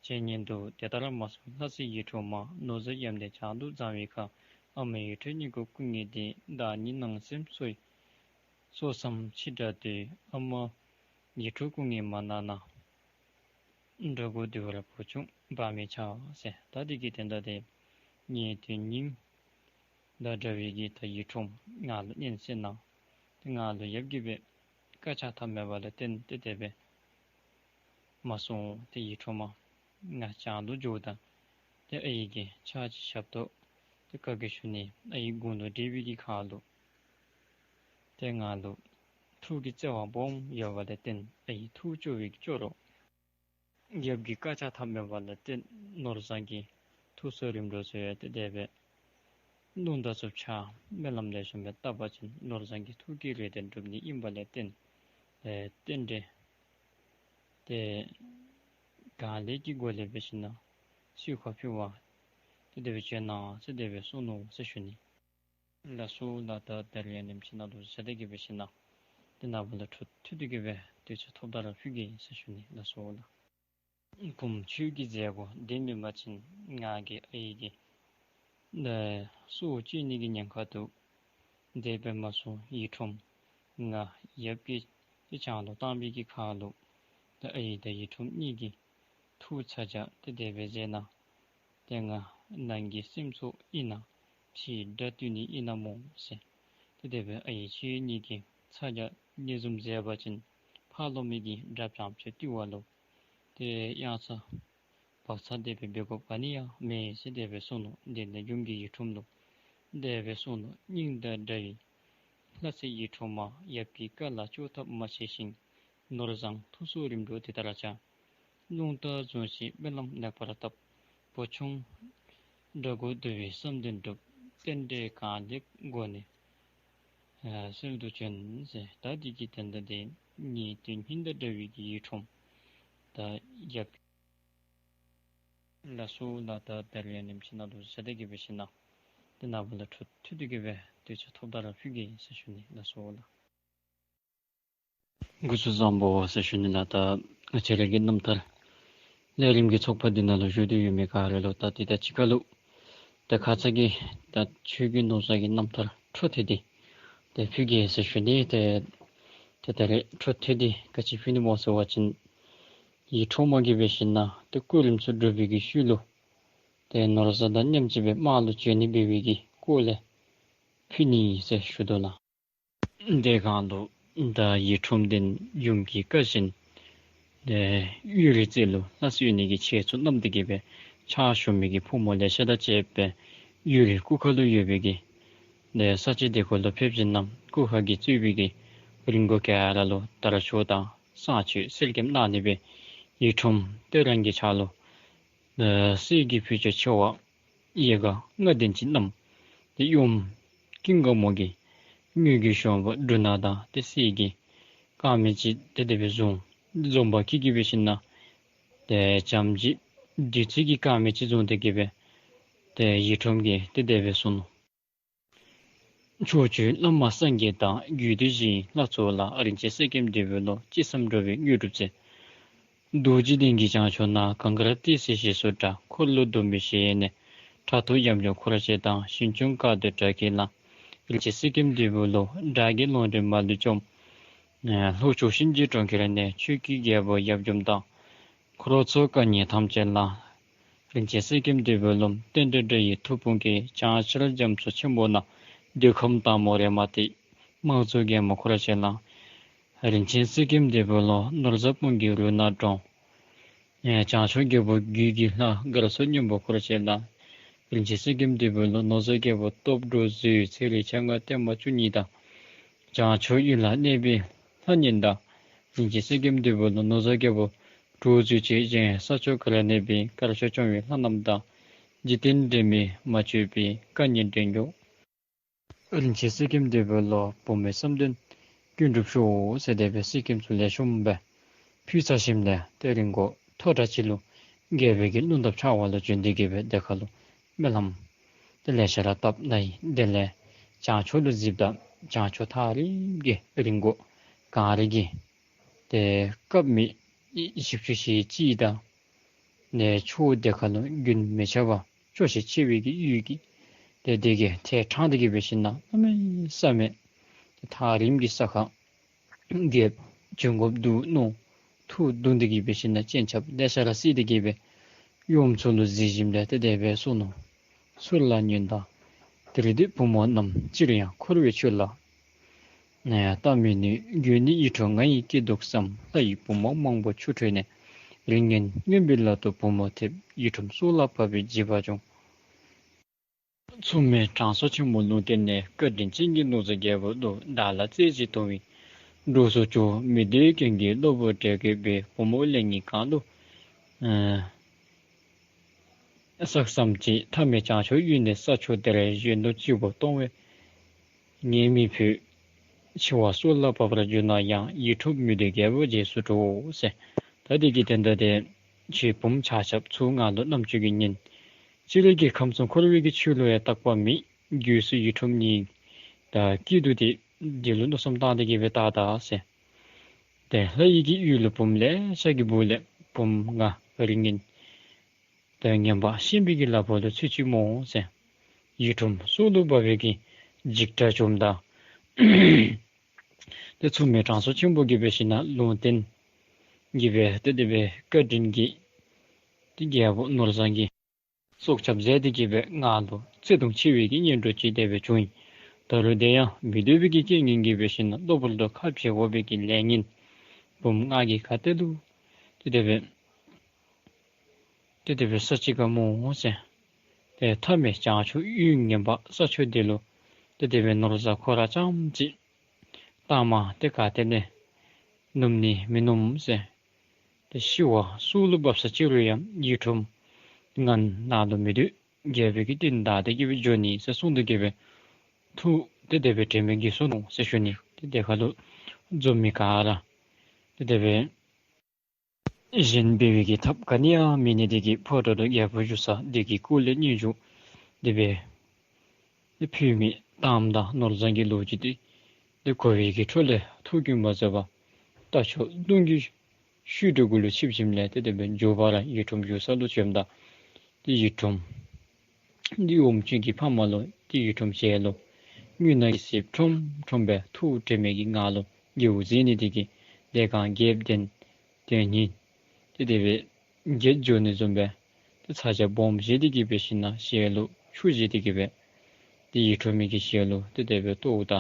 བྱེད་ཉེན་འདུག། དེ་ལྟར་མ་གསུང་ལྷ་སྲས་ཡིད་འཕྲོག་མ། ནོར་བཟང་ཡབ་ནི་བྱང་དུ་བརྫངས་པའི་ཁར། ཨ་མ་ཡིད་འཕྲོག་གཉིས་ཀྱི་སྐུ་ངལ་འདི། བདག་ཉིད་ནང་སེམས་སོ་སོ་བསམ་ཕྱི་དགྲ་འདུལ། ཨ་མ་ཡིད་འཕྲོག་སྐུ་ངལ་མ་གནང་ན། འགྲོ་ཀུན་འདུལ་བར་བུ་ཆུང་བག་མེད་ཆགས་ཟེར། ད་དེ་གི་དོན་དག་དེ་ངེའི་དོན་སྙིང་དང་འདྲ་བའི་གི་ད་ཡིད་འཕྲོག་ང་ལུ་སྙན་གསན་གནང་། དེ་ང་ལུ་ཡབ་ཀྱིས་སྦེ་བཀའ་བཅག་ཐབས་མེད་པ་ལས་བརྟེན་ཏེ་དེ་སྦེ་མ་གསུང་། དེ་ཡིད་འཕྲོག་མ་ང་བྱང་ལུ་འགྱོཝ་ད་དེ་ཨའི་གིས་ཕྱག་ཅིག་ཞབས་ཏོག་དེ་བཀའ་བཀྱོན་ཞུ་ནི། ཨའི་དགུང་ལུ་བགྲེས་པའི་གི་ཁར་ལུ་དེ་ང་ལུ་ཐུགས་ཀྱི་བརྩེ་བ་སྦོམ་ཡོད་པ་ལས་བརྟེན་ཨའི་ཐུགས་སྐྱོ་བའི་སྐྱོ་རོགས། ཡབ་ཀྱིས་བཀའ་བཅག་ཐབས་མེད་པ་ལས་བརྟེན་ནོར་བཟང་གི་ཐུགས་སྲོག་རིམ་གྲོ་ཚུ་ཡང་དེ་དེ་སྦེ་རླུང་རྟ་ཚུ་ཆ་སྨོན་ལམ་ལེགས་ཤོམ་སྦེ་བཏབ་པ་ཅིན་ནོར་བཟང་གི་ཐུགས་ཀྱི་རེ་འདུན་འགྲུབ་ནི་ཨིན་པ་ལས་བརྟེན་ཨེ་རྟེན་འབྲེལ་དེ་གང་ལེགས་ཀྱི་སྒོ་ལས་འབད་ཞིནམ་ལས་གསོལ་ཁ་ཕུལ་བར་དེ་དེ་སྦེ་བྱོན་གནང་ཟེར་དེ་སྦེ་གསུངས་ནུག་ཟེར་ཞུ་ནི། ལགས་སོ་ལགས། ད་ད་རིས་ཨ་ནེམ་ཅིག་ནང་ལུ་བཞག་སྟེ་གི་འབད་ཞིནམ་ལས་དེ་ནངས་པ་ལུ་འཕྲོ་མཐུད་དེ་གི་སྦེ་དུས་ཚོད་ཐོབ་ད་ར་ཕུལ་གེ་ཟེར་ཞུ་ནི། ལགས་སོ་ལགས། བུམོ་ཁྱོད་ཀྱི་མཛད་སྒོ་དེ་མེན་པ་ཅིན་ང་གིས་ཨའི་གི་ཨེ་སྲོག་གཅོད་ནི་གི་ཉེན་ཁ་འདུག། དེ་སྦེ་མ་གསུང་ཡིད་འཕྲོག་ང་ཡབ་ཀྱིས་དེ་བྱང་དུ་བཏང་པའི་གི་ཁར་ལུ་ད་ཨའི་དང་ཡིད་འཕྲོག་གཉིས་ཀྱི་ཐུགས་ཚ་གྱང་དེ་དེ་སྦེ་མཛད་གནང་། དེ་ང་ ནང་གི་སེམས་ཚོགས་ཨིན་ན། ཕྱིའི་དགྲ་བཏུལ་ནི་ཨིན་ན་སྨོ་ཟེར། ཏེ་དེ་སྦེ་ཨའི་ཁྱེད་གཉིས་ཀྱིས་ཚ་གྱང་ཉེན་བཟུང་མཛད་པ་ཅིན་ཕར་ལོགས་མི་གི་དགྲ་རྐྱངམ་ཅིག་བཏུལ་བ་ལུ་ཏེ་ཡང་ཚ་བག་ཚ་དེ་སྦེ་འབད་དགོཔ་ག་ནི་ཡང་མེད་ཟེར་དེ་སྦེ་གསུངས་ནུག། དེ་ལས་ཡུམ་གྱིས་ཡིད་འཕྲོག་ལུ་དེ་སྦེ་གསུངས་ནུག། སྙིང་དང་འདྲ་བའི་ལྷ་སྲས་ཡིད་འཕྲོག་མ། ཡབ་ཀྱི་བཀའ་ལ་ལྕོགས་ཐབས་མ་བྱས་ཤིང་། ནོར་བཟང་ཐུགས་སྲོག་རིམ་གྲོ་དེ་ལྟར་བྱ། རླུང་རྟ་བཟུང་ཞིང་སྨོན་ལམ་ལེགས་པར་བཏབ། བུ་ཆུང་དགྲ་མགོ་འདུལ་བའི་བསམ་དོན་འགྲུབ། རྟེན་འབྲེལ་གང་ལེགས་སྒོ་ནས་ཨ་སེལ་དུ་བྱོན་ཟེར། ད་འདི་གི་དོན་དག་དེ་ཉན་ཏེ་སྙིང་དང་འདྲ་བའི་གི་ཡིད་འཕྲོག་ད་ཡབ། ལགས་སོ་ལགས། ད་ད་རིས་ཨ་ནེམ་ཅིག་ནང་དུ་ཟེར་ཏེ་གི་སྦེ་ཞིནམ་ལས་དེ་ནང་ལུ་འཕྲོ་མཐུད་དེ་གི་སྦེ་དུས་ཚོད་ཐོབ་ད་ར་ཕུལ་གེ་ཟེར་ཞུ་ནི། ལགས་སོ་ལགས། སྐུ་གཟུགས་བཟང་པོ་ཟེར་ཞུ་ནི་ལགས། ད་ང་བཅས་ར་གི་རྣམ་ཐར་ལས་རིམ་གྱི་ཚོགས་པ་འདི་ནང་ལུ་བཞུགས་ཏེ་ཡོད་མི་ག་ར་ལུ་ད་འདི་དང་གཅིག་ཁར་ལུ་ད་ཁ་ཙ་གི་ད་ཆོས་རྒྱལ་ནོར་བཟང་གི་རྣམ་ཐར་འཕྲོ་མཐུད་དེ་ཏེ་ཕུལ་གེ་ཟེར་ཞུ་ནི། ཏེ་ཏེ་ད་རིས་འཕྲོ་མཐུད་དེ་ག་ཅི་ཕུལ་ནི་སྨོ་ཟེར་བ་ཅིན་ཡིད་འཕྲོག་མ་གིས་འབད་ཞིནམ་ལས་ཏེ་སྐུ་རིམ་ཚུ་སྒྲུབ་པའི་གི་ཤུལ་ལུ་ཏེ་ནོར་བཟང་དང་མཉམ་གཅིག་སྦེ་དམག་ལུ་བྱོན་ནི་འབད་བའི་གི་སྐོར་ལས་ཕུལ་ནི་ཟེར་ཞུ་དོ་ལགས། དེ་སྒང་ལུ་ད་ཡིད་འཕྲོག་འདི་ཡུམ་གྱི་བཀའ་བཞིན་ཏེ་གཡུ་རལ་རྩེ་ལུ་ལྷ་སྲུང་གི་ཆས་ཚུ་བསྣམས་ཏེ་གི་སྦེ་ཕྱག་ཞུ་མི་གི་ཕོ་མོ་ལེ་ཤ་དང་བཅས་པ་གཡུ་རལ་སྐུ་ཁ་ལུ་ཡོད་པའི་གི་ཏེ་ས་གཅིག་དེ་ཁར་ལུ་ཕེབས་ཞིནམ་ལས་སྐུ་ཁ་གིས་གཙོས་པའི་གི་རི་མགོ་ག་ར་ལུ་དར་ལྕོག་དང་བསང་མཆོད་གསེར་སྐྱེམས་གནང་ནི་སྦེ་ཡིད་འཕྲོག་ཏེ་རང་གི་ཕྱག་ལུ་ཨ་གསེར་གྱི་ཕུད་ཆུ་ཆེ་བ་ཡལ་ག་ལྔ་ལྡན་ཅིག་བསྣམས། ཏེ་གཡོནམ་ཀུན་དགའ་མོ་གིས་དངུལ་གྱི་ཤོང་བུ་འབྲུ་སྣ་དང་ཏེ་གསེར་གྱི་དཀར་མེ་ཅིག་ཏེ་དེ་སྦེ་བཟུང་། འཛོམས་པ་གིས་གི་འབད་ཞིནམ་ལས་ཏེ་བྱམས་ཀྱི་བདུད་རྩི་གི་དཀར་མེ་ཅིག་བཟུང་སྟེ་གི་སྦེ་ཏེ་ཡིད་འཕྲོག་གིས་ཏེ་དེ་སྦེ་གསུངས་ནུག། ཕྱོགས་བཅུའི་བླ་མ་སངས་རྒྱས་དང་། རྒྱུད་སྡེ་བཞིའི་ལྷ་ཚོགས་ལ། རིན་ཆེན་གསེར་སྐྱེམས་འདི་ཕུལ་ལོ། ཅི་བསམ་འགྲུབ་པའི་དངོས་གྲུབ་སྩལ། རྡོ་རྗེ་གདན་གྱི་བྱང་ཕྱོགས་ན། གངས་དཀར་ཏི་སེའི་ཞལ་སོགས་འདྲ། འཁོར་ལོ་སྡོམ་པའི་གཞལ་ཡས་ནས། ཕྲག་དོག་ཉམས་ཆུང་འཁོར་བཅས་དང་། ཞིང་སྐྱོང་བཀའ་སྡོད་དགྲ་བགེགས་ལ། རིན་ཆེན་གསེར་སྐྱེམས་འདི་ཕུལ་ལོ། དགྲ་བགེགས་ལོག་འདྲེན་མ་ལུས་བཅོམ། ལྷོ་ཕྱོགས་གཤིན་རྗེའི་གྲོང་ཁྱེར་ནས། ཆོས་ཀྱི་རྒྱལ་པོ་ཡབ་འཇོམས་དང་། འཁོར་ཚོགས་བཀའ་ཉན་ཐམས་ཅད་ལ། རིན་ཆེན་གསེར་སྐྱེམས་འདི་ཕུལ་ལོ། རྟེན་འབྲེལ་དགྲ་ཡི་མཐུ་དཔུང་གིས། བྱང་ཤར་རྒྱ་མཚོ་ཆེན་པོ་ན། འདོད་ཁམས་སྟག་མོ་རེ་མ་ཏི། དམག་ཚོགས་རྒྱལ་མོ་འཁོར་བཅས་ལ། རིན་ཆེན་གསེར་སྐྱེམས་འདི་ཕུལ་ལོ། ནོར་བཟང་སྤུན་གྱི་རུ་ནག་འདྲོངས། བྱང་ཕྱོགས་རྒྱལ་པོ་རྒྱུད་ཀྱི་ལྷ། མགར་སོགས་གཉན་པོ་འཁོར་བཅས་ལ། རིན་ཆེན་གསེར་སྐྱེམས་འདི་ཕུལ་ལོ། ནོར་བཟང་རྒྱལ་པོ་སྟོབས་འགྲོ་ཟུལ། ཚེ་རིང་ཆ་ང་བརྟན་མ་བཅུ་གཉིས་དང་། བྱང་ཕྱོགས་ཡུལ་ལ་གནས་པའི་ལྷ་གཉན་དང་། རིན་ཆེན་གསེར་སྐྱེམས་འདི་ཕུལ་ལོ། ནོར་བཟང་རྒྱལ་པོ་འགྲོ་ཟུལ་བཅས་ཀྱང་། ས་ཕྱོགས་ག་ལ་གནས་པའི་དཀར་ཕྱོགས་སྐྱོང་བའི་ལྷ་རྣམས་དང་། འཇིག་རྟེན་འདྲེན་མི་མ་བཅོས་པའི། བཀའ་ཉན་འདྲེན་མགོན། རིན་ཆེན་གསེར་སྐྱེམས་འདི་ཕུལ་ལོ། བུ་མོའི་བསམ་དོན་ཀུན་འགྲུབ་ཤོག་ཟེར་དེ་སྦེ་གསེར་སྐྱེམས་ཚུ་ལེགས་ཤོམ་སྦེ་ཕུལ་ཚར་ཞིནམ་ལས་ཏེ་རི་མགོ་མཐོ་དྲགས་ཅིག་ལུ་རྒྱལ་པོའི་གི་རླུང་རྟ་ཕྱར་བ་ལུ་བྱོན་ཏེ་གི་སྦེ་དེ་ཁར་ལུ་སྨོན་ལམ་ཏེ་ལེ་ཤ་ར་བཏབ་གནང་ཡི། དེ་ལས་བྱང་ཕྱོགས་ལུ་གཟིགསཔ་ད་བྱང་ཕྱོགས་ཐག་རིང་གི་རི་མགོ་གངས་རི་གི་ཏེ་སྐབས་མེད་བཞི་བཅུ་ཞེ་གཅིག་དང་ནས་ཕྱོགས་དེ་ཁར་ལུ་རྒྱུན་མི་ཆད་པར་སྐྱོ་ཤས་ཆེ་བའི་གི་གཡུས་ཀྱི་ཏེ་དེ་གི་ཐད་དྲངས་ཏེ་གི་འབད་ཞིནམ་ལས་གནམ་མེད་ས་མེད་ཏེ་ཐག་རིངམོ་གི་ས་ཁར་རྒྱལཔོ་བྱོན་དགོཔ་འདུག་མནོ། ཐུགས་དུང་སྟེ་གི་འབད་ཞིནམ་ལས་སྤྱན་ཆབ་ལེ་ཤ་ར་བསིལ་ཏེ་གི་སྦེ་གཡོནམ་ཚུ་ལུ་གཟིགས་ཞིནམ་ལས་ཏེ་དེ་སྦེ་གསུངས་ནུག། ཚུར་ལ་ཉོན་དང་དེར་སྡོད་བུ་མོ་རྣམས། ཅིར་ཡང་འཁོར་བའི་ཆུ་ལ་ནས་ལྟ་མི་ནུས། རྒྱུ་ནི་ཡིད་འཕྲོག་ང་ཡིས་སྐྱེས་འདུག་བསམ། ལྷ་ཡི་བུ་མོ་མང་པོ་ཆུ་ཁྲོད་ནས། རིགས་ངན་རྔོན་པའི་ལག་ཏུ་བུ་མོ་ཐེབས། ཡིད་འཕྲོག་སྲོག་ལ་བབ་པའི་བྱིས་པ་བྱུང་། མཚུངས་མེད་དྲང་སྲོང་ཆེན་པོ་ལུང་བསྟན་ནས། བཀའ་དྲིན་ཅན་གྱི་ནོར་བཟང་རྒྱལ་པོ་ལུ། བདག་ལ་རྩེ་གཅིག་དུང་བའི་འགྲོ་སོང་བཅོལ། མི་འདོད་རྐྱེན་གྱིས་གློ་བུར་བྲལ་གྱུར་པའི། བུ་མོ་ལེགས་ཉེས་གང་དུ་ཨ་བསགས་བསམ་བྱས། མཐའ་མེད་བྱང་ཕྱོགས་གཡུལ་ནས་ས་ཕྱོགས་དེར། གཞོན་ནུ་སྐྱེས་བུ་གཏོང་བས་ངེས་མི་ཕོད། འཆི་བ་སྲོག་ལ་བབ་པར་གྱུར་ན་ཡང་། ཡིད་འཕྲོག་མི་འདོད་རྒྱལ་པོ་རྗེས་སུ་འགྲོ་ཟེར། ད་འདི་གི་དོན་དག་དེ་ཁྱེད་བུམོ་ཆ་ཁྱབ་ཚུ་ང་ལུ་རྣམ་ཅོ་གིས་ཉན། སྤྱིར་གྱིས་ཁམས་གསུམ་འཁོར་བའི་གི་ཆོས་ལུ་ཡང་རྟག་པ་མེད། རྒྱུས་སུ་ཡིད་འཕྲོག་ནི་ད་སྐྱིད་སྡུག་དེ་འདི་ལུ་མནོ་བསམ་བཏང་སྟེ་གི་སྦེ་བལྟ་ད་ཟེར། ཏེ་ལྷ་ཡི་གི་ཡུལ་ལུ་བུམོ་ལེ་ཤ་གི་སྦུག་ལས་བུམོ་ང་རིགས་ངན་ཏེ་ངན་པ་ཤན་པའི་གི་ལག་པ་ལུ་ཚུད་ཅི་སྨོ་ཟེར། ཡིད་འཕྲོག་སྲོག་ལུ་བབ་པའི་གི་འཇིགས་སྐྲག་བྱུངམ་ད་ཏེ་མཚུངས་མེད་དྲང་སྲོང་ཆེན་པོ་གིས་འབད་ཞིན་ན་ལུང་བསྟན་གྱིས་སྦེ་ཏེ་དེ་སྦེ་བཀའ་དྲིན་གྱིས་ཏེ་རྒྱལ་པོ་ནོར་བཟང་གིས་ སྲོག་སྐྱབས་མཛད་དེ་གི་སྦེ་ང་ལུ་བརྩེ་གདུང་ཆེ་བའི་གི་གཉེན་གྲོགས་ཅིག་དེ་སྦེ་བྱུང་ཡི། ད་རུང་དེ་ཡང་མི་སྡོད་པའི་གི་རྐྱེན་ངན་གྱིས་འབད་ཞིན་ན་གློ་བུར་དུ་ཁ་འབྱལ་དགོ་པའི་གི་ལས་ངན་བུམོ་ང་གིས་ག་ཏེ་ལུ་ཏེ་དེ་སྦེ་ཏེ་དེ་སྦེ་ས་ཅི་ག་མོ་ཟེར། ཏེ་ཐ་མལ་བྱང་ཕྱོགས་གཡུལ་ངན་པ་ས་ཕྱོགས་འདི་ལུ་ཏེ་དེ་སྦེ་ནོར་བཟང་ཁོ་ར་རྐྱངམ་ཅིག་བཏང་མ་ཏེ་ག་ཏེ་ལས་ནུམ་ནི་མི་ནུམ་ཟེར། ཏེ་ཤི་བ་སྲོག་ལུ་བབས་ས་ཅི་རུང་ཡང་ཡིད་འཕྲོག་ངན་ནང་ལུ་མི་སྡོད། རྒྱལ་པོའི་གི་རྟིང་བདའ་སྟེ་གི་སྦེ་འགྱོ་ནི་ཟེར་གསུངས་ཏེ་གི་སྦེ་ཐུགས་ཏེ་དེ་སྦེ་དྲན་མེད་བརྒྱལ་སོ་ནུག་ཟེར་ཞུ་ནི། ཏེ་དེ་ཁ་ལུ་འཛོམས་མི་ག་ར་ཏེ་དེ་སྦེ་གཞན་འབད་བའི་གི་ཐབས་ག་ནི་ཡང་མེད་ནི་དེ་གིས་ཕོ་བྲང་དུ་རྒྱལ་པོ་བཞུགས་ས་དེ་གི་སྐོར་ལས་སྙན་ཞུ་དེ་སྦེ་ཕུལ་མི་གཏམ་དང་ནོར་བཟང་གི་ལོ་རྒྱུས་དེ་ཏེ་གོ་བའི་གི་འཕྲོ་ལས་ཐུགས་དགྱེས་པ་མཛད་པ་རྟ་མཆོག་གདོང་གི་ཤུལ་དུ་གུ་ལུ་ཆིབས་ཞིནམ་ལས་ཏེ་དེ་སྦེ་མགྱོགས་པ་ར་ཡིད་འཕྲོག་བཞུགས་ས་ལུ་བྱོནམ་ད་ཏེ་ཡིད་འཕྲོག་འདི་འོམ་ཆུང་གི་ཕ་མ་ལུ་ཏེ་ཡིད་འཕྲོག་ཞལ་ལུ་རྔུལ་ནག་གི་སེརཔོ་ཁྲོམ་ཁྲོམ་སྦེ་ཐུགས་དྲན་མེད་ཀྱི་ངང་ལུ་དགྱེས་པ་མཛད་ནི་དེ་གིས་དེ་སྒང་རྒྱལཔོ་དོན་དོན་ཉིད་ཏེ་དེ་སྦེ་བརྒྱལ་འགྱོ་ནི་བཟུམ་སྦེ་ཏེ་ཚ་གྱང་སྦོམ་བཞེས་ཏེ་གི་སྦེ་ཞིན་ན་ཞལ་ལུ་ཆུ་བཞེས་ཏེ་གི་སྦེ་ཏེ་ཡིད་འཕྲོག་མི་གི་ཞལ་ལུ་ཏེ་དེ་སྦེ་ལྟཝ་ད་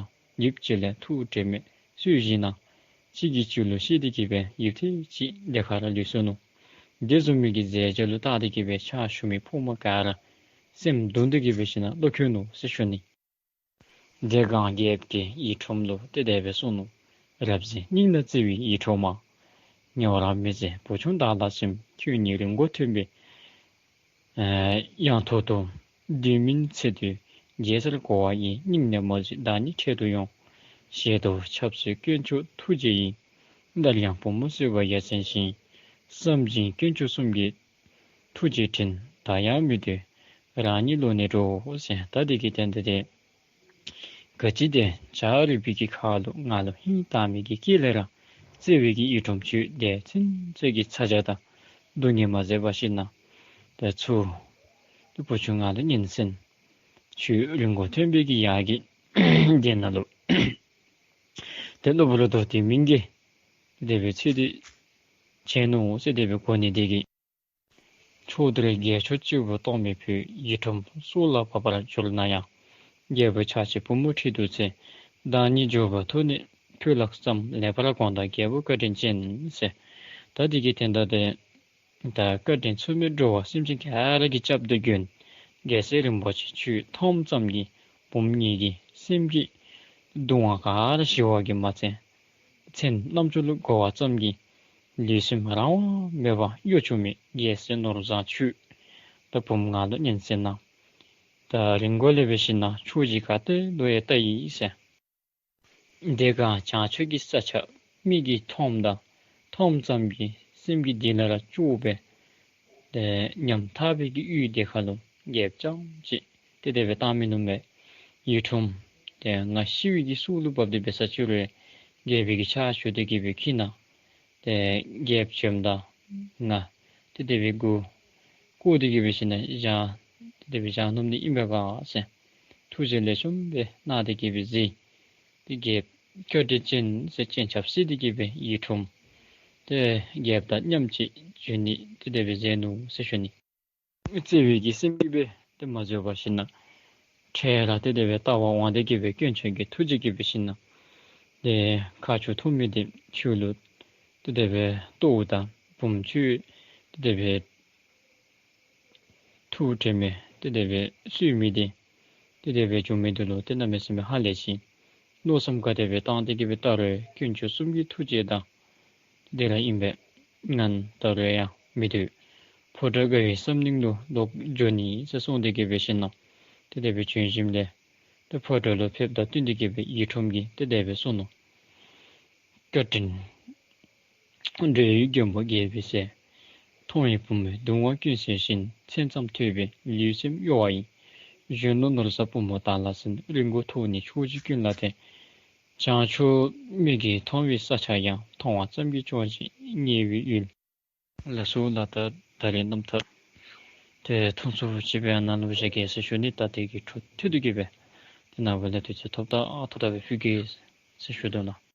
ཡུདཔ་ཅིག་ལས་ཐུགས་དྲན་མེད་སུ་ཡང་ཞིན་ན་གཅིག་གིས་གཅིག་ལུ་བཤེད་དེ་གི་སྦེ་ཡུདཔ་ཐེངས་གཅིག་ལས་ཁ་ར་ལུས་སོ་ནུག། དེ་བཟུམ་མའི་གི་མཛད་བྱ་ལུ་བལྟ་སྟེ་གི་སྦེ་ཕྱག་ཞུ་མི་ཕོ་མོ་ག་ར་སེམས་གདུང་སྟེ་གི་སྦེ་ཞིན་ན་བློ་འཁྱུ་ནུག་ཟེར་ཞུ་ནི། དེ་སྒང་རྒྱལཔོ་གིས་ཡིད་འཕྲོག་ལུ་ཏེ་དེ་སྦེ་གསུངས་ནུག། རབ་གཟན་སྙིང་ལ་བརྩེ་བའི་ཡིད་འཕྲོག་མ། ཉེ་བར་མི་བཟད་བུ་ཆུང་བདག་ལ་སེམས། ཁྱོད་ཉིད་རི་མགོ་ཐོན་པའི་ཡང་ཐོག་ཏུ། དུས་མིན་ཚེ་དུས་རྒྱལ་སར་གོ་བ་ཡིས། སྙིང་ནས་མ་བཟོད་བདག་ཉིད་འཕྲལ་དུ་ཡོང་། ཞལ་དུ་ཆབ་གསོལ་དཀོན་མཆོག་ཐུགས་རྗེ་ཡིས། སླར་ཡང་བུ་མོ་གསོས་པ་ཡ་མཚན་ཞིང་། བསམ་བཞིན་དཀོན་མཆོག་གསུམ་གྱི་ཐུགས་རྗེ་དྲན། ད་ཡང་མི་སྡོད་རང་ཉིད་བློ་ནས་འགྲོ་ཟེར། ད་དེ་གི་དོན་དེ་ཏེ་ག་ཅི་ཏེ་བྱ་རིག་པའི་གི་ཁ་ལུ་ང་ལུ་ཧིང་དྭངས་མའི་གི་སྐད་ལས་ར་བརྩེ་བའི་གི་ཡིད་འཕྲོག་ཁྱོད་དེ་ཚུན་ཚོད་ཀྱི་ཚ་གྱང་དང་སྡུག་བསྔལ་མ་བཟོད་པར་ཞིན་ན་ཏེ་ཚུར་ཏེ་བུ་ཆུང་ང་ལུ་སྙན་གསན། ཁྱོད་རི་མགོ་ཐོན་པའི་གི་ཡར་གྱི་དེ་ནང་ལུ་ཏེ་གློ་བུར་དུ་དུས་མིན་གྱི་དེ་སྦེ་ཚེ་འདི་བྱོན་ནུག་ཟེར་དེ་སྦེ་གོ་ནི་དེ་གིས། ཕྱོགས་དེར་རྒྱལ་མཆོག་སྤྱི་བོ་གཏོར་མའི་ཕུད། ཡིད་འཕྲོག་སྲོག་ལ་བབ་པར་གྱུར་ན་ཡང་། རྒྱལ་པོ་ཕྱག་བྱེད་བུ་མོ་ཁྲིད་དུ་འཚལ། བདག་ཉིད་མགྱོགས་པར་ཐོན་ནས་ཕུད་ལ་བརྩམས། ལེགས་པར་དགོངས་དང་རྒྱལ་པོ་བཀའ་དྲིན་ཅན་ཟེར། ད་དེ་གི་དོན་དག་དེ་ད་བཀའ་དྲིན་མཚུངས་མེད་འགྲོ་བ་སེམས་ཅན་ག་ར་གི་སྐྱབས་དེ་མགོན་རྒྱལ་སྲས་རིན་པོ་ཆེ་ཁྱོད་མཐོངམ་ཙམ་གྱིས་བུམོ་ངེ་གི་སེམས་ཀྱི་གདུང་བ་ག་ར་ཞི་བ་གིས་མ་ཚད། མཚན་རྣམ་ཅོ་ལུ་གོ་བ་ཙམ་གྱིས་ལུས་སེམས་རང་དབང་མེད་པར་གཡོ་བཅུག་མི་རྒྱལ་སྲས་ནོར་བཟང་ཁྱོད་ད་བུམོ་ང་ལུ་སྙན་གསན་གནང་། ད་རི་མགོ་ལས་འབད་ཞིན་ན་ཕྱོགས་བཞི་ག་ཏེ་ལུ་ཡང་བལྟ་ཡི་ཟེར། དེ་སྒང་བྱང་ཕྱོགས་ཀྱི་ས་ཆ་མིག་གིས་མཐོངམ་དང་མཐོངམ་ཙམ་གྱིས་སེམས་ཀྱི་གཏིང་ལས་ར་སྐྱོ་བའི་ཏེ་ཉམ་ཐག་པའི་གི་ཡུལ་དེ་ཁ་ལུ་རྒྱལཔོ་རྐྱངམ་ཅིག་ཏེ་དེ་སྦེ་བཏང་མི་ནུམ་པས། ཡིད་འཕྲོག་ཏེ་ང་ཤི་བའི་གི་སྲོག་ལུ་བབས་ཏེ་འབད་ས་ཅི་རུང་རྒྱལ་པོའི་གི་ཕྱག་ཞུ་སྟེ་གི་སྦེ་ཁྱིམ་ནང་ཏེ་རྒྱལཔོ་བྱོནམ་ད་ང་ཏེ་དེ་སྦེ་མགུ་སྐོར་ཏེ་གི་སྦེ་ཞིན་ན་བཞག་ཏེ་དེ་སྦེ་བཞག་ནུམ་ནི་ཨིན་པས་ག་ཟེར་ཐུགས་རྗེ་ལེགས་ཤོམ་སྦེ་གནང་སྟེ་གི་སྦེ་གཟིགས། ཏེ་རྒྱལཔོ་བཀའ་དྲིན་ཅན་ཟེར་སྤྱན་ཆབ་གཟིགས་ཏེ་གི་སྦེ་ཡིད་འཕྲོག་ཏེ་རྒྱལཔོ་དང་མཉམ་གཅིག་བྱོན་ནི་ཏེ་དེ་སྦེ་མཛད་ནུག་ཟེར་ཞུ་ནི། བརྩེ་བའི་གི་སེམས་ཀྱིས་སྦེ་ཏེ་མ་བཟོད་པར་ཞིན་ན་འཕྲལ་ར་ཏེ་དེ་སྦེ་བལྟ་བར་འོང་སྟེ་གི་སྦེ་དཀོན་མཆོག་གི་ཐུགས་རྗེ་གིས་འབད་ཞིན་ན་ཏེ་ཁ་ཆུ་འཐུང་མི་དེ་ཁྱོད་ལུ་ཏེ་དེ་སྦེ་བསྟོདཔ་ད་བུམོ་ཁྱོད་ཏེ་དེ་སྦེ་ཐུགས་དྲན་མེད་ཏེ་དེ་སྦེ་གསོ་མི་དེ་ཏེ་དེ་སྦེ་བྱུང་མི་དེ་ལུ་ཏེ་གནམ་མེད་ས་མེད་ཧ་ལས་ཅི། མནོ་བསམ་ག་དེ་སྦེ་བཏང་སྟེ་གི་སྦེ་བལྟ་རུང་དཀོན་མཆོག་གསུམ་གྱི་ཐུགས་རྗེ་དང་དེ་ར་ཨིན་པས། ང་ད་རུང་ཡང་མི་སྡོད། ཕོ་བྲང་དགའ་བའི་བསམ་གླིང་ལུ་ལོག་འགྱོ་ནི་ཟེར་གསུངས་ཏེ་གི་སྦེ་ཞིན་ན་ཏེ་དེ་སྦེ་བྱོན་ཞིནམ་ལས་ཏེ་ཕོ་བྲང་ལུ་ཕེབས་དང་བསྟུན་ཏེ་གི་སྦེ་ཡིད་འཕྲོག་གིས་ཏེ་དེ་སྦེ་གསུངས་ནུག། བཀའ་དྲིན་འགྲོ་བའི་མགོན་པོ་རྒྱལ་པོའི་སྲས། མཐོང་བས་བུ་མོའི་གདུང་བ་ཀུན་སེལ་ཞིང་། མཚན་ཙམ་ཐོས་པས་ལུས་སེམས་གཡོ་བ་ཡི། གཞོན་ནུ་ནོར་བཟང་བུ་མོ་བདག་ལ་གསན། རི་མགོ་མཐོ་ནས་ཕྱོགས་བཞི་ཀུན་ལ་བལྟ། བྱང་ཕྱོགས་མིག་གིས་མཐོང་བའི་ས་ཆ་ཡང་། མཐོང་བ་ཙམ་གྱིས་སྐྱོ་ཞིང་ངལ་བའི་ཡུལ། ལགས་སོ་ལགས། ད་ད་རེས་རྣམ་ཐར་དེ་ཐུང་ཀུ་ཅིག་སྦེ་ཨ་ནཱ་ལུ་བཞག་གེ་ཟེར་ཞུ་ནི། ད་དེ་གི་འཕྲོ་མཐུད་དེ་གི་སྦེ་དེ་ནངས་པ་ལས་དུས་ཚོད་ཐོབ་ད་ཐོབ་ད་སྦེ་ཕུལ་གེ་ཟེར་ཞུ་དོ་ལགས།